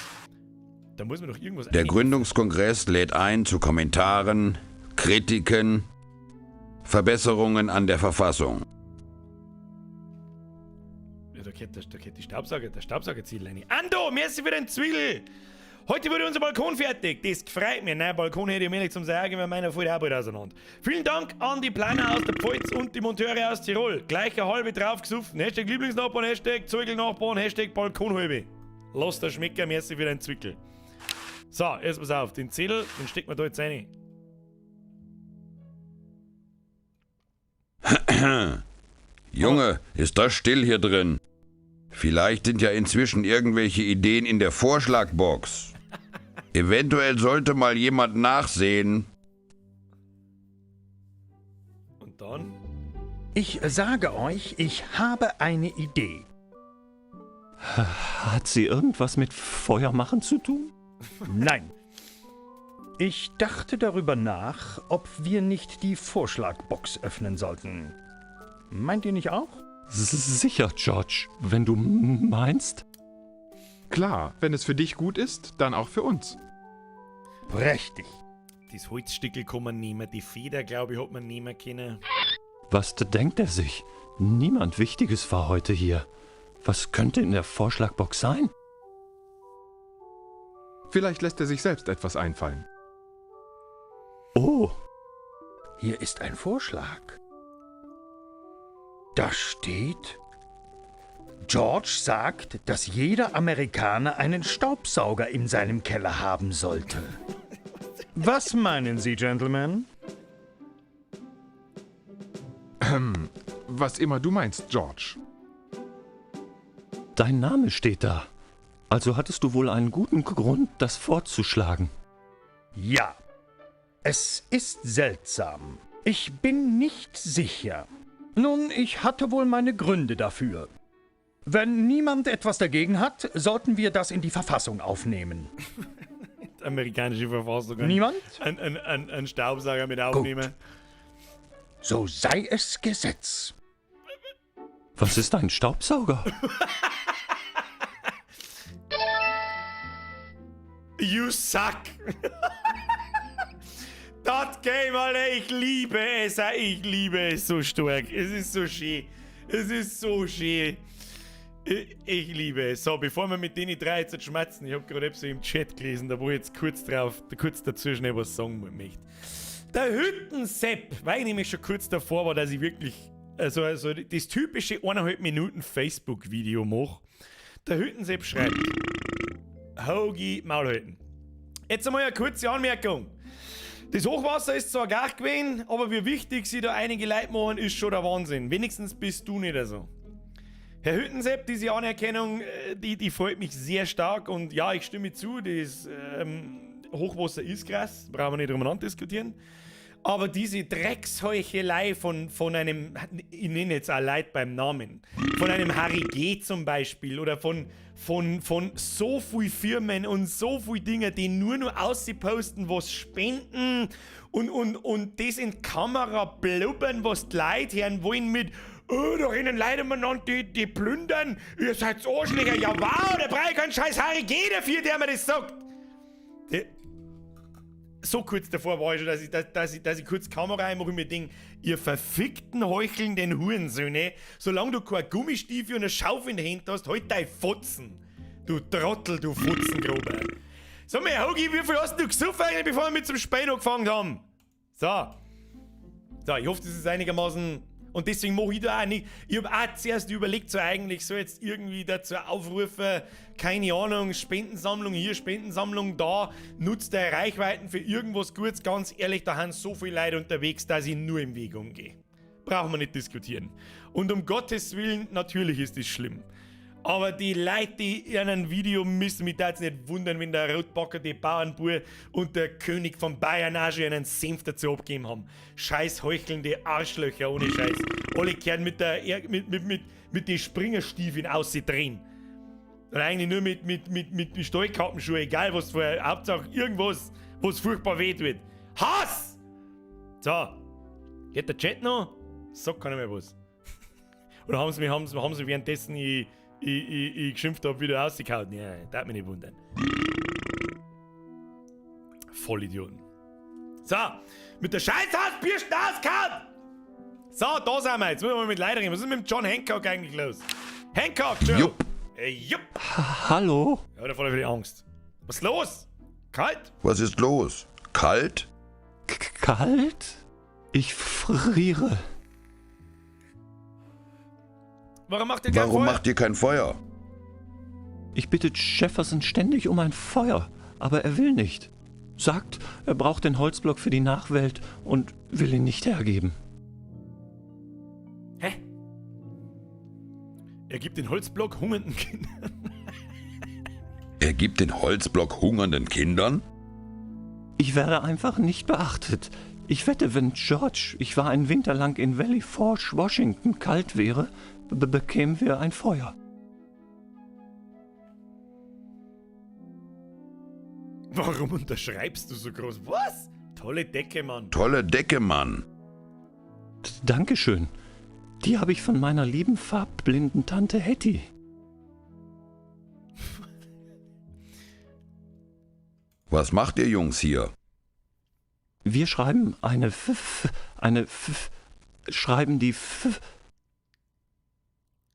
Speaker 1: Da muss man doch irgendwas.
Speaker 6: Der Gründungskongress lädt ein zu Kommentaren, Kritiken, Verbesserungen an der Verfassung.
Speaker 1: Ja, da geht die Staubsauger, der Staubsaugerziel rein. Ando, merci für den Zwiebel! Heute wurde unser Balkon fertig. Das freut mich. Nein, Balkon hätte ich mir nicht zum Sagen, weil meiner fällt auch bald auseinander. Vielen Dank an die Planer aus der Pfalz und die Monteure aus Tirol. Gleich eine halbe draufgesoffen. Hashtag Lieblingsnachbarn, Hashtag Zeugelnachbarn, Hashtag Balkonhalbe. Lass der Schmecker, merci für den Zwickel. So, jetzt pass auf. Den Zettel, den stecken wir da jetzt rein.
Speaker 6: Junge, ist das still hier drin? Vielleicht sind ja inzwischen irgendwelche Ideen in der Vorschlagbox. Eventuell sollte mal jemand nachsehen.
Speaker 1: Und dann?
Speaker 17: Ich sage euch, ich habe eine Idee.
Speaker 13: Hat sie irgendwas mit Feuermachen zu tun?
Speaker 17: Nein. Ich dachte darüber nach, ob wir nicht die Vorschlagbox öffnen sollten. Meint ihr nicht auch?
Speaker 13: Sicher, George, wenn du meinst.
Speaker 10: Klar, wenn es für dich gut ist, dann auch für uns.
Speaker 17: Prächtig.
Speaker 1: Das Holzstickel kann man nehmen, die Feder, glaube ich, hat man nehmen können.
Speaker 13: Was denkt er sich? Niemand Wichtiges war heute hier. Was könnte in der Vorschlagbox sein?
Speaker 10: Vielleicht lässt er sich selbst etwas einfallen.
Speaker 13: Oh.
Speaker 17: Hier ist ein Vorschlag. Da steht, George sagt, dass jeder Amerikaner einen Staubsauger in seinem Keller haben sollte. Was meinen Sie, Gentlemen?
Speaker 10: Was immer du meinst, George.
Speaker 13: Dein Name steht da. Also hattest du wohl einen guten Grund, das vorzuschlagen.
Speaker 17: Ja. Es ist seltsam. Ich bin nicht sicher. Nun, ich hatte wohl meine Gründe dafür. Wenn niemand etwas dagegen hat, sollten wir das in die Verfassung aufnehmen.
Speaker 1: Die amerikanische Verfassung.
Speaker 17: Niemand?
Speaker 1: Ein Staubsauger mit aufnehmen.
Speaker 17: So sei es Gesetz.
Speaker 13: Was ist ein Staubsauger?
Speaker 1: You suck! Das Game, Alter, ich liebe es, ich liebe es so stark. Es ist so schön. Es ist so schön. Ich liebe es. So, bevor wir mit denen drei jetzt schmerzen, ich hab gerade so im Chat gelesen, da wo ich jetzt kurz drauf, kurz dazwischen etwas sagen möchte. Der Hüttensepp, weil ich nämlich schon kurz davor war, dass ich wirklich also das typische 1,5 Minuten Facebook-Video mache. Der Hüttensepp schreibt: Hogi Maulhütten. Jetzt einmal eine kurze Anmerkung. Das Hochwasser ist zwar gar gewesen, aber wie wichtig sie da einige Leute machen, ist schon der Wahnsinn. Wenigstens bist du nicht so. Herr Hüttensepp, diese Anerkennung, die freut mich sehr stark und ja, ich stimme zu, das Hochwasser ist krass, brauchen wir nicht drüber diskutieren. Aber diese Drecksheuchelei von einem, ich nenne jetzt auch Leute beim Namen, von einem Harry G. zum Beispiel oder von so vielen Firmen und so vielen Dingen, die nur noch ausposten, was spenden und das in Kamera blubbern, was die Leute hören wollen mit, oh, da rennen Leute umeinander, die plündern, ihr seid Arschlöcher, ja wow, da brauche ich keinen scheiß Harry G. dafür, der mir das sagt. So kurz davor war ich schon, dass ich kurz Kamera reinmache und mir denke, ihr verfickten, heuchelnden Hurensöhne, solange du kein Gummistiefel und eine Schaufel in der Hand hast, halt dein Fotzen. Du Trottel, du Fotzengrober. Sag mal, Hogi, wie viel hast du gesoffen eigentlich, bevor wir mit zum Spielen angefangen haben? So. So, ich hoffe, das ist einigermaßen... Und deswegen mache ich da auch nicht. Ich habe auch zuerst überlegt, so eigentlich so jetzt irgendwie dazu aufrufen, keine Ahnung, Spendensammlung hier, Spendensammlung da, nutzt der Reichweiten für irgendwas Gutes. Ganz ehrlich, da sind so viele Leute unterwegs, dass ich nur im Weg umgehe. Brauchen wir nicht diskutieren. Und um Gottes Willen, natürlich ist das schlimm. Aber die Leute, die in einem Video müssen mich da jetzt nicht wundern, wenn der Rotbacker, die Bauernbub und der König von Bayern auch schon einen Senf dazu abgegeben haben. Scheiß heuchelnde Arschlöcher ohne Scheiß. Alle kehren mit den Springerstiefeln auszudrehen. Und eigentlich nur mit Stallkappenschuhen, egal was vorher. Hauptsache irgendwas, was furchtbar weh tut. Hass! So. Geht der Chat noch? Sag keiner mehr was. Oder haben sie mich währenddessen ich geschimpft hab, wieder rausgehauen. Ja, darf mich nicht wundern. Vollidioten. So, mit der Scheißhausbürste rausgehauen! So, da sind wir jetzt. Müssen wir mal mit Leuten reden. Was ist mit dem John Hancock eigentlich los? Hancock, Joe!
Speaker 6: Jupp.
Speaker 1: Jupp.
Speaker 13: Hallo?
Speaker 1: Ja, da voll wieder Angst. Was ist los? Kalt?
Speaker 6: Was ist los? Kalt?
Speaker 13: Kalt? Ich friere.
Speaker 1: Warum macht ihr kein
Speaker 6: Warum
Speaker 1: Feuer?
Speaker 6: macht ihr kein Feuer?
Speaker 13: Ich bitte Jefferson ständig um ein Feuer, aber er will nicht. Sagt, er braucht den Holzblock für die Nachwelt und will ihn nicht hergeben.
Speaker 1: Hä? Er gibt den Holzblock hungernden Kindern.
Speaker 6: Er gibt den Holzblock hungernden Kindern?
Speaker 13: Ich werde einfach nicht beachtet. Ich wette, wenn George, ich war einen Winter lang in Valley Forge, Washington, kalt wäre, bekämen wir ein Feuer.
Speaker 1: Warum unterschreibst du so groß? Was? Tolle Decke, Mann.
Speaker 6: Tolle Decke, Mann.
Speaker 13: Dankeschön. Die habe ich von meiner lieben farbblinden Tante Hetty.
Speaker 6: Was macht ihr Jungs hier?
Speaker 13: Wir schreiben eine F, eine F, schreiben die F.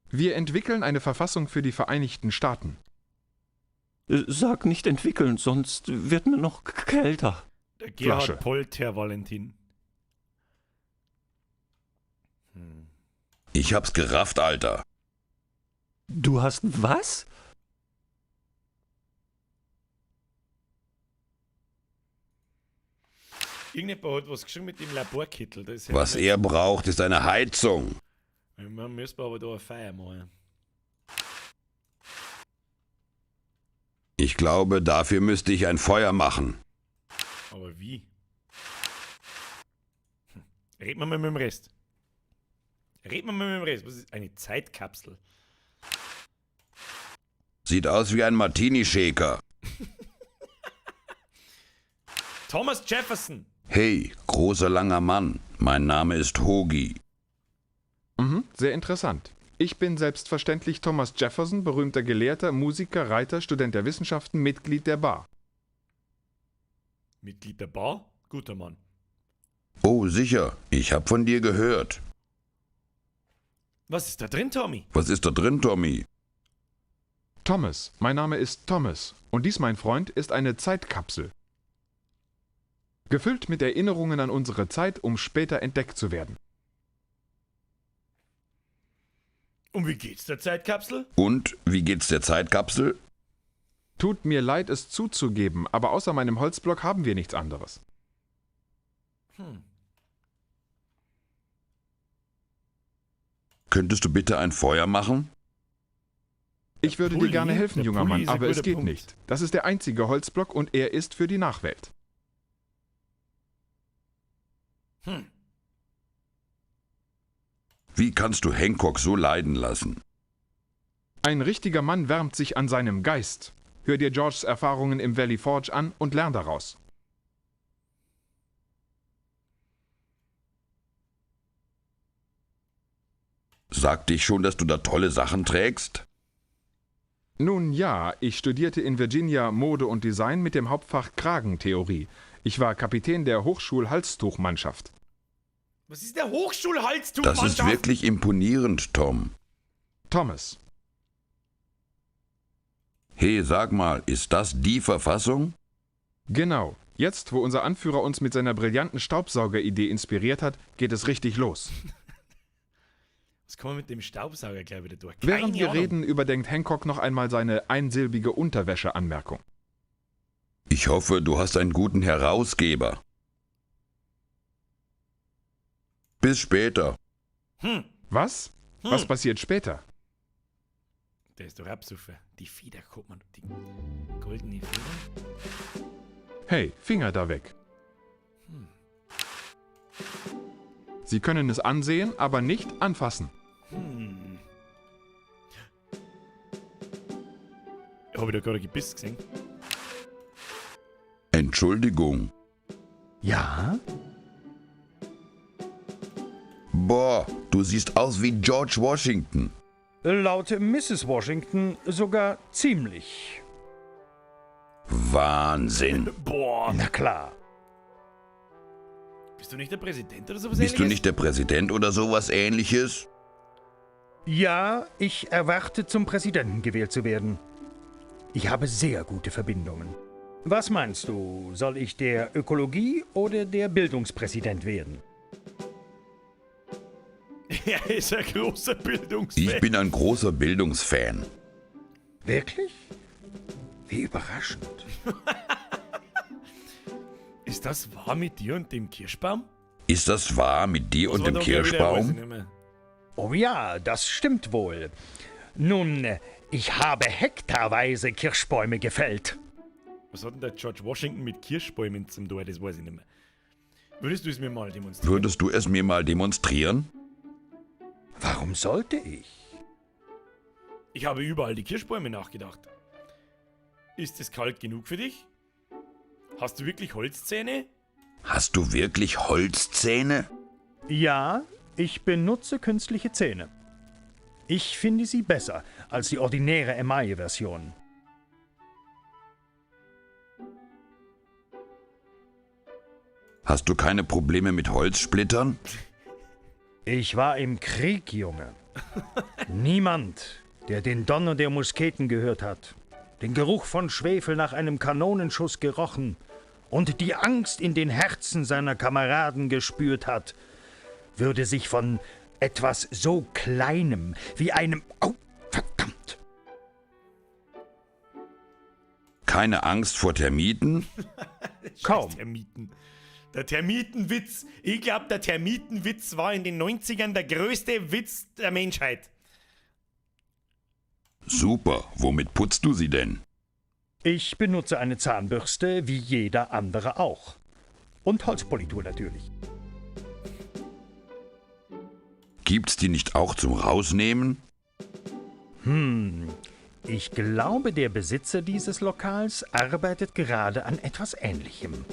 Speaker 18: Wir entwickeln eine Verfassung für die Vereinigten Staaten.
Speaker 13: Sag nicht entwickeln, sonst wird mir noch kälter.
Speaker 1: Der Gerhard
Speaker 18: Flasche.
Speaker 1: Polter, Valentin.
Speaker 6: Ich hab's gerafft, Alter.
Speaker 13: Du hast was?
Speaker 1: Irgendjemand hat was geschrieben mit dem Laborkittel. Das ist ja
Speaker 6: Was er braucht, ist eine Heizung.
Speaker 1: Wir müssen aber da eine Feier machen.
Speaker 6: Ich glaube, dafür müsste ich ein Feuer machen.
Speaker 1: Aber wie? Reden wir mal mit dem Rest. Reden wir mal mit dem Rest. Was ist eine Zeitkapsel?
Speaker 6: Sieht aus wie ein Martini-Shaker.
Speaker 1: Thomas Jefferson.
Speaker 6: Hey, großer langer Mann. Mein Name ist Hoagie.
Speaker 18: Mhm, sehr interessant. Ich bin selbstverständlich Thomas Jefferson, berühmter Gelehrter, Musiker, Reiter, Student der Wissenschaften, Mitglied der Bar.
Speaker 1: Mitglied der Bar? Guter Mann.
Speaker 6: Oh, sicher. Ich hab von dir gehört.
Speaker 1: Was ist da drin, Tommy?
Speaker 6: Was ist da drin, Tommy?
Speaker 18: Thomas, mein Name ist Thomas und dies, mein Freund, ist eine Zeitkapsel. Gefüllt mit Erinnerungen an unsere Zeit, um später entdeckt zu werden.
Speaker 1: Und wie geht's der Zeitkapsel?
Speaker 6: Und wie geht's der Zeitkapsel?
Speaker 18: Tut mir leid, es zuzugeben, aber außer meinem Holzblock haben wir nichts anderes.
Speaker 6: Könntest du bitte ein Feuer machen?
Speaker 18: Ich würde
Speaker 1: Pulli-
Speaker 18: dir gerne helfen,
Speaker 1: der
Speaker 18: junger
Speaker 1: Pulli
Speaker 18: Mann,
Speaker 1: ist ein
Speaker 18: aber es
Speaker 1: guter
Speaker 18: geht
Speaker 1: Punkt.
Speaker 18: nicht. Das ist der einzige Holzblock und er ist für die Nachwelt.
Speaker 6: Wie kannst du Hancock so leiden lassen?
Speaker 18: Ein richtiger Mann wärmt sich an seinem Geist. Hör dir Georges Erfahrungen im Valley Forge an und lern daraus.
Speaker 6: Sagte ich schon, dass du da tolle Sachen trägst?
Speaker 18: Nun ja, ich studierte in Virginia Mode und Design mit dem Hauptfach Kragentheorie. Ich war Kapitän der Hochschul-Halstuchmannschaft.
Speaker 1: Was ist der Hochschulhalstuchmannschaft?
Speaker 6: Das ist wirklich imponierend, Tom.
Speaker 18: Thomas.
Speaker 6: Hey, sag mal, ist das die Verfassung?
Speaker 18: Genau. Jetzt, wo unser Anführer uns mit seiner brillanten Staubsaugeridee inspiriert hat, geht es richtig los.
Speaker 1: Was kann man mit dem Staubsauger gleich wieder durch? Keine
Speaker 18: Während wir
Speaker 1: Ahnung.
Speaker 18: reden, überdenkt Hancock noch einmal seine einsilbige Unterwäsche-Anmerkung.
Speaker 6: Ich hoffe, du hast einen guten Herausgeber. Bis später.
Speaker 18: Was? Was passiert später?
Speaker 1: Der ist doch Absuffe. Die Feder, guck mal, die goldene Feder.
Speaker 18: Hey, Finger da weg. Sie können es ansehen, aber nicht anfassen.
Speaker 1: Habe ich da gerade ein Gebiss gesehen?
Speaker 6: Entschuldigung.
Speaker 17: Ja?
Speaker 6: Boah, du siehst aus wie George Washington.
Speaker 17: Laut Mrs. Washington sogar ziemlich.
Speaker 6: Wahnsinn.
Speaker 1: Boah.
Speaker 17: Na klar.
Speaker 1: Bist du nicht der Präsident oder sowas
Speaker 6: Bist du
Speaker 1: ähnliches?
Speaker 6: nicht der Präsident oder sowas ähnliches?
Speaker 17: Ja, ich erwarte, zum Präsidenten gewählt zu werden. Ich habe sehr gute Verbindungen. Was meinst du, soll ich der Ökologie- oder der Bildungspräsident werden?
Speaker 1: Er ist ein großer Bildungsfan.
Speaker 6: Ich bin ein großer Bildungsfan.
Speaker 17: Wirklich? Wie überraschend.
Speaker 1: Ist das wahr mit dir und dem Kirschbaum?
Speaker 6: Ist das wahr mit dir
Speaker 1: Was
Speaker 6: und
Speaker 1: war
Speaker 6: dem
Speaker 1: da gleich wieder? Weiß ich
Speaker 6: Kirschbaum?
Speaker 1: nicht mehr.
Speaker 17: Oh ja, das stimmt wohl. Nun, ich habe hektarweise Kirschbäume gefällt.
Speaker 1: Was hat denn der George Washington mit Kirschbäumen zum Tor? Das weiß ich nicht mehr. Würdest du es mir mal demonstrieren?
Speaker 6: Würdest du es mir mal demonstrieren?
Speaker 17: Warum sollte ich?
Speaker 1: Ich habe über all die Kirschbäume nachgedacht. Ist es kalt genug für dich? Hast du wirklich Holzzähne?
Speaker 6: Hast du wirklich Holzzähne?
Speaker 17: Ja, ich benutze künstliche Zähne. Ich finde sie besser als die ordinäre Emaille-Version.
Speaker 6: Hast du keine Probleme mit Holzsplittern?
Speaker 17: Ich war im Krieg, Junge. Niemand, der den Donner der Musketen gehört hat, den Geruch von Schwefel nach einem Kanonenschuss gerochen und die Angst in den Herzen seiner Kameraden gespürt hat, würde sich von etwas so Kleinem wie einem. Au, verdammt!
Speaker 6: Keine Angst vor Termiten?
Speaker 17: Kaum.
Speaker 1: Termiten. Der Termitenwitz. Ich glaube, der Termitenwitz war in den 90ern der größte Witz der Menschheit.
Speaker 6: Super, womit putzt du sie denn?
Speaker 17: Ich benutze eine Zahnbürste, wie jeder andere auch. Und Holzpolitur natürlich.
Speaker 6: Gibt's die nicht auch zum Rausnehmen?
Speaker 17: Hm, Ich glaube, der Besitzer dieses Lokals arbeitet gerade an etwas Ähnlichem.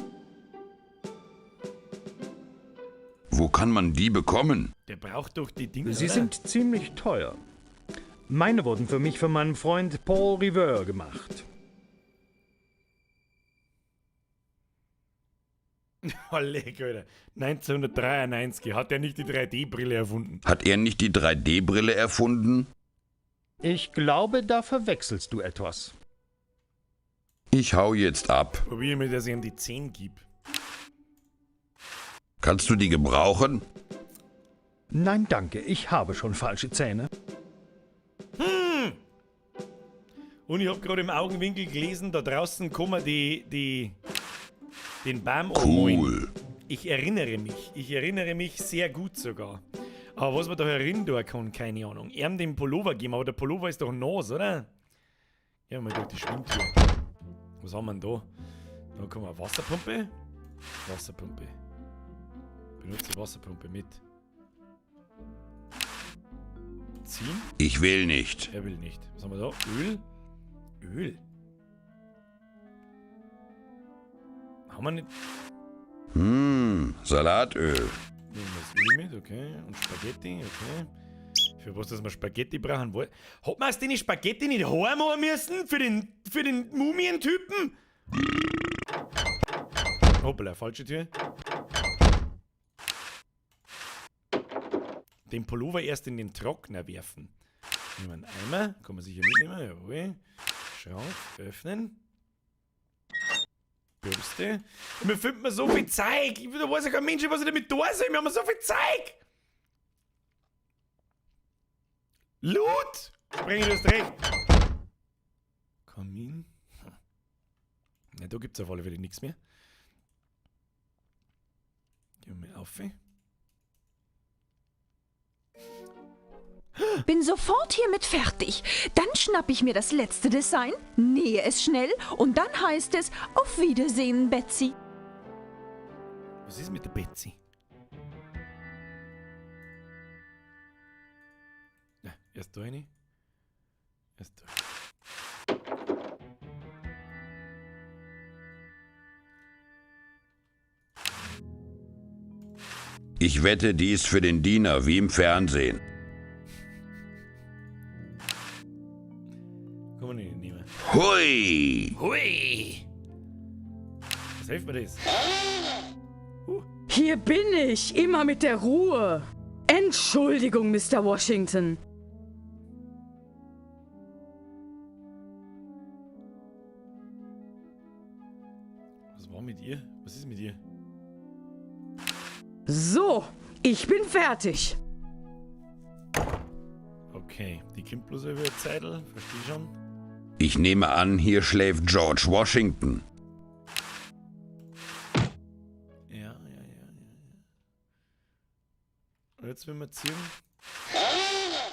Speaker 6: Wo kann man die bekommen?
Speaker 1: Der braucht doch die Dinger.
Speaker 17: Sie
Speaker 1: oder?
Speaker 17: sind ziemlich teuer. Meine wurden für mich von meinem Freund Paul Riveur gemacht.
Speaker 1: Oh, leck, Alter. 1993 hat er nicht die 3D-Brille erfunden.
Speaker 6: Hat er nicht die 3D-Brille erfunden?
Speaker 17: Ich glaube, da verwechselst du etwas.
Speaker 6: Ich hau jetzt ab.
Speaker 1: Probier mir, dass ich ihm die 10 gib.
Speaker 6: Kannst du die gebrauchen?
Speaker 17: Nein, danke, ich habe schon falsche Zähne.
Speaker 1: Und ich hab gerade im Augenwinkel gelesen, da draußen kann man den Baum anmalen.
Speaker 6: Cool.
Speaker 1: Ich erinnere mich. Ich erinnere mich sehr gut sogar. Aber was man da herin tun kann, keine Ahnung. Ihm den Pullover geben, aber der Pullover ist doch nass, oder? Gehen wir mal durch die Schwimmtür. Was haben wir denn da? Da kommen wir Wasserpumpe. Wasserpumpe. Benutze Wasserpumpe mit. Ziehen?
Speaker 6: Ich will nicht.
Speaker 1: Er will nicht. Was haben wir da? Öl? Öl? Haben wir nicht.
Speaker 6: Salatöl.
Speaker 1: Nehmen wir das Öl mit, okay. Und Spaghetti, okay. Für was, dass wir Spaghetti brauchen wollen. Hat man aus den Spaghetti nicht heim machen müssen? Für den Mumientypen? Hoppala, falsche Tür. Den Pullover erst in den Trockner werfen. Nehmen wir einen Eimer, kann man sicher mitnehmen, jawohl. Schrank öffnen. Bürste. Und wir finden so viel Zeug. Da weiß ja kein Mensch, was ich damit da soll. Wir haben so viel Zeug. Loot! Sprengi, du hast recht. Kamin. Na, da gibt's auf alle Fälle nichts mehr. Gehen wir mal auf.
Speaker 16: Bin sofort hiermit fertig. Dann schnapp ich mir das letzte Design, nähe es schnell und dann heißt es Auf Wiedersehen, Betsy.
Speaker 1: Was ist mit der Betsy? Ja, erst da rein. Erst da.
Speaker 6: Ich wette, die ist für den Diener, wie im Fernsehen.
Speaker 1: Kann man nicht nehmen.
Speaker 6: Hui!
Speaker 1: Hui! Was hilft mir das?
Speaker 19: Hier bin ich, immer mit der Ruhe. Entschuldigung, Mr. Washington.
Speaker 1: Was war mit ihr? Was ist mit ihr?
Speaker 19: So, ich bin fertig.
Speaker 1: Okay, die kommt bloß über eine Zeitl, versteh schon.
Speaker 6: Ich nehme an, hier schläft George Washington.
Speaker 1: Ja. Und jetzt, wenn wir ziehen,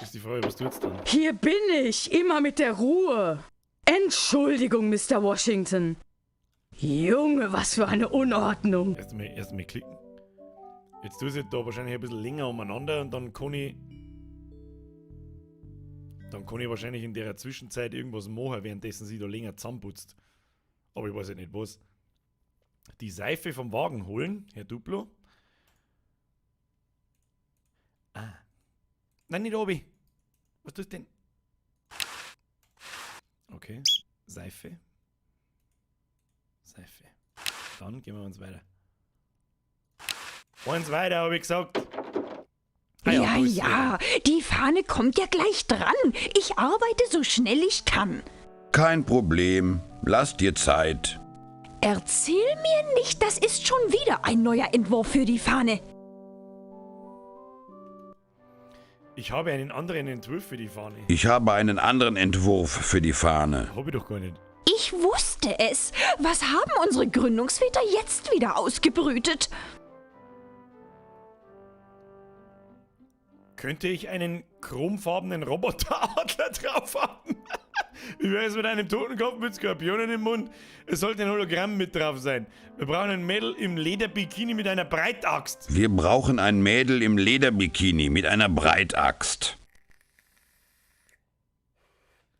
Speaker 1: ist die Frage, was tut's dann?
Speaker 19: Hier bin ich, immer mit der Ruhe. Entschuldigung, Mr. Washington. Junge, was für eine Unordnung.
Speaker 1: Erst mal klicken. Jetzt tue ich da wahrscheinlich ein bisschen länger umeinander und dann kann ich. Dann kann ich wahrscheinlich in der Zwischenzeit irgendwas machen, währenddessen sie da länger zusammenputzt. Aber ich weiß ja nicht was. Die Seife vom Wagen holen, Herr Duplo. Ah. Nein, nicht obi. Was tust du denn? Okay. Seife. Seife. Dann gehen wir uns weiter. Eins weiter, habe ich gesagt. Ah
Speaker 16: Ja,
Speaker 1: wo ist
Speaker 16: ja, die Fahne kommt ja gleich dran. Ich arbeite so schnell ich kann.
Speaker 6: Kein Problem. Lass dir Zeit.
Speaker 16: Erzähl mir nicht, das ist schon wieder ein neuer Entwurf für die Fahne.
Speaker 1: Ich habe einen anderen Entwurf für die Fahne.
Speaker 6: Ich habe einen anderen Entwurf für die Fahne.
Speaker 1: Hab ich doch gar nicht.
Speaker 16: Ich wusste es. Was haben unsere Gründungsväter jetzt wieder ausgebrütet?
Speaker 1: Könnte ich einen chromfarbenen Roboteradler drauf haben? Wie wäre es mit einem Totenkopf mit Skorpionen im Mund? Es sollte ein Hologramm mit drauf sein. Wir brauchen ein Mädel im Lederbikini mit einer Breitaxt.
Speaker 6: Wir brauchen ein Mädel im Lederbikini mit einer Breitaxt.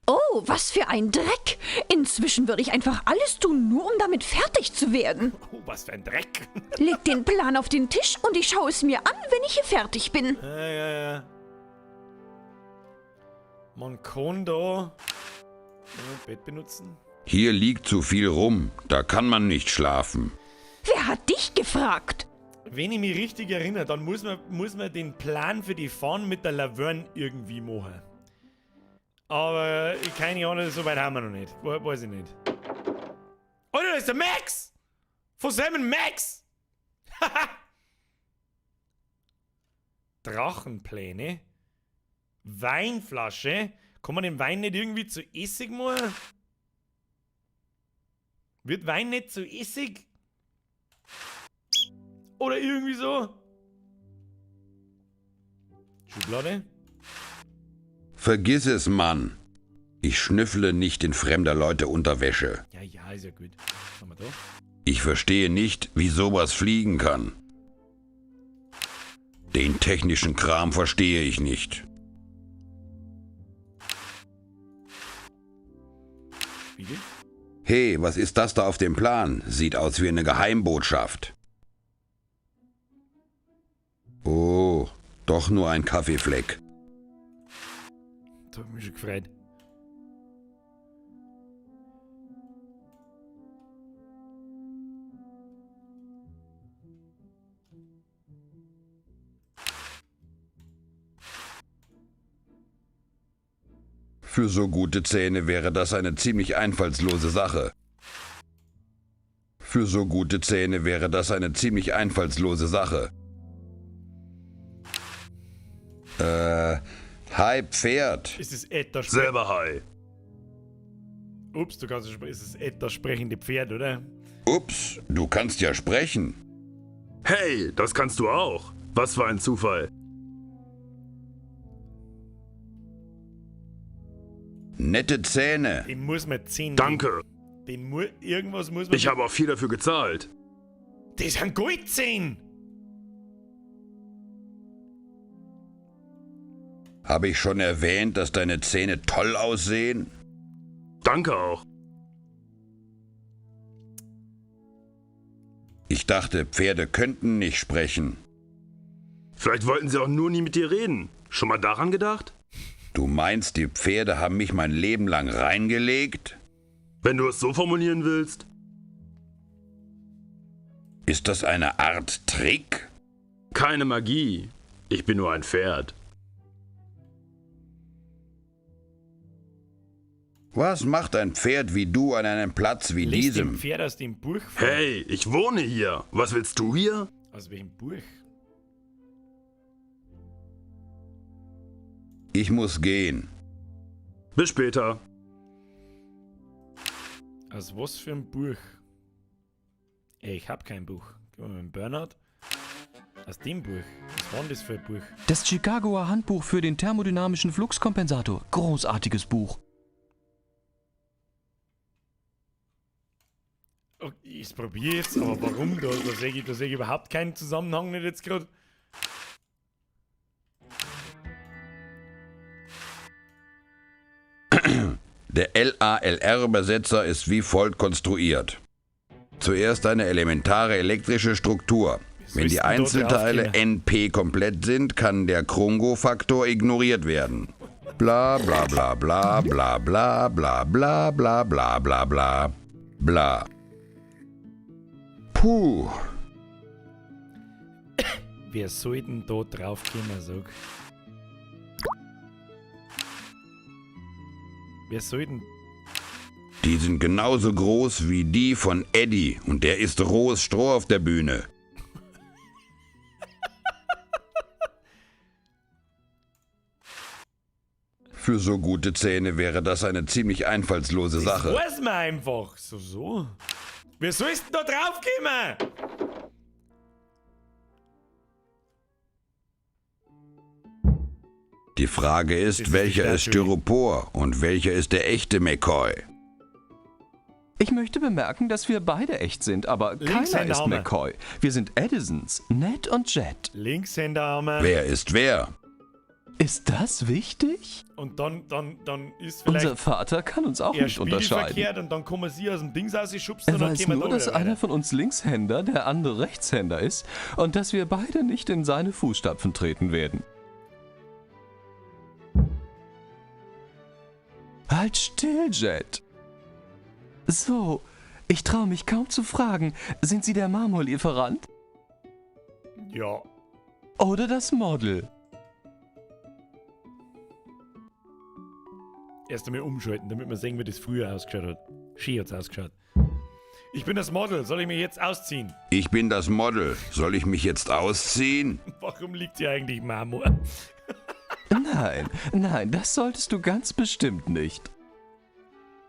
Speaker 16: Oh, was für ein Dreck! Inzwischen würde ich einfach alles tun, nur um damit fertig zu werden.
Speaker 1: Oh, was für ein Dreck.
Speaker 16: Leg den Plan auf den Tisch und ich schaue es mir an, wenn ich hier fertig bin.
Speaker 1: Ja, ja, ja. Man kann da Bett benutzen.
Speaker 6: Hier liegt zu viel rum, da kann man nicht schlafen.
Speaker 16: Wer hat dich gefragt?
Speaker 1: Wenn ich mich richtig erinnere, dann muss man den Plan für die Fahnen mit der Laverne irgendwie machen. Aber keine Ahnung, so weit haben wir noch nicht. Weiß ich nicht. Oh, da ist der Max! Von Sam Max! Haha! Drachenpläne. Weinflasche. Kann man den Wein nicht irgendwie zu Essig machen? Wird Wein nicht zu Essig? Oder irgendwie so? Schublade?
Speaker 6: Vergiss es, Mann. Ich schnüffle nicht in fremder Leute Unterwäsche.
Speaker 1: Ja, ja, ist ja gut. Was haben wir da?
Speaker 6: Ich verstehe nicht, wie sowas fliegen kann. Den technischen Kram verstehe ich nicht.
Speaker 1: Spiegel?
Speaker 6: Hey, was ist das da auf dem Plan? Sieht aus wie eine Geheimbotschaft. Oh, doch nur ein Kaffeefleck.
Speaker 1: Da hab ich mich schon gefreut.
Speaker 6: Für so gute Zähne wäre das eine ziemlich einfallslose Sache. Für so gute Zähne wäre das eine ziemlich einfallslose Sache. Hi Pferd.
Speaker 1: Ist es Ed das
Speaker 12: Selber hi.
Speaker 1: Ups, du kannst ja, ist es Ed das sprechende Pferd, oder?
Speaker 6: Ups, du kannst ja sprechen.
Speaker 12: Hey, das kannst du auch. Was für ein Zufall.
Speaker 6: Nette Zähne.
Speaker 1: Den muss man 10
Speaker 12: Danke.
Speaker 1: Den irgendwas muss man.
Speaker 12: Ich habe auch viel dafür gezahlt.
Speaker 1: Das sind Goldzähne!
Speaker 6: Habe ich schon erwähnt, dass deine Zähne toll aussehen?
Speaker 12: Danke auch.
Speaker 6: Ich dachte, Pferde könnten nicht sprechen.
Speaker 12: Vielleicht wollten sie auch nur nie mit dir reden. Schon mal daran gedacht?
Speaker 6: Du meinst, die Pferde haben mich mein Leben lang reingelegt?
Speaker 12: Wenn du es so formulieren willst.
Speaker 6: Ist das eine Art Trick?
Speaker 12: Keine Magie. Ich bin nur ein Pferd.
Speaker 6: Was macht ein Pferd wie du an einem Platz wie
Speaker 1: Lies
Speaker 6: diesem?
Speaker 1: dem Pferd aus dem Buch vor.
Speaker 12: Hey, ich wohne hier. Was willst du hier?
Speaker 1: Aus welchem Buch?
Speaker 6: Ich muss gehen.
Speaker 12: Bis später.
Speaker 1: Aus was für ein Buch? Ey, ich hab kein Buch. Gib mal mit Bernhard. Aus dem Buch. Was war denn das für ein Buch?
Speaker 8: Das Chicagoer Handbuch für den thermodynamischen Fluxkompensator. Großartiges Buch.
Speaker 1: Okay, ich probiere jetzt, aber warum? Da sehe ich überhaupt keinen Zusammenhang nicht jetzt gerade.
Speaker 6: Der LALR-Übersetzer ist wie folgt konstruiert. Zuerst eine elementare elektrische Struktur. Wenn die
Speaker 1: sollst du da
Speaker 6: Einzelteile
Speaker 1: draufkommen?
Speaker 6: NP komplett sind, kann der Krungo-Faktor ignoriert werden. Bla bla bla bla bla bla bla bla bla bla bla bla bla. Puh.
Speaker 1: Wer soll denn da drauf kommen, sag? Wer soll denn.
Speaker 6: Die sind genauso groß wie die von Eddie und der isst rohes Stroh auf der Bühne. Für so gute Zähne wäre das eine ziemlich einfallslose Sache.
Speaker 1: Das weiß man einfach. So, so. Wer soll denn da drauf kommen?
Speaker 6: Die Frage ist,
Speaker 1: ist die
Speaker 6: welcher ist
Speaker 1: Statue.
Speaker 6: Styropor und welcher ist der echte McCoy?
Speaker 8: Ich möchte bemerken, dass wir beide echt sind, aber keiner
Speaker 1: Linkshänder
Speaker 8: ist
Speaker 1: haben wir.
Speaker 8: McCoy. Wir sind Edisons, Ned und Jet.
Speaker 1: Linkshänder haben wir.
Speaker 6: Wer ist wer?
Speaker 8: Ist das wichtig?
Speaker 1: Und dann ist vielleicht.
Speaker 8: Unser Vater kann uns auch
Speaker 1: er
Speaker 8: nicht unterscheiden.
Speaker 1: Verkehrt und dann kommen sie aus dem Dings rausschubsen
Speaker 8: Er
Speaker 1: und dann
Speaker 8: weiß
Speaker 1: gehen wir
Speaker 8: nur,
Speaker 1: da
Speaker 8: dass
Speaker 1: wieder
Speaker 8: einer
Speaker 1: weiter.
Speaker 8: von uns Linkshänder, der andere Rechtshänder ist und dass wir beide nicht in seine Fußstapfen treten werden. Halt still, Jet. So, ich traue mich kaum zu fragen, sind Sie der Marmorlieferant
Speaker 1: Ja.
Speaker 8: oder das Model?
Speaker 1: Erst einmal umschalten, damit wir sehen, wie das früher ausgeschaut hat. Schön hat's ausgeschaut. Ich bin das Model, soll ich mich jetzt ausziehen?
Speaker 6: Ich bin das Model. Soll ich mich jetzt ausziehen?
Speaker 1: Warum liegt hier eigentlich Marmor?
Speaker 8: Nein, nein, das solltest du ganz bestimmt nicht.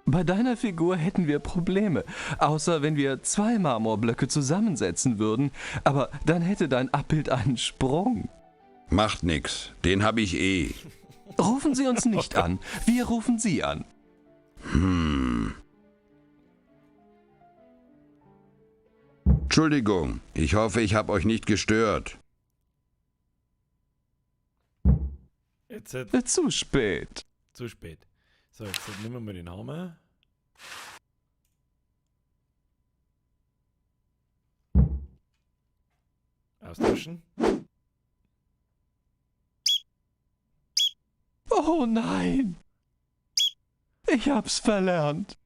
Speaker 8: Bei deiner Figur hätten wir Probleme, außer wenn wir zwei Marmorblöcke zusammensetzen würden, aber dann hätte dein Abbild einen Sprung.
Speaker 6: Macht nix. Den hab ich eh.
Speaker 8: Rufen Sie uns nicht an, wir rufen Sie an.
Speaker 6: Entschuldigung. Ich hoffe, ich hab euch nicht gestört.
Speaker 1: Jetzt hat
Speaker 8: Zu spät.
Speaker 1: Zu spät. So, jetzt nehmen wir mal den Hammer. Austauschen.
Speaker 8: Oh nein! Ich hab's verlernt.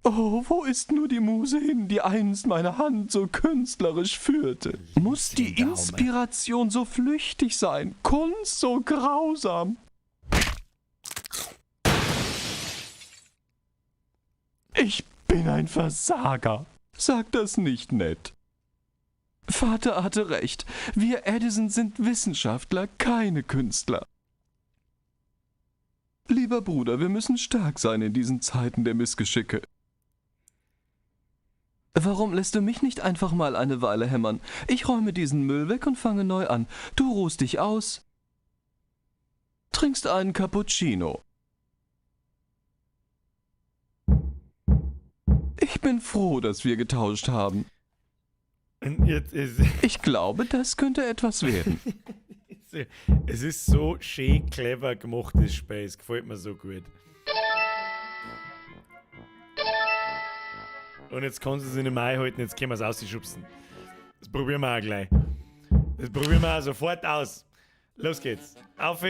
Speaker 8: Oh, wo ist nur die Muse hin, die einst meine Hand so künstlerisch führte? Muss die Inspiration so flüchtig sein, Kunst so grausam? Ich bin ein Versager. Sag das nicht nett. Vater hatte recht. Wir Edison sind Wissenschaftler, keine Künstler. Lieber Bruder, wir müssen stark sein in diesen Zeiten der Missgeschicke. Warum lässt du mich nicht einfach mal eine Weile hämmern? Ich räume diesen Müll weg und fange neu an. Du ruhst dich aus, trinkst einen Cappuccino. Ich bin froh, dass wir getauscht haben.
Speaker 1: Und jetzt ist
Speaker 8: Ich glaube, das könnte etwas werden.
Speaker 1: Es ist so schön clever gemacht, das Spiel. Es gefällt mir so gut. Und jetzt kannst du es nicht mehr einhalten, jetzt können wir es rausschubsen. Das probieren wir auch gleich. Das probieren wir auch sofort aus. Los geht's. Auf!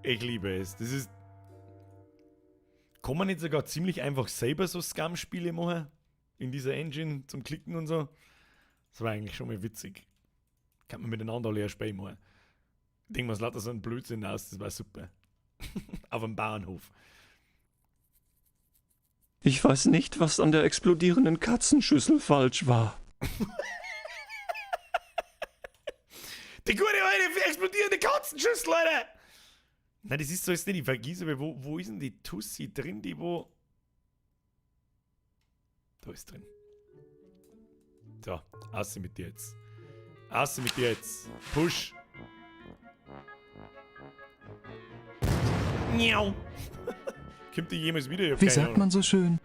Speaker 1: Ich liebe es. Das ist. Kann man nicht sogar ziemlich einfach selber so Scum-Spiele machen? In dieser Engine zum Klicken und so? Das war eigentlich schon mal witzig. Kann man miteinander alle ein Spiel machen. Ich denke mal, es lauter so ein Blödsinn aus, das war super. Auf dem Bauernhof.
Speaker 13: Ich weiß nicht, was an der explodierenden Katzenschüssel falsch war.
Speaker 1: Die gute alte explodierende Katzenschüssel, Alter! Nein, das ist so jetzt nicht. Ich vergiss aber, wo ist denn die Tussi drin, die wo. Da ist drin. So, außer mit dir jetzt. Außer mit dir jetzt. Push. Miau. Kommt die jemals wieder? Ich hab
Speaker 8: Wie
Speaker 1: keine
Speaker 8: sagt
Speaker 1: Ahnung.
Speaker 8: man so schön?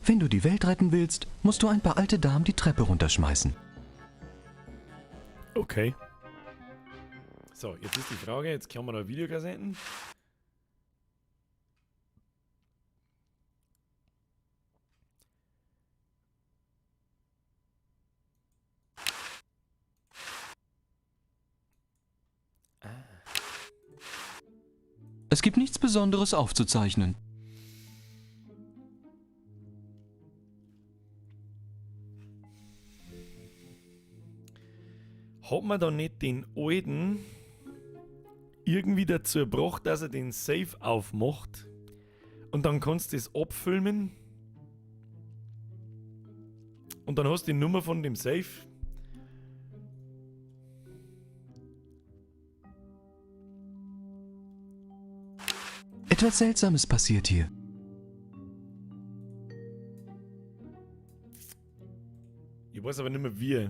Speaker 8: Wenn du die Welt retten willst, musst du ein paar alte Damen die Treppe runterschmeißen.
Speaker 1: Okay. So, jetzt ist die Frage, jetzt kann man da Videokassetten.
Speaker 8: Es gibt nichts Besonderes aufzuzeichnen.
Speaker 1: Hat man da nicht den alten irgendwie dazu gebracht, dass er den Safe aufmacht und dann kannst du das abfilmen und dann hast du die Nummer von dem Safe.
Speaker 8: Etwas Seltsames passiert hier.
Speaker 1: Ich weiß aber nicht mehr wie.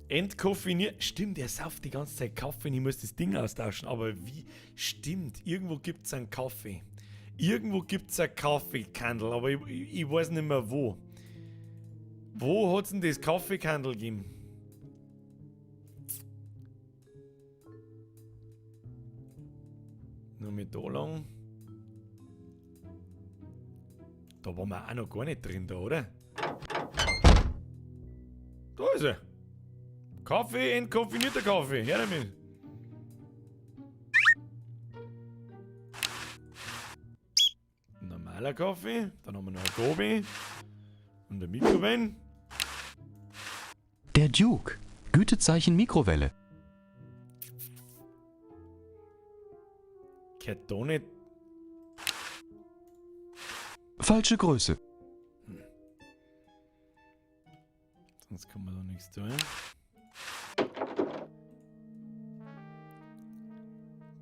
Speaker 1: Entkoffiniert. Stimmt, er sauft die ganze Zeit Kaffee und ich muss das Ding austauschen. Aber wie? Stimmt, irgendwo gibt es einen Kaffee. Irgendwo gibt es ein Kaffeekandel, aber ich, ich, ich weiß nicht mehr wo. Wo hat es denn das Kaffeekandel gegeben? Nur mit da lang. Da waren wir auch noch gar nicht drin, da, oder? Da ist er. Kaffee, entkoffinierter Kaffee. Her damit. Normaler Kaffee. Dann haben wir noch ein Gobi. Und eine Mikrowelle.
Speaker 8: Der Duke. Gütezeichen Mikrowelle.
Speaker 1: Gehört da nicht.
Speaker 8: Falsche Größe.
Speaker 1: Sonst kann man da nichts tun.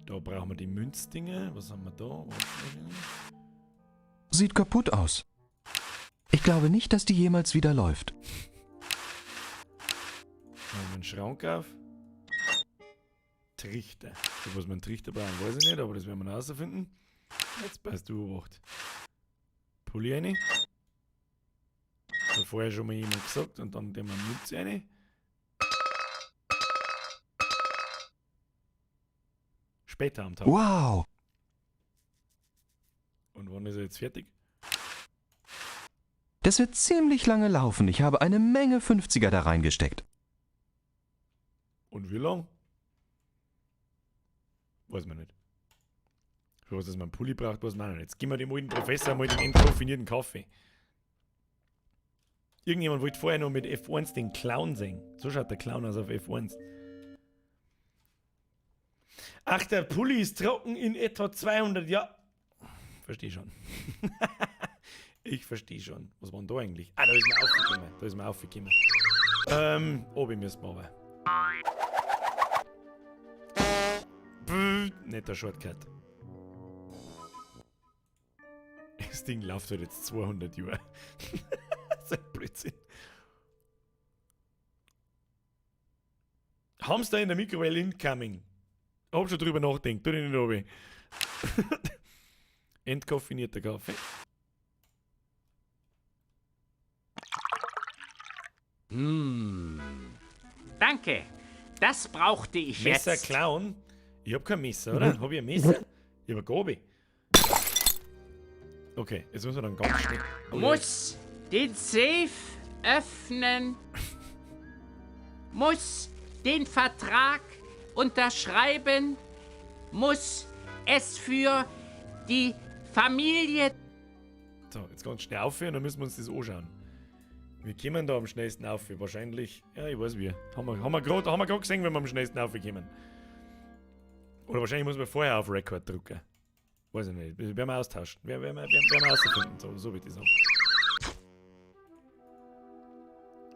Speaker 1: Da brauchen wir die Münzdinge. Was haben wir da? Waschmaschine.
Speaker 8: Sieht kaputt aus. Ich glaube nicht, dass die jemals wieder läuft.
Speaker 1: Machen wir einen Schrank auf. Trichter. Für was wir einen Trichter brauchen, weiß ich nicht, aber das werden wir noch rausfinden. Jetzt passt du beobacht. Pulli rein. Hat vorher schon mal jemand gesagt und dann den wir Mütze rein. Später am Tag.
Speaker 8: Wow!
Speaker 1: Und wann ist er jetzt fertig?
Speaker 8: Das wird ziemlich lange laufen. Ich habe eine Menge 50er da reingesteckt.
Speaker 1: Und wie lang? Weiß man nicht. Für was, dass man einen Pulli braucht, weiß man auch nicht. Jetzt geben wir dem alten Professor mal den entkoffinierten Kaffee. Irgendjemand wollte vorher noch mit F1 den Clown sehen. So schaut der Clown aus auf F1. Ach, der Pulli ist trocken in etwa 200 Jahren. Verstehe schon. Ich verstehe schon. Was war denn da eigentlich? Ah, da ist mir aufgekommen. Da ist mir aufgekommen. Obi müssen wir aber. Pff, netter Shortcut. Das Ding läuft halt jetzt 200 Jahre. Das ist ein Blödsinn. Hamster in der Mikrowelle incoming. Hab schon drüber nachgedacht. Tu dich nicht runter. Entkoffinierter Kaffee.
Speaker 9: Danke. Das brauchte ich
Speaker 1: Messer
Speaker 9: jetzt.
Speaker 1: klauen? Ich hab kein Messer, oder? Hab ich ein Messer? Ich hab ein Gobi. Okay, jetzt müssen wir dann ganz schnell. Oh, ja.
Speaker 9: Muss den Safe öffnen. Muss den Vertrag unterschreiben. Muss es für die Familie.
Speaker 1: So, jetzt ganz schnell aufhören, dann müssen wir uns das anschauen. Wir kommen da am schnellsten auf. Wahrscheinlich, ja, ich weiß wie. Haben wir grad gesehen, wenn wir am schnellsten aufkommen. Oder wahrscheinlich muss man vorher auf Record drücken. Weiß ich nicht. Werden wir austauschen. Werden wir rausfinden. So wird das auch.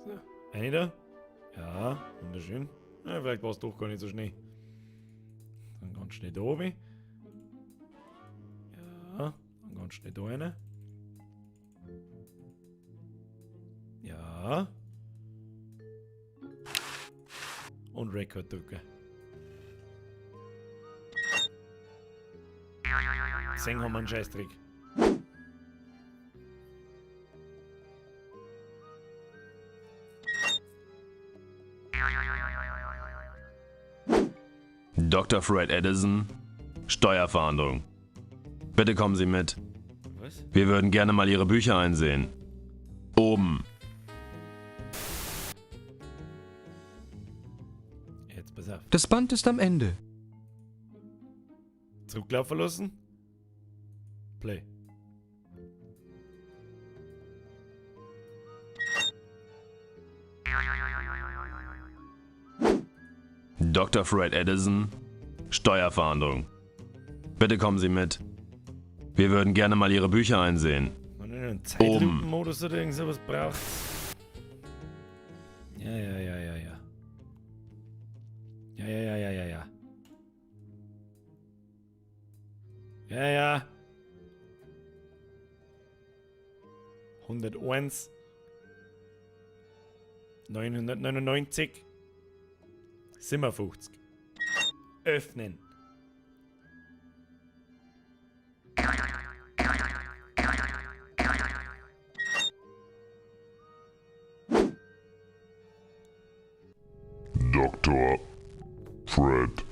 Speaker 1: So, eine da. Ja, wunderschön. Ja, vielleicht war es doch gar nicht so schnell. Dann ganz schnell da oben. Ja, dann ganz schnell da rein. Ja. Und Record drücken. Gesehen haben wir einen Scheißtrick.
Speaker 8: Dr. Fred Edison, Steuerfahndung. Bitte kommen Sie mit.
Speaker 1: Was?
Speaker 8: Wir würden gerne mal Ihre Bücher einsehen. Oben.
Speaker 1: Jetzt pass auf.
Speaker 3: Das Band ist am Ende.
Speaker 1: Zurücklaufen lassen. Play.
Speaker 8: Dr. Fred Edison, Steuerfahndung. Bitte kommen Sie mit. Wir würden gerne mal Ihre Bücher einsehen.
Speaker 1: Wenn man einen Zeitlupenmodus oder irgend sowas braucht. Ja, ja, ja, ja, ja. Ja, ja, ja, ja, ja, ja. Ja, ja. 101. 999. 57. Öffnen.
Speaker 20: Dr. Fred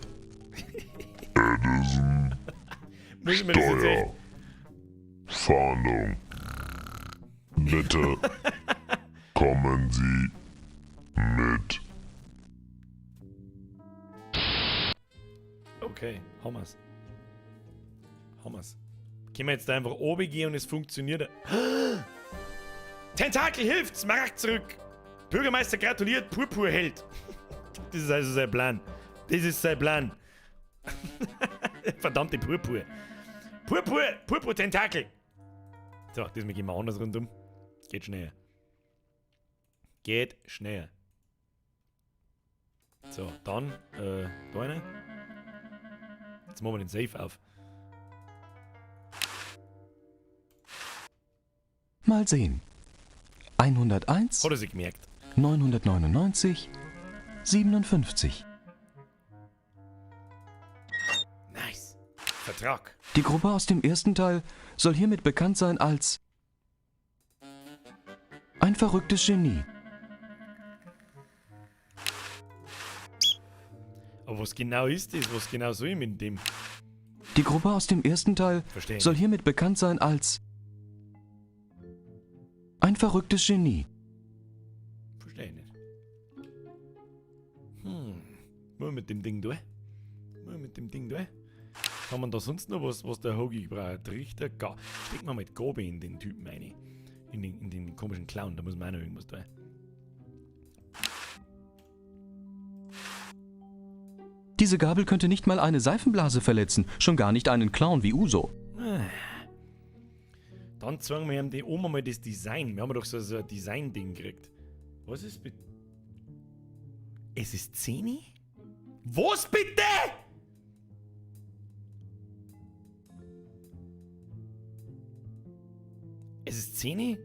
Speaker 20: Edison
Speaker 1: Muss ich mir das jetzt echt-
Speaker 20: Steuerfahndung. Bitte kommen Sie mit.
Speaker 1: Okay, haben wir's. Haben wir's. Können wir jetzt da einfach oben gehen und es funktioniert. Tentakel hilft! Smaragd zurück! Bürgermeister gratuliert, Purpurheld! Das ist also sein Plan. Das ist sein Plan. Verdammte Purpur. Purpur! Purpur-Tentakel! So, diesmal gehen wir anders rundum. Geht schneller. Geht schneller. So, dann, da einer. Jetzt machen wir den Safe auf.
Speaker 8: Mal sehen. 101.
Speaker 1: Hat er sich gemerkt.
Speaker 8: 999. 57.
Speaker 1: Nice. Vertrag.
Speaker 8: Die Gruppe aus dem ersten Teil soll hiermit bekannt sein als ein verrücktes Genie.
Speaker 1: Aber was genau ist das? Was genau soll ich mit dem?
Speaker 8: Die Gruppe aus dem ersten Teil
Speaker 1: Verstehe.
Speaker 8: soll hiermit bekannt sein als ein verrücktes Genie.
Speaker 1: Verstehe ich nicht. Mal mit dem Ding durch. Mal mit dem Ding durch. Haben wir da sonst noch was, was der Hoagie braucht? Richter, Ga. Steck mal mit Gobe in den Typen rein. In den komischen Clown, da muss man auch noch irgendwas tun.
Speaker 8: Diese Gabel könnte nicht mal eine Seifenblase verletzen, schon gar nicht einen Clown wie Uso.
Speaker 1: Dann zeigen wir ihm die Oma mal das Design. Wir haben doch so ein Design-Ding gekriegt. Was ist mit. Es ist 10? Was bitte? Es ist 10?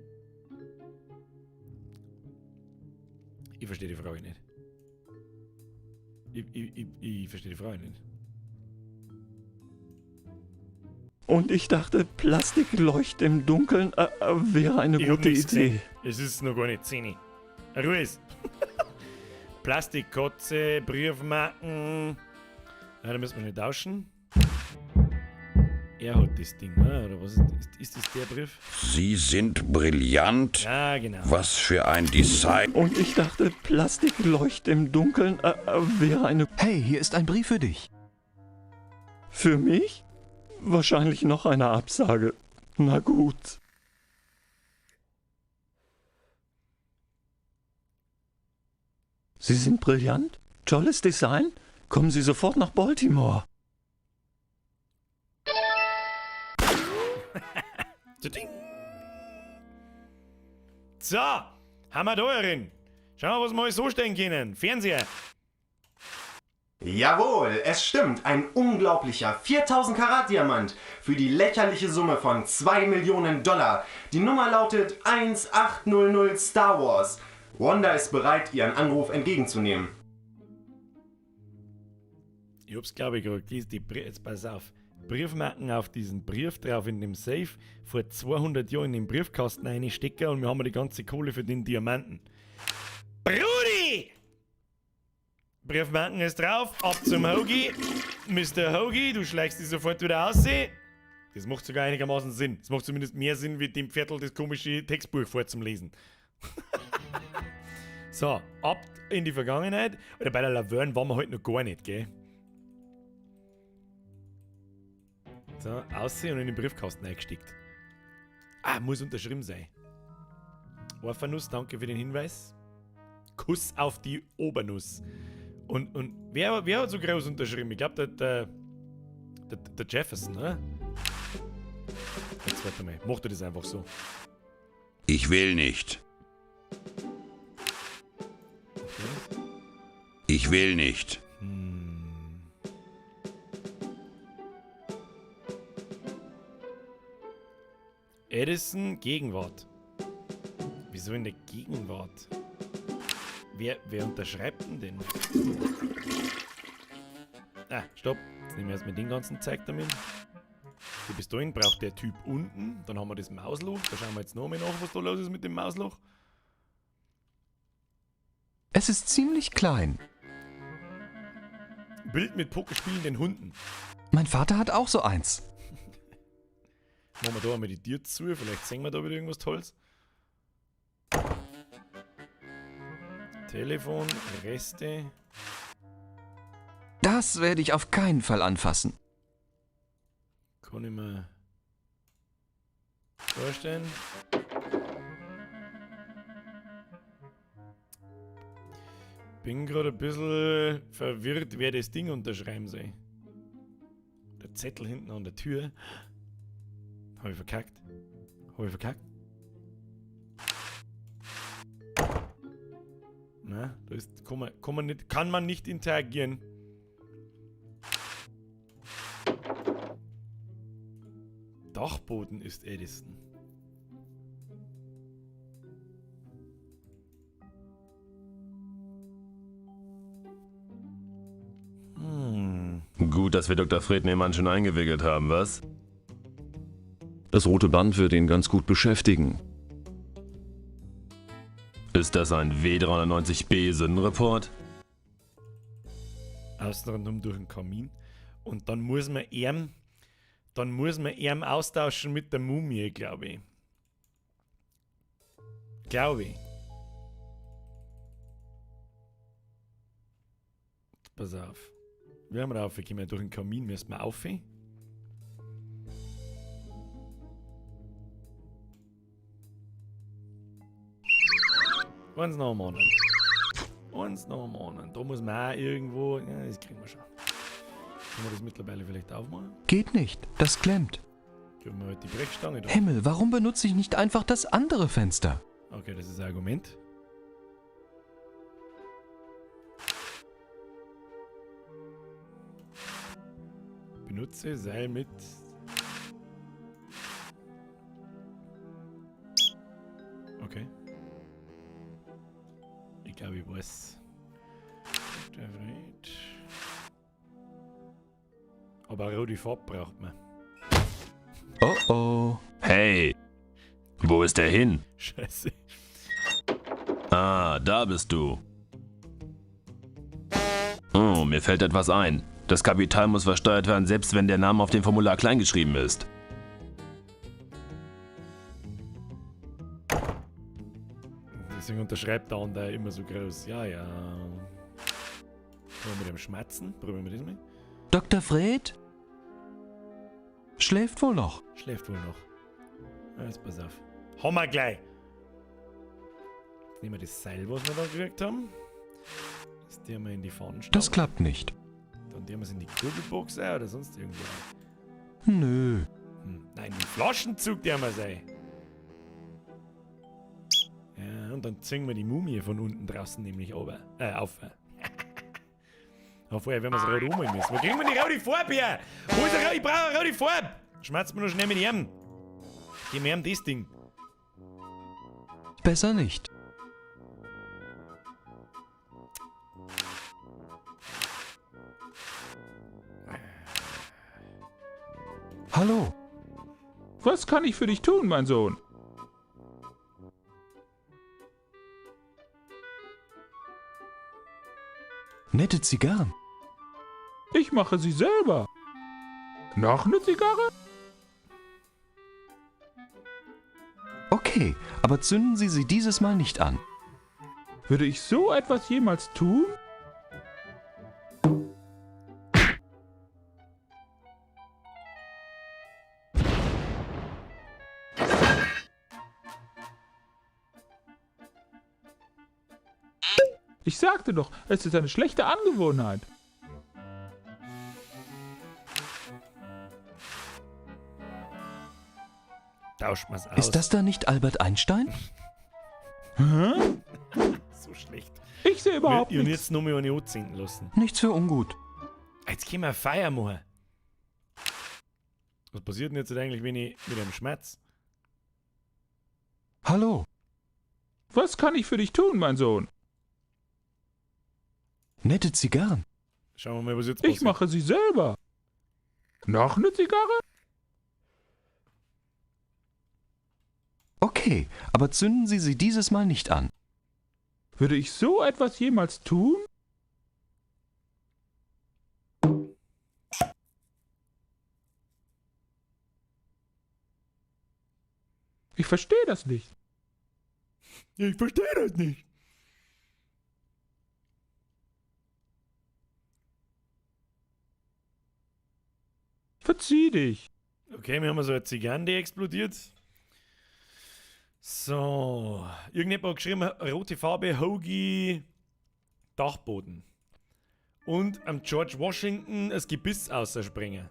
Speaker 1: Ich verstehe die Frage nicht. Ich verstehe die Frage nicht.
Speaker 13: Und ich dachte, Plastikleuchte im Dunkeln wäre eine
Speaker 1: Ich hab
Speaker 13: gute
Speaker 1: nichts
Speaker 13: Idee.
Speaker 1: gesehen. Es ist noch gar nicht 10. Ruhe ist. Plastikkotze, Briefmarken. Ja, da müssen wir nicht tauschen. Er hat das Ding, ne? Oder was ist, ist das der Brief?
Speaker 6: Sie sind brillant.
Speaker 1: Ja, genau.
Speaker 6: Was für ein Design.
Speaker 13: Und ich dachte, Plastikleuchte im Dunkeln wäre eine.
Speaker 8: Hey, hier ist ein Brief für dich.
Speaker 13: Für mich? Wahrscheinlich noch eine Absage. Na gut. Sie sind brillant? Tolles Design? Kommen Sie sofort nach Baltimore.
Speaker 1: Ding. So, haben wir da drin. Schauen wir, was wir alles so stellen können. Fernseher.
Speaker 14: Jawohl, es stimmt, ein unglaublicher 4000 Karat Diamant für die lächerliche Summe von 2 Millionen Dollar. Die Nummer lautet 1800 Star Wars. Wanda ist bereit, ihren Anruf entgegenzunehmen.
Speaker 1: Ich hab's, glaube ich, gerade gelesen. Jetzt pass auf. Briefmarken auf diesen Brief drauf in dem Safe, vor 200 Jahren in den Briefkasten einstecken und wir haben die ganze Kohle für den Diamanten. Brudi! Briefmarken ist drauf, ab zum Hoagie. Mr. Hoagie, du schleichst dich sofort wieder aus. Das macht sogar einigermaßen Sinn. Das macht zumindest mehr Sinn, wie dem Viertel das komische Textbuch vorzulesen. So, ab in die Vergangenheit. Oder bei der Laverne waren wir heute noch gar nicht, gell? So, aussehen und in den Briefkasten eingesteckt. Ah, muss unterschrieben sein. Orphanuss, danke für den Hinweis. Kuss auf die Obernuss. Und wer hat so groß unterschrieben? Ich glaube, der Jefferson, ne? Jetzt warte mal. Macht er das einfach so?
Speaker 6: Ich will nicht. Ich will nicht.
Speaker 1: Edison, Gegenwart. Wieso in der Gegenwart? Wer unterschreibt denn? Ah, stopp. Jetzt nehmen wir erstmal den ganzen Zeug damit. So, bis dahin braucht der Typ unten. Dann haben wir das Mausloch. Da schauen wir jetzt noch mal nach, was da los ist mit dem Mausloch.
Speaker 8: Es ist ziemlich klein.
Speaker 1: Bild mit Pokerspielenden Hunden.
Speaker 8: Mein Vater hat auch so eins.
Speaker 1: Machen wir da einmal die Tür zu, vielleicht sehen wir da wieder irgendwas Tolles. Telefon, Reste.
Speaker 8: Das werde ich auf keinen Fall anfassen.
Speaker 1: Kann ich mir vorstellen. Bin gerade ein bisschen verwirrt, wer das Ding unterschreiben soll. Der Zettel hinten an der Tür. Hab ich verkackt? Hab ich verkackt? Na, da ist, kann man nicht interagieren. Dachboden ist Edison.
Speaker 21: Gut, dass wir Dr. Fred Nehmann schon eingewickelt haben, was?
Speaker 22: Das rote Band wird ihn ganz gut beschäftigen.
Speaker 21: Ist das ein W390B Sündenreport?
Speaker 1: Außen rundum durch den Kamin. Und dann muss man ihn, austauschen mit der Mumie, glaube ich. Glaube ich. Pass auf. Wir haben raufgekommen durch den Kamin, müssen wir auf. Eins nach dem anderen. Eins nach dem anderen. Da muss man auch irgendwo. Ja, das kriegen wir schon. Können wir das mittlerweile vielleicht aufmachen?
Speaker 8: Geht nicht, das klemmt.
Speaker 1: Können wir halt die Brechstange da.
Speaker 8: Himmel, warum benutze ich nicht einfach das andere Fenster?
Speaker 1: Okay, das ist ein Argument. Benutze Seil mit. Okay. Ich glaube, ich weiß. Der Fred. Aber eine rote Farbe braucht man.
Speaker 8: Oh oh.
Speaker 21: Hey! Wo ist der hin?
Speaker 1: Scheiße.
Speaker 21: Ah, da bist du. Oh, mir fällt etwas ein. Das Kapital muss versteuert werden, selbst wenn der Name auf dem Formular kleingeschrieben ist.
Speaker 1: Deswegen unterschreibt der andere immer so groß. Ja, ja. Wollen wir mit dem Schmatzen? Probieren wir das mal.
Speaker 8: Dr. Fred? Schläft wohl noch.
Speaker 1: Schläft wohl noch. Jetzt pass auf. Haben wir gleich. Jetzt nehmen wir das Seil, was wir da gekriegt haben. Das tun wir in die Pfannenstange.
Speaker 8: Das klappt nicht.
Speaker 1: Dann tun wir es in die Kugelbox ein oder sonst irgendwo.
Speaker 8: Nö.
Speaker 1: Nein, den Flaschenzug tun wir es ein. Ja, und dann ziehen wir die Mumie von unten draußen nämlich oben, auf. Aber vorher werden wir es rot umholen müssen. Wo kriegen wir die rote Farbe her? Wo ist der rote? Ich brauche eine rote Farbe! Schmerzt mir noch schnell mit ihm. Gib mir ihm das Ding.
Speaker 8: Besser nicht. Hallo.
Speaker 10: Was kann ich für dich tun, mein Sohn?
Speaker 8: Nette Zigarren.
Speaker 10: Ich mache sie selber. Noch eine Zigarre?
Speaker 8: Okay, aber zünden Sie sie dieses Mal nicht an.
Speaker 10: Würde ich so etwas jemals tun? Ich sagte doch, es ist eine schlechte Angewohnheit.
Speaker 1: Tauscht man's aus.
Speaker 8: Ist das da nicht Albert Einstein?
Speaker 10: Hä?
Speaker 1: So schlecht.
Speaker 10: Ich sehe überhaupt
Speaker 1: Und
Speaker 10: nichts.
Speaker 1: jetzt noch mal eine anzünden lassen.
Speaker 8: Nichts für ungut.
Speaker 1: Jetzt können wir Feier machen. Was passiert denn jetzt eigentlich, wenn ich mit einem Schmerz?
Speaker 8: Hallo.
Speaker 10: Was kann ich für dich tun, mein Sohn?
Speaker 8: Nette Zigarren.
Speaker 1: Schauen wir mal, was jetzt
Speaker 10: Ich
Speaker 1: passiert.
Speaker 10: mache sie selber. Noch eine Zigarre?
Speaker 8: Okay, aber zünden Sie sie dieses Mal nicht an.
Speaker 10: Würde ich so etwas jemals tun? Ich verstehe das nicht.
Speaker 1: Ich verstehe das nicht.
Speaker 10: Verzieh dich.
Speaker 1: Okay, wir haben so eine Zigarre, die explodiert. So. Irgendjemand hat geschrieben, rote Farbe, Hoagie, Dachboden. Und am George Washington das Gebiss ausspringen.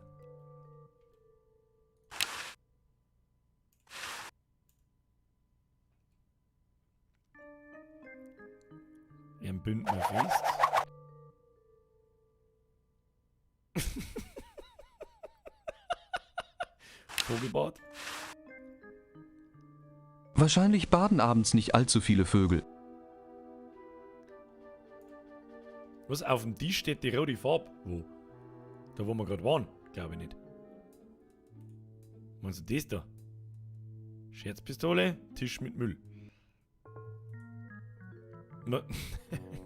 Speaker 1: Ihren Bündner fest. Vogelbad.
Speaker 8: Wahrscheinlich baden abends nicht allzu viele Vögel.
Speaker 1: Was? Auf dem Tisch steht die rote Farbe? Wo? Da, wo wir gerade waren? Glaube ich nicht. Meinst du das da? Scherzpistole, Tisch mit Müll. Na,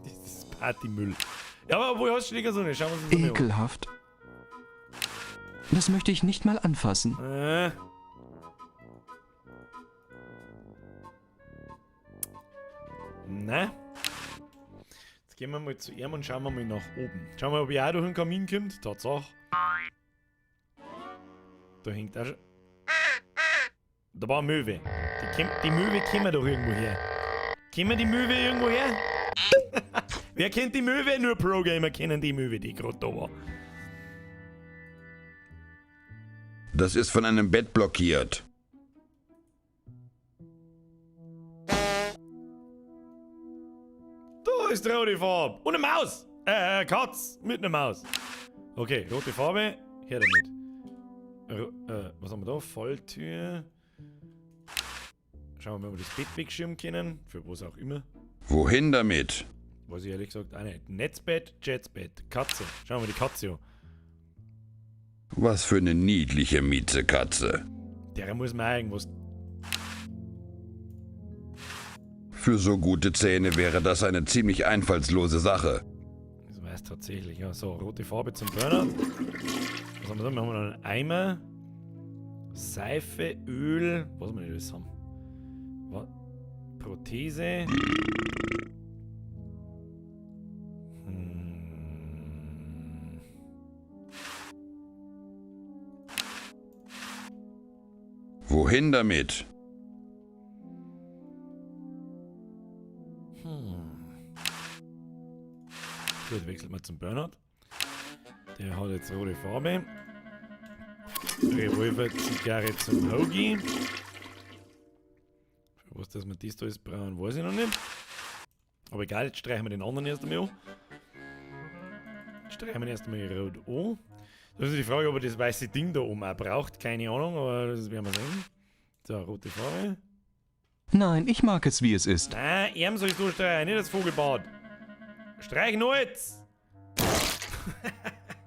Speaker 1: das ist Partymüll. Ja, aber wo hast du die Sonne? Schauen wir uns das mal an.
Speaker 8: Ekelhaft. Das möchte ich nicht mal anfassen.
Speaker 1: Na? Jetzt gehen wir mal zu ihm und schauen wir mal nach oben. Schauen wir, ob er auch durch den Kamin kommt. Tatsache. Da hängt auch schon. Da war eine Möwe. Die Möwe käme doch irgendwo her. Käme die Möwe irgendwo her? Wer kennt die Möwe? Nur Pro-Gamer kennen die Möwe, die gerade da war.
Speaker 6: Das ist von einem Bett blockiert.
Speaker 1: Da ist die rote Farbe. Und eine Maus. Katz mit einer Maus. Okay, rote Farbe. Her damit. Was haben wir da? Falltür. Schauen wir mal, ob wir das Bett wegschirmen können. Für was auch immer.
Speaker 6: Wohin damit?
Speaker 1: Weiß ich ehrlich gesagt auch nicht. Netzbett, Jetsbett, Katze. Schauen wir die Katze an.
Speaker 6: Was für eine niedliche Miezekatze.
Speaker 1: Der muss man auch irgendwas.
Speaker 6: Für so gute Zähne wäre das eine ziemlich einfallslose Sache.
Speaker 1: Das weiß tatsächlich, ja. So, rote Farbe zum Burner. Was haben wir da? Wir haben noch einen Eimer. Seife, Öl. Was wir nicht alles haben. Was? Prothese.
Speaker 6: Wohin damit?
Speaker 1: Gut, wechselt mal zum Bernhard. Der hat jetzt rote Farbe. Revolver, Zigarre zum Hoagie. Für was, dass wir das da jetzt brauchen, weiß ich noch nicht. Aber egal, jetzt streichen wir den anderen erst einmal an. Jetzt streichen wir ihn erst einmal rot an. Das ist die Frage, ob er das weiße Ding da oben auch braucht. Keine Ahnung, aber das werden wir sehen. So, rote Farbe.
Speaker 8: Nein, ich mag es, wie es ist.
Speaker 1: Nein, ihm soll ich so streichen, nicht das Vogelbad. Streich nur jetzt!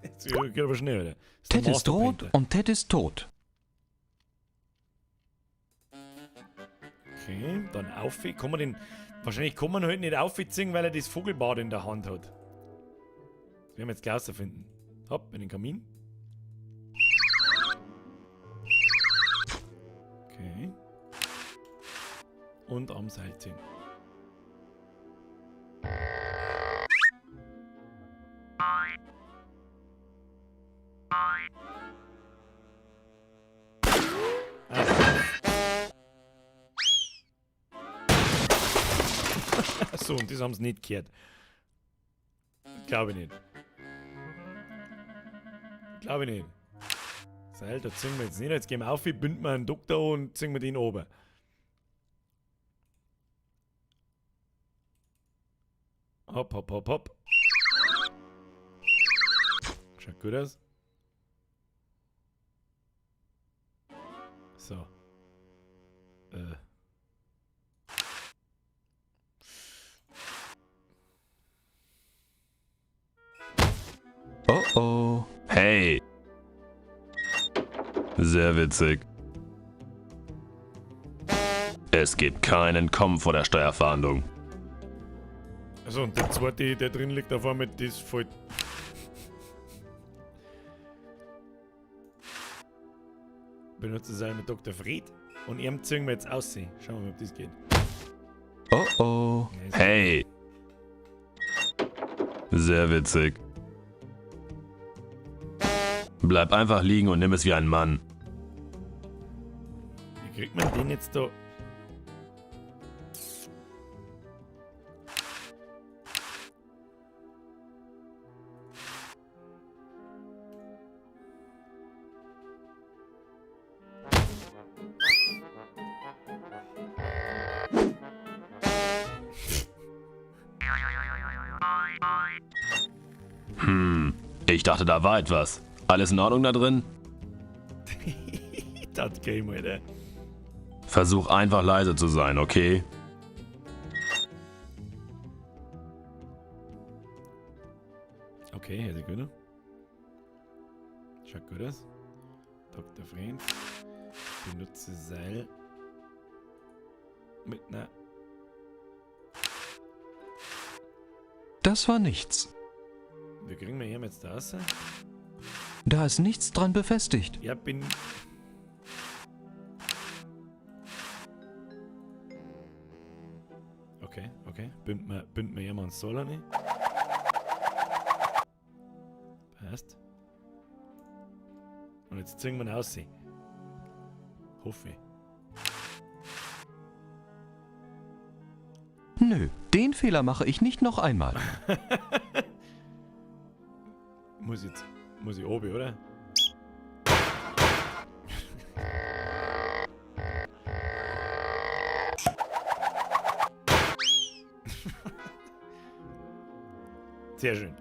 Speaker 1: Jetzt geht aber schnell, oder? Ist der
Speaker 8: Ted ist rot
Speaker 1: Master Painter.
Speaker 8: und Ted ist tot.
Speaker 1: Okay, dann auf. Kann man den. Wahrscheinlich kann man halt nicht aufziehen, weil er das Vogelbad in der Hand hat. Das werden wir jetzt gleich rausfinden. Hopp, in den Kamin. Okay. Und am Seil ziehen. So, und das haben sie nicht gehört. Glaube ich nicht. Glaube ich nicht. Seil, da ziehen wir jetzt nicht. Jetzt gehen wir auf, binden wir einen Doktor und ziehen wir den oben. Hopp, hopp, hopp, hopp. Schaut gut aus. So.
Speaker 8: Oh oh.
Speaker 21: Hey. Sehr witzig. Es gibt kein Entkommen vor der Steuerfahndung.
Speaker 1: Also und der zweite, der drin liegt, auf einmal, das fällt. Benutze Seil mit Dr. Fred. Und ihm ziehen wir jetzt aus. Schauen wir mal, ob das geht.
Speaker 8: Oh oh.
Speaker 21: Hey. Sehr witzig. Bleib einfach liegen und nimm es wie ein Mann.
Speaker 1: Wie kriegt man den jetzt da?
Speaker 21: Ich dachte, da war etwas. Alles in Ordnung da drin?
Speaker 1: Das Game, Alter.
Speaker 21: Versuch einfach leise zu sein, okay?
Speaker 1: Okay, hört sich gut an. Schaut gut aus. Dr. Friend. Benutze Seil. Mit einer.
Speaker 8: Das war nichts.
Speaker 1: Wie kriegen wir hier jetzt da raus?
Speaker 8: Da ist nichts dran befestigt.
Speaker 1: Ja, bin. Okay, okay. Bind mir, bind mir jemand Solar nicht. Passt. Und jetzt ziehen wir ihn raus. Hoffe ich.
Speaker 8: Nö, den Fehler mache ich nicht noch einmal.
Speaker 1: Muss ich jetzt. Muss ich oben, oder? Sehr schön.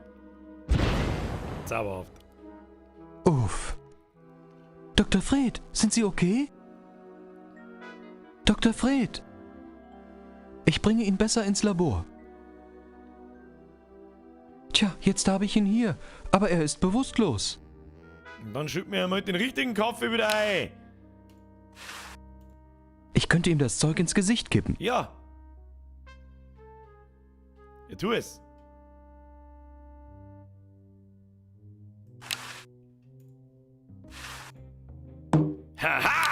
Speaker 1: Zauberhaft.
Speaker 8: Uff. Dr. Fred, sind Sie okay? Dr. Fred! Ich bringe ihn besser ins Labor. Tja, jetzt habe ich ihn hier, aber er ist bewusstlos.
Speaker 1: Und dann schütt mir einmal den richtigen Kaffee wieder ein.
Speaker 8: Ich könnte ihm das Zeug ins Gesicht kippen.
Speaker 1: Ja. Ja, tu es. Haha!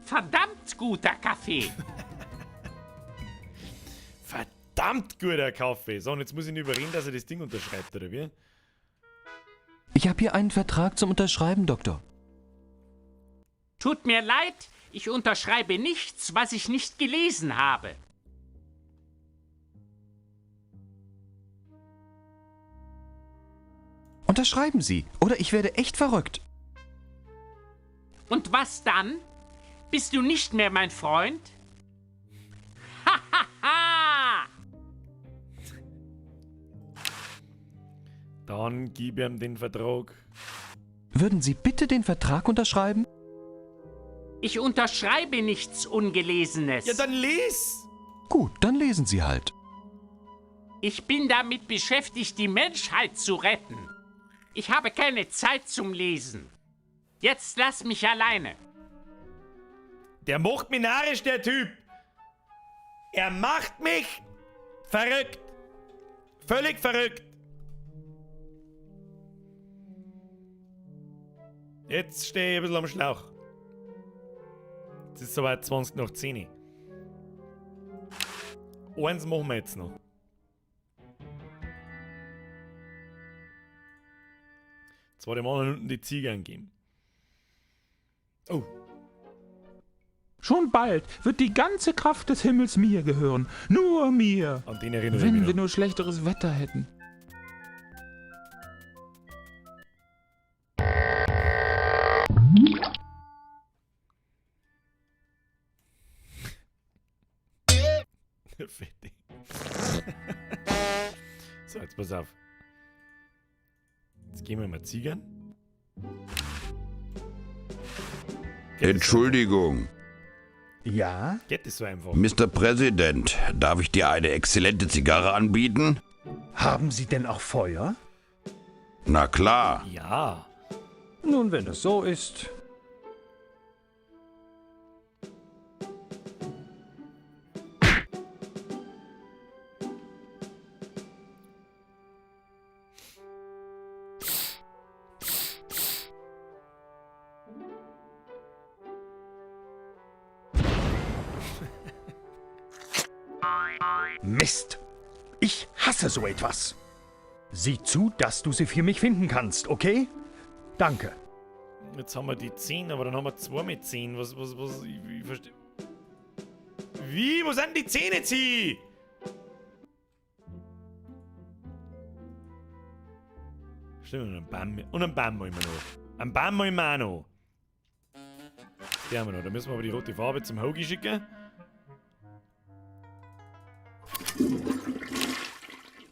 Speaker 9: Verdammt guter Kaffee.
Speaker 1: Verdammt guter Kaffee. So, und jetzt muss ich ihn überreden, dass er das Ding unterschreibt, oder wie?
Speaker 8: Ich habe hier einen Vertrag zum Unterschreiben, Doktor.
Speaker 9: Tut mir leid, ich unterschreibe nichts, was ich nicht gelesen habe.
Speaker 8: Unterschreiben Sie, oder ich werde echt verrückt.
Speaker 9: Und was dann? Bist du nicht mehr mein Freund? Hahaha!
Speaker 1: Dann gib ihm den Vertrag.
Speaker 8: Würden Sie bitte den Vertrag unterschreiben?
Speaker 9: Ich unterschreibe nichts Ungelesenes.
Speaker 1: Ja, dann lies!
Speaker 8: Gut, dann lesen Sie halt.
Speaker 9: Ich bin damit beschäftigt, die Menschheit zu retten. Ich habe keine Zeit zum Lesen. Jetzt lass mich alleine.
Speaker 1: Der macht mich narrisch, der Typ. Er macht mich verrückt. Völlig verrückt. Jetzt stehe ich ein bisschen am Schlauch. Es ist soweit 20 nach 10. Eins machen wir jetzt noch. Jetzt war dem anderen unten die Ziege angeben. Oh.
Speaker 10: Schon bald wird die ganze Kraft des Himmels mir gehören. Nur mir.
Speaker 1: An den erinnere ich
Speaker 10: Wenn
Speaker 1: mich
Speaker 10: wir
Speaker 1: noch.
Speaker 10: nur schlechteres Wetter hätten.
Speaker 1: Fettig. So, jetzt pass auf. Jetzt gehen wir mal Ziegern.
Speaker 6: Entschuldigung.
Speaker 17: Ja?
Speaker 1: Geht das so einfach?
Speaker 6: Mr. President, darf ich dir eine exzellente Zigarre anbieten?
Speaker 17: Haben Sie denn auch Feuer?
Speaker 6: Na klar.
Speaker 1: Ja.
Speaker 17: Nun, wenn es so ist. Mist! Ich hasse so etwas. Sieh zu, dass du sie für mich finden kannst, okay? Danke.
Speaker 1: Jetzt haben wir die 10, aber dann haben wir 2 mit 10. Was, ich verstehe. Wie? Wo sind die 10 jetzt hin? Stimmt, und einen Baum, und einen Baum wollen wir noch. Einen Baum wollen wir auch noch. Den haben wir noch. Da müssen wir aber die rote Farbe zum Hoagie schicken.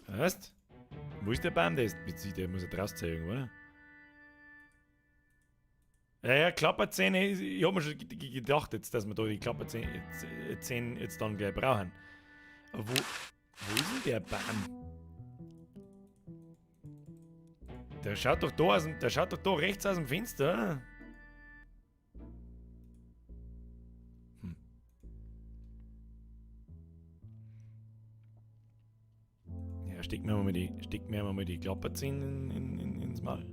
Speaker 1: Was? Wo ist der Baum? Der, ist, der muss ja draußen sein irgendwo, oder? Ja, ja, Klapperzähne, ich hab mir schon gedacht jetzt, dass wir da die Klapperzähne jetzt dann gleich brauchen. Aber wo ist denn der Baum? Der schaut doch da aus dem, der schaut doch da rechts aus dem Fenster, oder? Hm. Ja, steck mir mal die Klapperzähne ins Maul.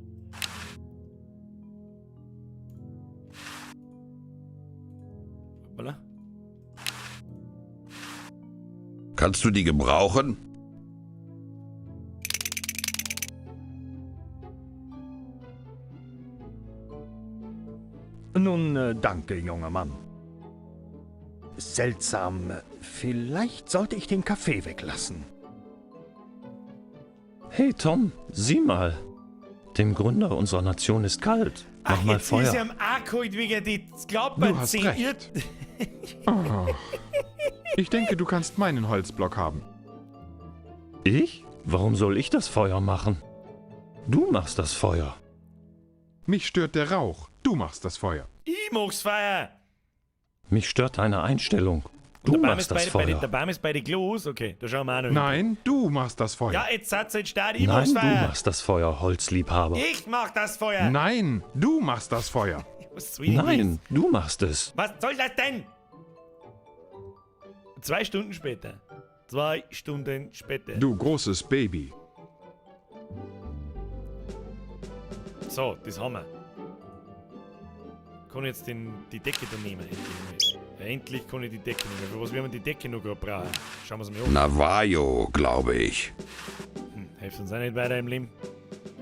Speaker 1: Hoppala.
Speaker 6: Kannst du die gebrauchen?
Speaker 17: Nun, danke, junger Mann. Seltsam. Vielleicht sollte ich den Kaffee weglassen.
Speaker 13: Hey Tom, sieh mal. Dem Gründer unserer Nation ist kalt. Mach
Speaker 1: Ach,
Speaker 13: mal
Speaker 1: jetzt
Speaker 13: Feuer.
Speaker 1: ist ja am Arg wegen die
Speaker 18: Du hast
Speaker 1: Klapperzähne.
Speaker 18: recht. Oh. Ich denke, du kannst meinen Holzblock haben.
Speaker 13: Ich? Warum soll ich das Feuer machen? Du machst das Feuer.
Speaker 18: Mich stört der Rauch. Du machst das Feuer.
Speaker 1: Ich mach's Feuer.
Speaker 13: Mich stört deine Einstellung. Du
Speaker 1: Der Baum
Speaker 13: machst
Speaker 1: ist
Speaker 13: das
Speaker 1: bei,
Speaker 13: Feuer.
Speaker 1: der Baum ist bei den Klos. Okay, da schauen wir auch noch hin.
Speaker 18: Nein, du machst das Feuer.
Speaker 1: Ja, jetzt satz jetzt start. Ich
Speaker 13: Nein,
Speaker 1: mach's
Speaker 13: du
Speaker 1: Feuer.
Speaker 13: machst das Feuer, Holzliebhaber.
Speaker 1: Ich mach das Feuer.
Speaker 18: Nein, du machst das Feuer.
Speaker 1: Was soll denn das?
Speaker 13: Nein, du machst es.
Speaker 1: Was soll das denn? 2 Stunden später. 2 Stunden später.
Speaker 18: Du großes Baby.
Speaker 1: So, das haben wir. Kann ich jetzt die Decke da nehmen? Endlich, ja, endlich kann ich die Decke nehmen. Für was werden wir die Decke noch gerade brauchen? Schauen wir es mal an.
Speaker 6: Navajo, glaube ich.
Speaker 1: Hilft uns auch nicht weiter im Leben.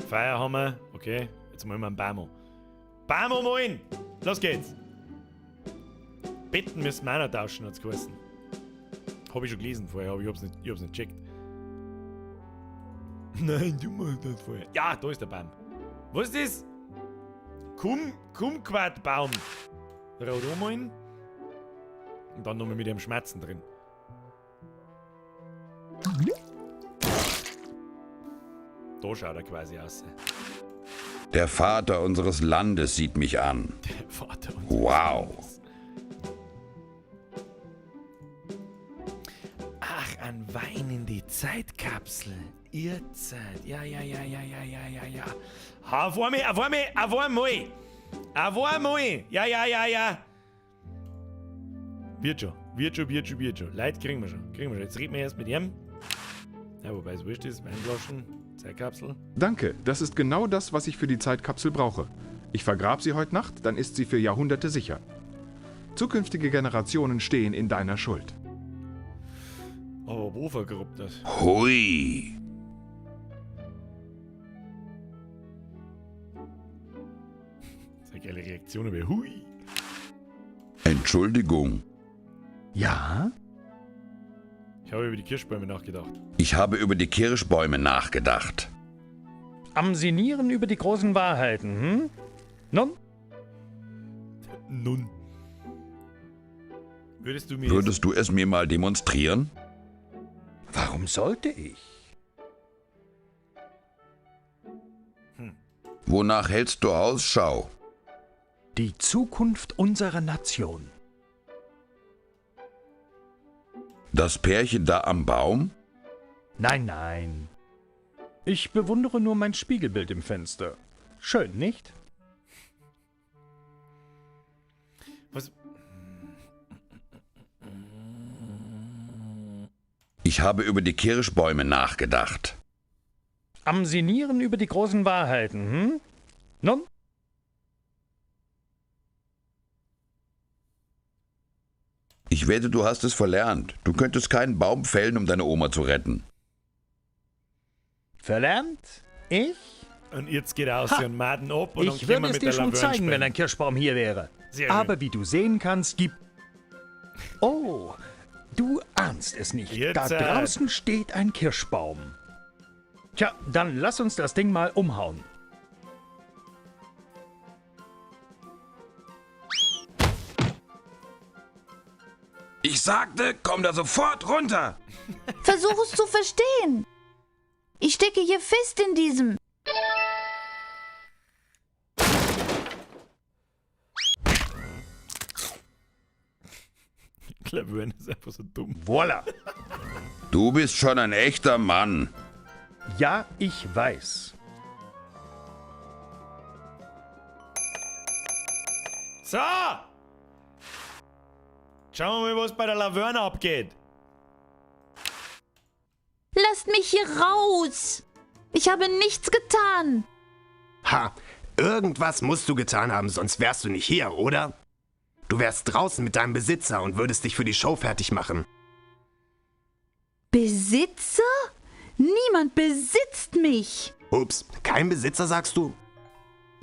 Speaker 1: Feuer haben wir. Okay, jetzt malen wir einen Baum an. Baum anmalen! Los geht's! Betten müssen wir auch noch tauschen, hat's geheißen. Hab ich schon gelesen vorher, aber ich hab's nicht gecheckt. Nein, du machst das vorher. Ja, da ist der Baum. Was ist das? Kumquat-Baum. Rot anmalen. Und dann nochmal mit dem Schmerzen drin. Da schaut er quasi aus.
Speaker 6: Der Vater unseres Landes sieht mich an.
Speaker 1: Der Vater unseres
Speaker 6: Wow.
Speaker 1: Ach, ein Wein in die Zeitkapsel. Ihr Zeit. Ja, ja, ja, ja, ja, ja, ja, ja. Auf einmal, auf einmal, auf einmal. Auf einmal. Ja, ja, ja, ja. Wird schon, wird schon, wird schon, wird schon. Leute kriegen wir schon, kriegen wir schon. Jetzt reden wir erst mit ihm. Ja, wobei es wurscht ist. Weinflaschen, Zeitkapsel.
Speaker 18: Danke, das ist genau das, was ich für die Zeitkapsel brauche. Ich vergrab sie heute Nacht, dann ist sie für Jahrhunderte sicher. Zukünftige Generationen stehen in deiner Schuld.
Speaker 1: Aber wo vergrabt das?
Speaker 6: Hui.
Speaker 1: Das ist eine geile Reaktion, aber hui.
Speaker 6: Entschuldigung.
Speaker 17: Ja?
Speaker 1: Ich habe über die Kirschbäume nachgedacht.
Speaker 6: Ich habe über die Kirschbäume nachgedacht.
Speaker 17: Am Sinieren über die großen Wahrheiten, hm? Nun?
Speaker 1: Nun. Würdest du mir
Speaker 6: Würdest du es mir mal demonstrieren?
Speaker 17: Warum sollte ich?
Speaker 6: Wonach hältst du Ausschau?
Speaker 17: Die Zukunft unserer Nation.
Speaker 6: Das Pärchen da am Baum?
Speaker 17: Nein, nein. Ich bewundere nur mein Spiegelbild im Fenster. Schön, nicht?
Speaker 1: Was?
Speaker 6: Ich habe über die Kirschbäume nachgedacht.
Speaker 17: Am Sinieren über die großen Wahrheiten, hm? Nun?
Speaker 6: Ich wette, du hast es verlernt. Du könntest keinen Baum fällen, um deine Oma zu retten.
Speaker 17: Verlernt? Ich?
Speaker 1: Und jetzt geht er aus
Speaker 17: Ha!
Speaker 1: und Maden ab und dann
Speaker 17: Ich
Speaker 1: können
Speaker 17: würde
Speaker 1: wir
Speaker 17: es
Speaker 1: mit
Speaker 17: dir
Speaker 1: der
Speaker 17: schon
Speaker 1: Laverne
Speaker 17: zeigen,
Speaker 1: spielen.
Speaker 17: wenn ein Kirschbaum hier wäre.
Speaker 1: Sehr schön.
Speaker 17: Aber wie du sehen kannst, gibt. Oh, du ahnst es nicht.
Speaker 1: Jetzt,
Speaker 17: da draußen steht ein Kirschbaum. Tja, dann lass uns das Ding mal umhauen.
Speaker 6: Ich sagte, komm da sofort runter!
Speaker 7: Versuch es zu verstehen. Ich stecke hier fest in diesem.
Speaker 1: Laverne ist einfach so dumm.
Speaker 17: Voila!
Speaker 6: Du bist schon ein echter Mann.
Speaker 17: Ja, ich weiß.
Speaker 1: So! Schauen wir mal, was bei der Laverne abgeht.
Speaker 7: Lasst mich hier raus. Ich habe nichts getan.
Speaker 14: Ha, irgendwas musst du getan haben, sonst wärst du nicht hier, oder? Du wärst draußen mit deinem Besitzer und würdest dich für die Show fertig machen.
Speaker 7: Besitzer? Niemand besitzt mich.
Speaker 14: Ups, kein Besitzer, sagst du?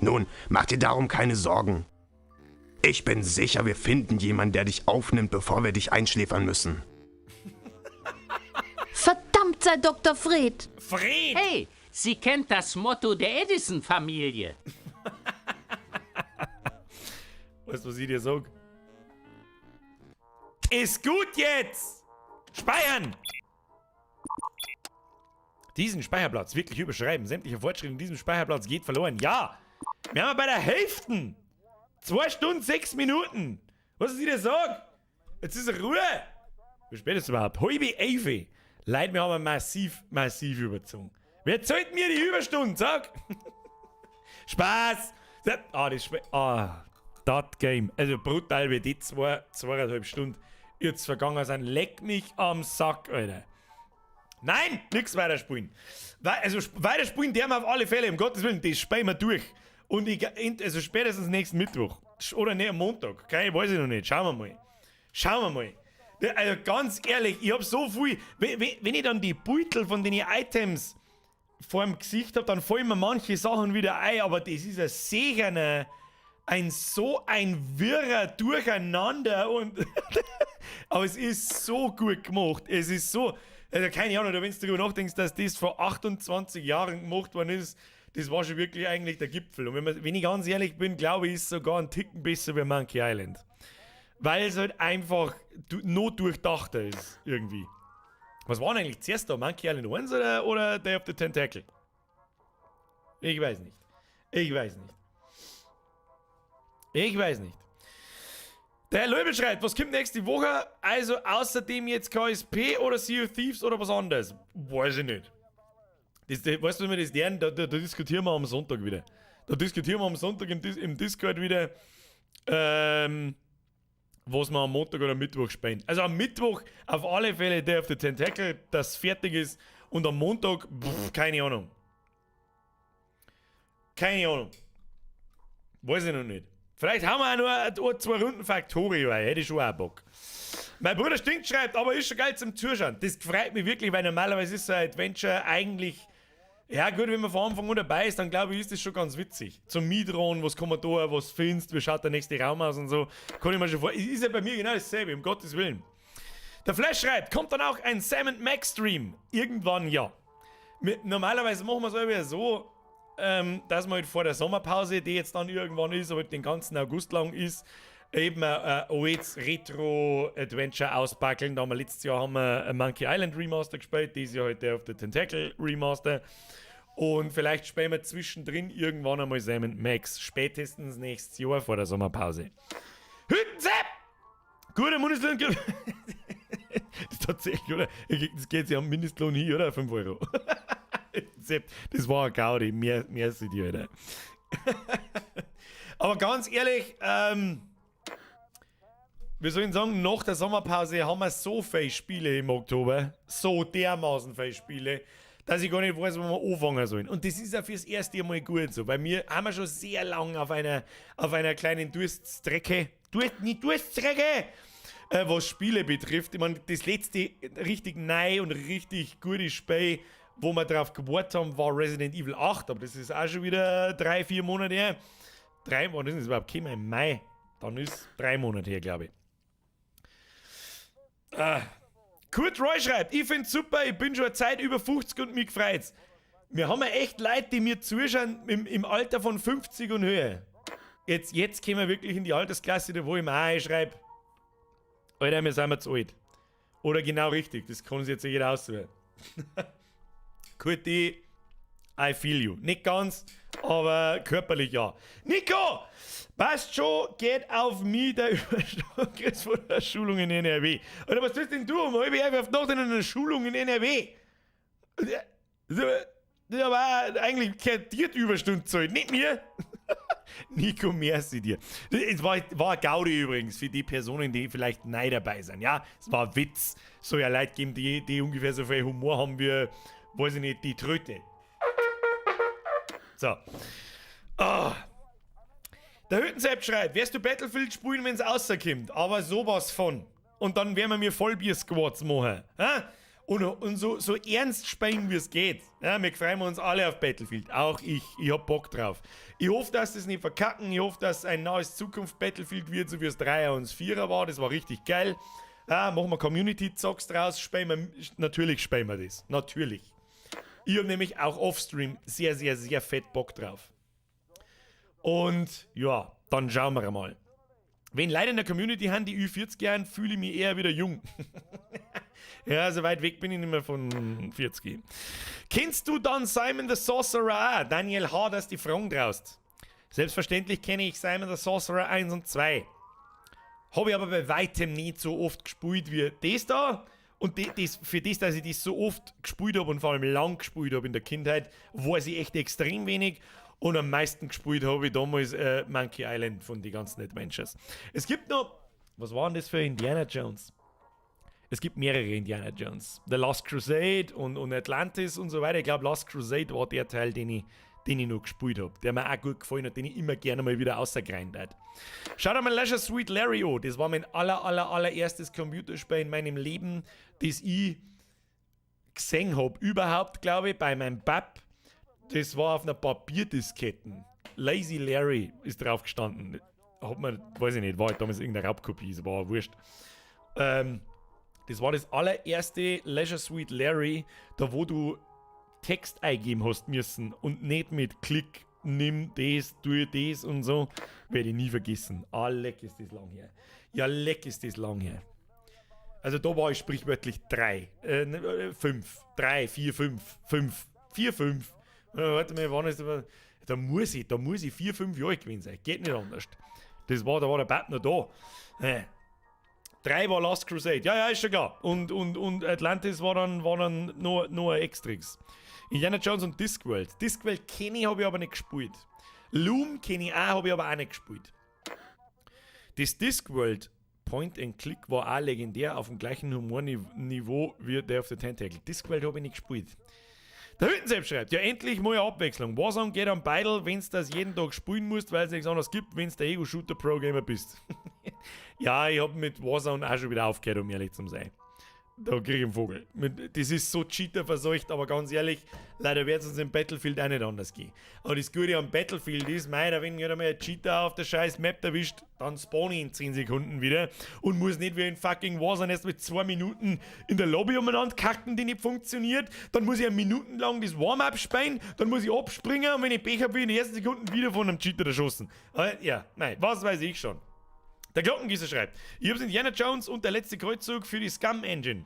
Speaker 14: Nun, mach dir darum keine Sorgen. Ich bin sicher, wir finden jemanden, der dich aufnimmt, bevor wir dich einschläfern müssen.
Speaker 7: Verdammt sei Dr. Fred.
Speaker 1: Fred!
Speaker 9: Hey, sie kennt das Motto der Edison-Familie.
Speaker 1: Weißt du, was ich dir sag? Ist gut jetzt! Speichern! Diesen Speicherplatz wirklich überschreiben. Sämtliche Fortschritte in diesem Speicherplatz geht verloren. Ja! Wir haben bei der Hälfte! 2 Stunden, 6 Minuten! Was ist ich dir sag? Jetzt ist Ruhe! Wie spät ist es überhaupt? 10:30. Leute, wir haben massiv, massiv überzogen. Wer zahlt mir die Überstunden? Sag! Spaß! Ah, das Sp ah, das Game. Also brutal, wie die 2,5 Stunden jetzt vergangen sind. Leck mich am Sack, Alter. Nein, nix weiterspielen. Also weiterspielen der wir auf alle Fälle, um Gottes Willen, das spielen wir durch. Und ich, also spätestens nächsten Mittwoch. Oder ne, am Montag. Keine, weiß ich noch nicht. Schauen wir mal. Schauen wir mal. Also ganz ehrlich, ich hab so viel. Wenn ich dann die Beutel von den Items vor dem Gesicht hab, dann fallen mir manche Sachen wieder ein, aber das ist ein sicher ein so ein wirrer Durcheinander und aber es ist so gut gemacht. Es ist so, also keine Ahnung, wenn du darüber nachdenkst, dass das vor 28 Jahren gemacht worden ist, das war schon wirklich eigentlich der Gipfel. Und wenn ich ganz ehrlich bin, glaube ich, ist es sogar ein Ticken besser wie Monkey Island. Weil es halt einfach noch durchdachter ist, irgendwie. Was war denn eigentlich zuerst da? Monkey Island 1 oder Day of the Tentacle? Ich weiß nicht. Ich weiß nicht. Ich weiß nicht. Der Herr Löbel schreibt, was kommt nächste Woche? Also außerdem jetzt KSP oder Sea of Thieves oder was anderes? Weiß ich nicht. Weißt du, wie wir das lernen? Da diskutieren wir am Sonntag wieder. Da diskutieren wir am Sonntag im Discord wieder, was wir am Montag oder Mittwoch spielen. Also am Mittwoch auf alle Fälle Day of the Tentacle, das fertig ist. Und am Montag, keine Ahnung. Keine Ahnung. Weiß ich noch nicht. Vielleicht haben wir auch nur ein, zwei Runden Factorio, hätte ich schon auch Bock. Mein Bruder Stinkt schreibt, aber ist schon geil zum Zuschauen. Das freut mich wirklich, weil normalerweise ist so ein Adventure eigentlich... Ja gut, wenn man von Anfang an dabei ist, dann glaube ich, ist das schon ganz witzig. Zum Mitron, was kann man da, was findest, wie schaut der nächste Raum aus und so. Kann ich mir schon vor... Ist ja bei mir genau dasselbe, um Gottes Willen. Der Flash schreibt, kommt dann auch ein Sam & Max Stream? Irgendwann ja. Normalerweise machen wir es aber so, dass man halt vor der Sommerpause, die jetzt dann irgendwann ist, aber den ganzen August lang ist, eben ein altes Retro-Adventure auspackeln. Da haben wir letztes Jahr ein Monkey Island Remaster gespielt, dieses Jahr halt Day of the Tentacle Remaster. Und vielleicht spielen wir zwischendrin irgendwann einmal Sam & Max, spätestens nächstes Jahr vor der Sommerpause. Hüttensepp! Guter Bundesland. Das ist tatsächlich, oder? Das geht ja am Mindestlohn hin, oder? 5 Euro. Das war ein Gaudi, mehr, mehr dir, Alter. Aber ganz ehrlich, wir sollen sagen, nach der Sommerpause haben wir so viele Spiele im Oktober, so dermaßen viele Spiele, dass ich gar nicht weiß, wo wir anfangen sollen. Und das ist ja fürs erste Mal gut so, weil wir haben ja schon sehr lang auf einer kleinen Durststrecke, Durst, nicht Durststrecke, was Spiele betrifft. Ich meine, das letzte richtig neu und richtig gute Spiel, wo wir drauf gewartet haben, war Resident Evil 8, aber das ist auch schon wieder 3, 4 Monate her. 3, wann ist das überhaupt gekommen? Im Mai. Dann ist 3 Monate her, glaube ich. Kurt Roy schreibt, ich find's super, ich bin schon eine Zeit über 50 und mich freut's. Wir haben ja echt Leute, die mir zuschauen im Alter von 50 und höher. Jetzt kommen wir wirklich in die Altersklasse, da wo ich mir auch einschreibe, Alter, wir sind zu alt. Oder genau richtig, das kann sich jetzt jeder aussuchen. Kurti, I feel you. Nicht ganz, aber körperlich ja. Nico! Passt schon, geht auf mich der Überschlag von der Schulung in NRW. Oder was tust denn du um 10:30 auf die Nacht in einer Schulung in NRW? Das war eigentlich gehört dir die Überstunde zahlt, nicht mir. Nico, merci dir. Es war ein Gaudi übrigens für die Personen, die vielleicht neu dabei sind. Ja, es war ein Witz. Soll ja Leute geben, die ungefähr so viel Humor haben wie, weiß ich nicht, die Tröte. So. Oh. Der Hüttensepp schreibt, wirst du Battlefield spielen, wenn's rauskommt? Aber sowas von. Und dann werden wir mir Vollbier-Squads machen. Ja? Und so ernst spielen, wie's geht. Ja, wir freuen uns alle auf Battlefield. Auch ich. Ich hab Bock drauf. Ich hoffe, dass das nicht verkacken. Ich hoffe, dass ein neues Zukunft Battlefield wird, so wie es 3er und das 4er war. Das war richtig geil. Ja, machen wir Community-Zocks draus. Spielen wir, natürlich spielen wir das. Natürlich. Ich hab nämlich auch offstream sehr, sehr, sehr fett Bock drauf. Und ja, dann schauen wir mal. Wenn Leute in der Community haben, die Ü40 Jahren, fühle ich mich eher wieder jung. Ja, so weit weg bin ich nicht mehr von 40. Kennst du dann Simon the Sorcerer auch? Daniel H., dass die Fragen draust. Selbstverständlich kenne ich Simon the Sorcerer 1 und 2. Habe ich aber bei weitem nicht so oft gespielt wie das da. Und das, für das, dass ich das so oft gespielt habe und vor allem lang gespielt habe in der Kindheit, weiß ich echt extrem wenig. Und am meisten gespielt habe ich damals Monkey Island von den ganzen Adventures. Es gibt noch, was waren das für Indiana Jones? Es gibt mehrere Indiana Jones. The Last Crusade und Atlantis und so weiter. Ich glaub, Last Crusade war der Teil, den ich noch gespielt hab, der mir auch gut gefallen hat, den ich immer gerne mal wieder rausgegrindet hab. Schaut einmal Leisure Suit Larry an. Das war mein allererstes Computerspiel in meinem Leben, das ich gesehen hab. Überhaupt, glaub ich, bei meinem Bab. Das war auf einer Papierdisketten. Lazy Larry ist drauf gestanden. Hat man, weiß ich nicht, war halt damals irgendeine Raubkopie, es war wurscht. Das war das allererste Leisure Suit Larry, da wo du Text eingeben hast müssen und nicht mit Klick, nimm das, tu das und so. Werde ich nie vergessen. Ah, leck ist das lang her. Ja, leck ist das lang her. Also da war ich sprichwörtlich 3, 5, 3, 4, 5, 5, 4, 5. Warte mal, wann ist das? Da muss ich 4, 5 Jahre gewesen sein. Geht nicht anders. Da war der Bab noch da. 3 war Last Crusade. Ja, ja, ist schon klar. Und Atlantis war dann noch ein Extrix. Indiana Jones und Discworld. Discworld kenne ich, hab ich aber nicht gespielt. Loom kenne ich auch, hab ich aber auch nicht gespielt. Das Discworld Point and Click war auch legendär auf dem gleichen Humorniveau wie Day of the Tentacle. Discworld hab ich nicht gespielt. Der Hüttensepp schreibt, ja endlich mal eine Abwechslung. Warzone geht am Beidel, wenn's das jeden Tag spielen musst, weil's nichts anderes gibt, wenn's der Ego-Shooter Pro-Gamer bist. Ja, ich hab mit Warzone auch schon wieder aufgehört, um ehrlich zu sein. Da krieg ich einen Vogel. Das ist so cheater-verseucht, aber ganz ehrlich, leider wird's uns im Battlefield auch nicht anders gehen. Aber das Gute am Battlefield ist, mei, da wenn mir einmal ein Cheater auf der scheiß Map erwischt, dann spawn ich in 10 Sekunden wieder und muss nicht wie in fucking Warzone erst mit 2 Minuten in der Lobby umeinander kacken, die nicht funktioniert. Dann muss ich ja minutenlang das Warm-up spielen, dann muss ich abspringen und wenn ich Pech hab, bin ich in den ersten Sekunden wieder von einem Cheater erschossen. Aber, ja, nein, was weiß ich schon. Der Glockengießer schreibt, ich hab's Indiana Jones und der letzte Kreuzzug für die Scum Engine.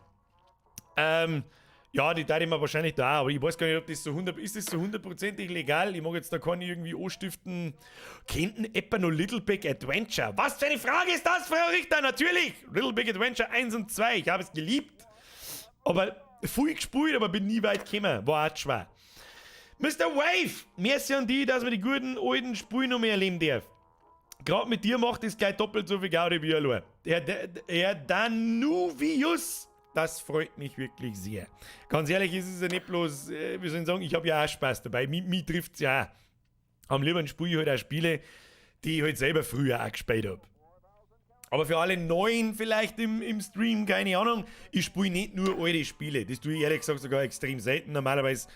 Speaker 1: Ja, die darf ich mir wahrscheinlich da auch, aber ich weiß gar nicht, ob das so 100, ist das so hundertprozentig legal? Ich mag jetzt da keine irgendwie anstiften. Kennt denn etwa noch Little Big Adventure? Was für eine Frage ist das, Frau Richter? Natürlich! Little Big Adventure 1 und 2, ich habe es geliebt. Aber viel gespielt, aber bin nie weit gekommen. War auch schwer. Mr. Wave! Merci an die, dass man die guten alten Spiele noch mehr erleben darf. Gerade mit dir macht es gleich doppelt so viel Gaudi wie allein. Herr Danuvius, das freut mich wirklich sehr. Ganz ehrlich, ist es ja nicht bloß, wie soll ich sagen, ich habe ja auch Spaß dabei. Mich trifft's ja auch. Am liebsten spiele ich halt auch Spiele, die ich halt selber früher auch gespielt hab. Aber für alle Neuen vielleicht im Stream, keine Ahnung, ich spiele nicht nur alte Spiele. Das tue ich ehrlich gesagt sogar extrem selten. Normalerweise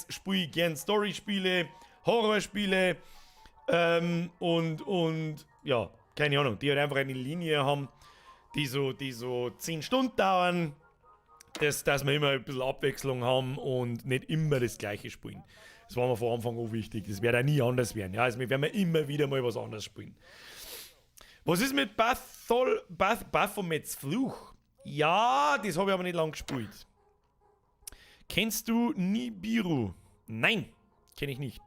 Speaker 1: spiele ich gern Story-Spiele, Horrorspiele und ja, keine Ahnung, die halt einfach eine Linie haben, die so 10 Stunden dauern, dass wir immer ein bisschen Abwechslung haben und nicht immer das Gleiche spielen. Das war mir von Anfang an wichtig. Das wird auch nie anders werden. Ja, also wir werden immer wieder mal was anderes spielen. Was ist mit Baphomets Fluch? Ja, das habe ich aber nicht lang gespielt. Kennst du Nibiru? Nein, kenne ich nicht.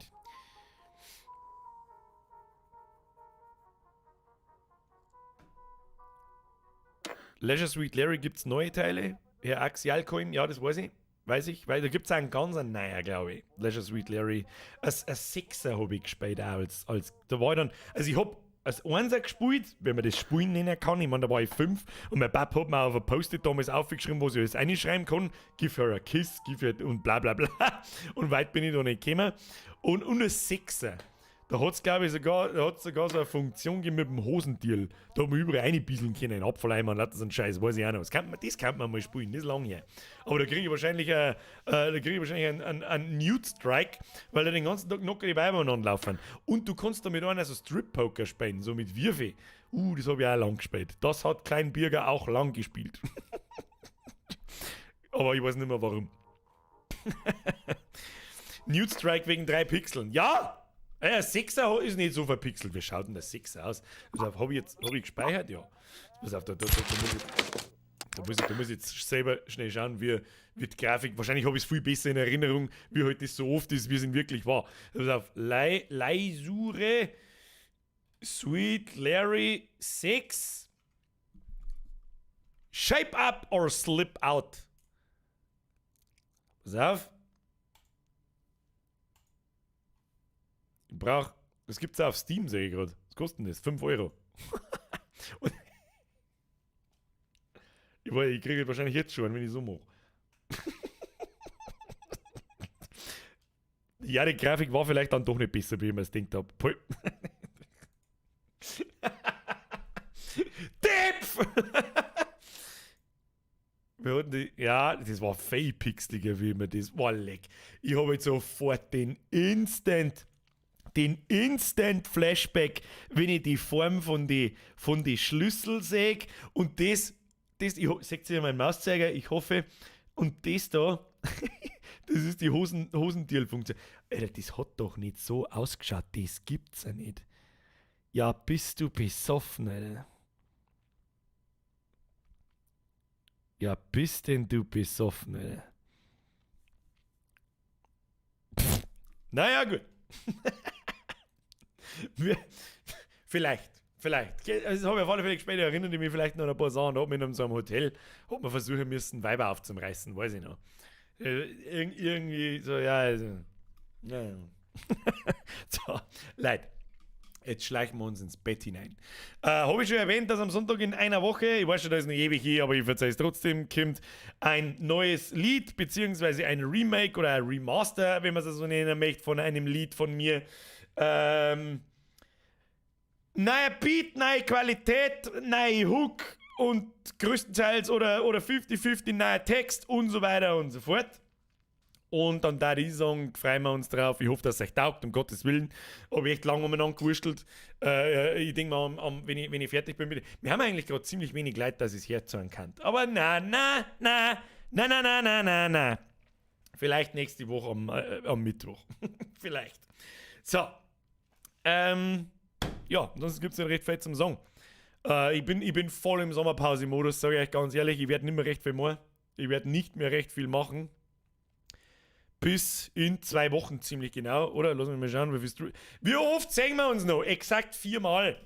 Speaker 1: Leisure Suit Larry gibt's neue Teile. Herr Axialcoin, ja, das weiß ich. Weiß ich, weil da gibt's auch einen ganz neuen, glaube ich. Leisure Suit Larry. Ein Sechser habe ich gespielt auch als da war ich dann, also ich hab als Einser gespielt, wenn man das Spielen nennen kann. Ich meine, da war ich 5 und mein Papa hat mir auf ein Post-it damals aufgeschrieben, was ich alles reinschreiben kann. Give her a kiss, give her und bla bla bla. Und weit bin ich da nicht gekommen. Und ein Sechser. Da hat es, glaube ich, sogar so eine Funktion gegeben mit dem Hosentier. Da hat man überall reinbieseln können, in Abfalleimer und lauter so einen Scheiß, weiß ich auch noch. Das kann man mal spielen, das ist lang her. Aber da kriege ich wahrscheinlich, einen Nude Strike, weil da den ganzen Tag locker die Weiber umeinander laufen. Und du kannst damit auch so Strip-Poker spielen, so mit Würfel. Das habe ich auch lang gespielt. Das hat Klein Birger auch lang gespielt. Aber ich weiß nicht mehr warum. Nude Strike wegen 3 Pixeln. Ja! Ja, 6er ist nicht so verpixelt. Wie schaut denn der 6er aus? Habe ich gespeichert? Ja. Pass auf, da muss ich jetzt selber schnell schauen, wie die Grafik. Wahrscheinlich habe ich es viel besser in Erinnerung, wie halt das so oft ist, wie es in wirklich war. Pass auf, Leisure Sweet Larry 6 Shape up or slip out. Pass auf. Ich brauche, das gibt es auf Steam, sehe ich gerade. Was kostet denn das? 5 Euro. Und ich kriege wahrscheinlich jetzt schon, wenn ich so mache. Ja, die Grafik war vielleicht dann doch nicht besser, wie ich mir das gedacht habe. Depp! Wir hatten die, ja, das war viel pixeliger, wie mir das war. Leck. Ich habe jetzt sofort den Instant Flashback, wenn ich die Form von die Schlüssel sehe und das ich seht ihr meinen Mauszeiger, ich hoffe, und das da, das ist die Hosentierfunktion. Alter, das hat doch nicht so ausgeschaut, das gibt's ja nicht. Ja, bist du besoffen, Alter. Ja, bist denn du besoffen, Alter. Pff. Naja, gut. Vielleicht. Also, das habe ich auf alle Fälle später erinnert, ich mich vielleicht noch an ein paar Sachen. Da hat man in so einem Hotel, hat man versuchen müssen, Weiber aufzureißen, weiß ich noch. Irgendwie so, ja, also. Ja. So, Leute, jetzt schleichen wir uns ins Bett hinein. Habe ich schon erwähnt, dass am Sonntag in einer Woche, ich weiß schon, da ist noch ewig hier, aber ich verzeihe es trotzdem, kommt ein neues Lied, beziehungsweise ein Remake oder ein Remaster, wenn man es so nennen möchte, von einem Lied von mir. Neuer Beat, neue Qualität, neue Hook und größtenteils oder 50-50 neuer Text und so weiter und so fort. Und dann da ich sagen, freuen wir uns drauf. Ich hoffe, dass es euch taugt, um Gottes Willen. Habe ich echt lange umeinander gewurschtelt. Ich denke mal, wenn ich fertig bin, wir haben eigentlich gerade ziemlich wenig Leute, dass ich es herzahlen kann. Aber na. Vielleicht nächste Woche am Mittwoch. Vielleicht. So. Ja, ansonsten gibt es nicht recht viel zum Song. Ich bin voll im Sommerpause-Modus, sage ich euch ganz ehrlich. Ich werde nicht mehr recht viel machen. Ich werde nicht mehr recht viel machen. Bis in 2 Wochen ziemlich genau, oder? Lass mich mal schauen, wie viel Wie oft sehen wir uns noch? Exakt 4-mal.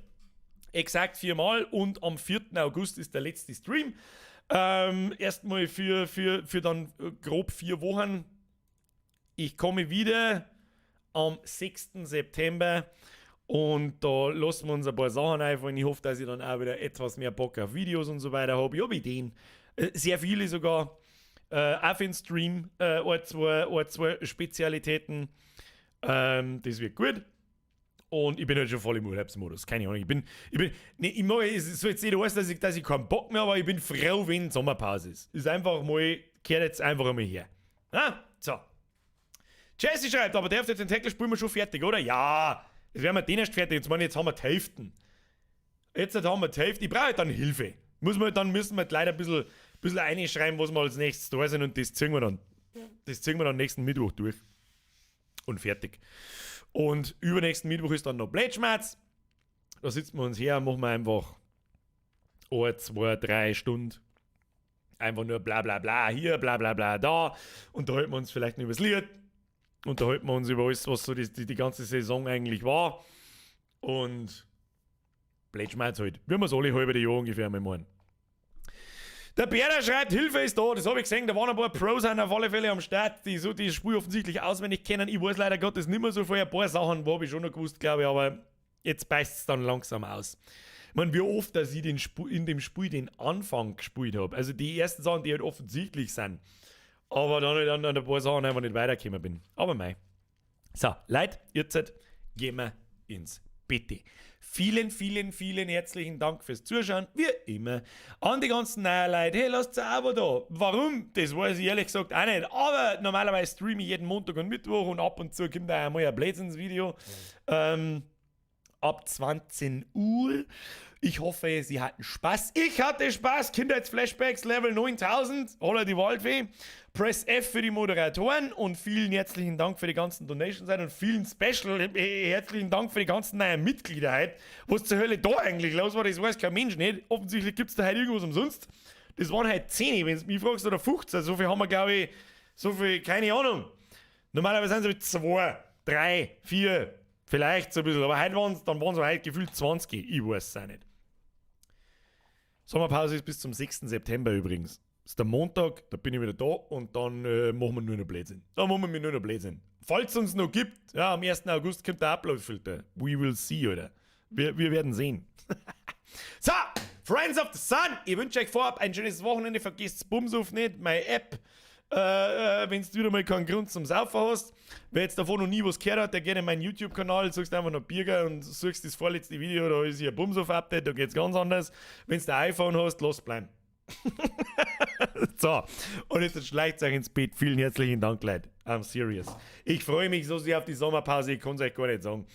Speaker 1: Exakt 4-mal und am 4. August ist der letzte Stream. Erstmal für dann grob 4 Wochen. Ich komme wieder am 6. September und da lassen wir uns ein paar Sachen einfallen. Ich hoffe, dass ich dann auch wieder etwas mehr Bock auf Videos und so weiter habe. Ich habe Ideen. Sehr viele sogar. Auch für den Stream ein, zwei Spezialitäten. Das wird gut. Und ich bin halt schon voll im Urlaubsmodus. Keine Ahnung. Ich mag, es soll jetzt nicht heißen, dass ich keinen Bock mehr habe, aber ich bin froh, wenn Sommerpause ist. Ist einfach mal, kehrt jetzt einfach einmal her. Ah, so. Jesse schreibt, aber der den Tackle spielen wir schon fertig, oder? Ja, das werden wir den erst fertig. Jetzt, meine, jetzt haben wir die Hälfte. Jetzt haben wir die Hälfte. Ich brauche halt dann Hilfe. Muss man, dann müssen wir leider ein bisschen einschreiben, was wir als nächstes da sind und das ziehen wir dann. Das ziehen wir dann nächsten Mittwoch durch. Und fertig. Und übernächsten Mittwoch ist dann noch Blätschmerz. Da sitzen wir uns her und machen wir einfach 1, 2, 3 Stunden. Einfach nur bla bla bla hier, bla bla bla da. Unterhalten wir uns vielleicht noch übers Lied. Unterhalten wir uns über alles, was so die ganze Saison eigentlich war. Und Blätschmerz halt. Wie wir es alle halbe Jahr ungefähr mal machen. Der Berner schreibt, Hilfe ist da, das habe ich gesehen, da waren ein paar Pros auf alle Fälle am Start, die so das Spiel offensichtlich auswendig kennen. Ich weiß leider Gottes nicht mehr so viel, ein paar Sachen habe ich schon noch gewusst, glaube ich, aber jetzt beißt es dann langsam aus. Ich meine, wie oft, dass ich in dem Spiel den Anfang gespielt habe, also die ersten Sachen, die halt offensichtlich sind, aber dann halt an ein paar Sachen einfach nicht weitergekommen bin. Aber mei. So, Leute, jetzt gehen wir ins Bett. Vielen, vielen, vielen herzlichen Dank fürs Zuschauen, wie immer. An die ganzen neuen Leute, hey, lasst ein Abo da. Warum? Das weiß ich ehrlich gesagt auch nicht. Aber normalerweise streame ich jeden Montag und Mittwoch und ab und zu kommt da einmal ein Blödsinnsvideo. Ab 20 Uhr. Ich hoffe, Sie hatten Spaß. Ich hatte Spaß. Kindheitsflashbacks Level 9000. Holla die Waldfee. Press F für die Moderatoren und vielen herzlichen Dank für die ganzen Donations und vielen Special herzlichen Dank für die ganzen neuen Mitglieder heute. Was zur Hölle da eigentlich los war, das weiß kein Mensch nicht. Offensichtlich gibt es da heute irgendwas umsonst. Das waren halt 10, wenn du mich fragst, oder 15. So viel haben wir, glaube ich, so viel, keine Ahnung. Normalerweise sind es 2, 3, 4. Vielleicht so ein bisschen, aber heute waren's, dann waren es heute gefühlt 20. Ich weiß es auch nicht. Sommerpause ist bis zum 6. September übrigens. Das ist der Montag, da bin ich wieder da und dann machen wir nur noch Blödsinn. Da machen wir nur noch Blödsinn. Falls es uns noch gibt, ja, am 1. August kommt der Upload-Filter. We will see, oder? Wir werden sehen. So, Friends of the Sun, ich wünsche euch vorab ein schönes Wochenende. Vergesst Bumsuf nicht, meine App. Wenn du wieder mal keinen Grund zum Saufen hast. Wer jetzt davon noch nie was gehört hat, der geht in meinen YouTube-Kanal, suchst einfach noch Birger und suchst das vorletzte Video, da ist hier ein Bumsuf-Update, da geht's ganz anders. Wenn du ein iPhone hast, lass bleiben. So, und jetzt schleicht euch ins Bett. Vielen herzlichen Dank, Leute. I'm serious. Ich freue mich so sehr auf die Sommerpause, ich kann's euch gar nicht sagen.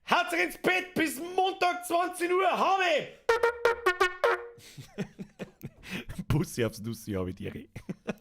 Speaker 1: Haut euch ins Bett bis Montag 20 Uhr. Habe! Bussi aufs Nussi, habe ich dir.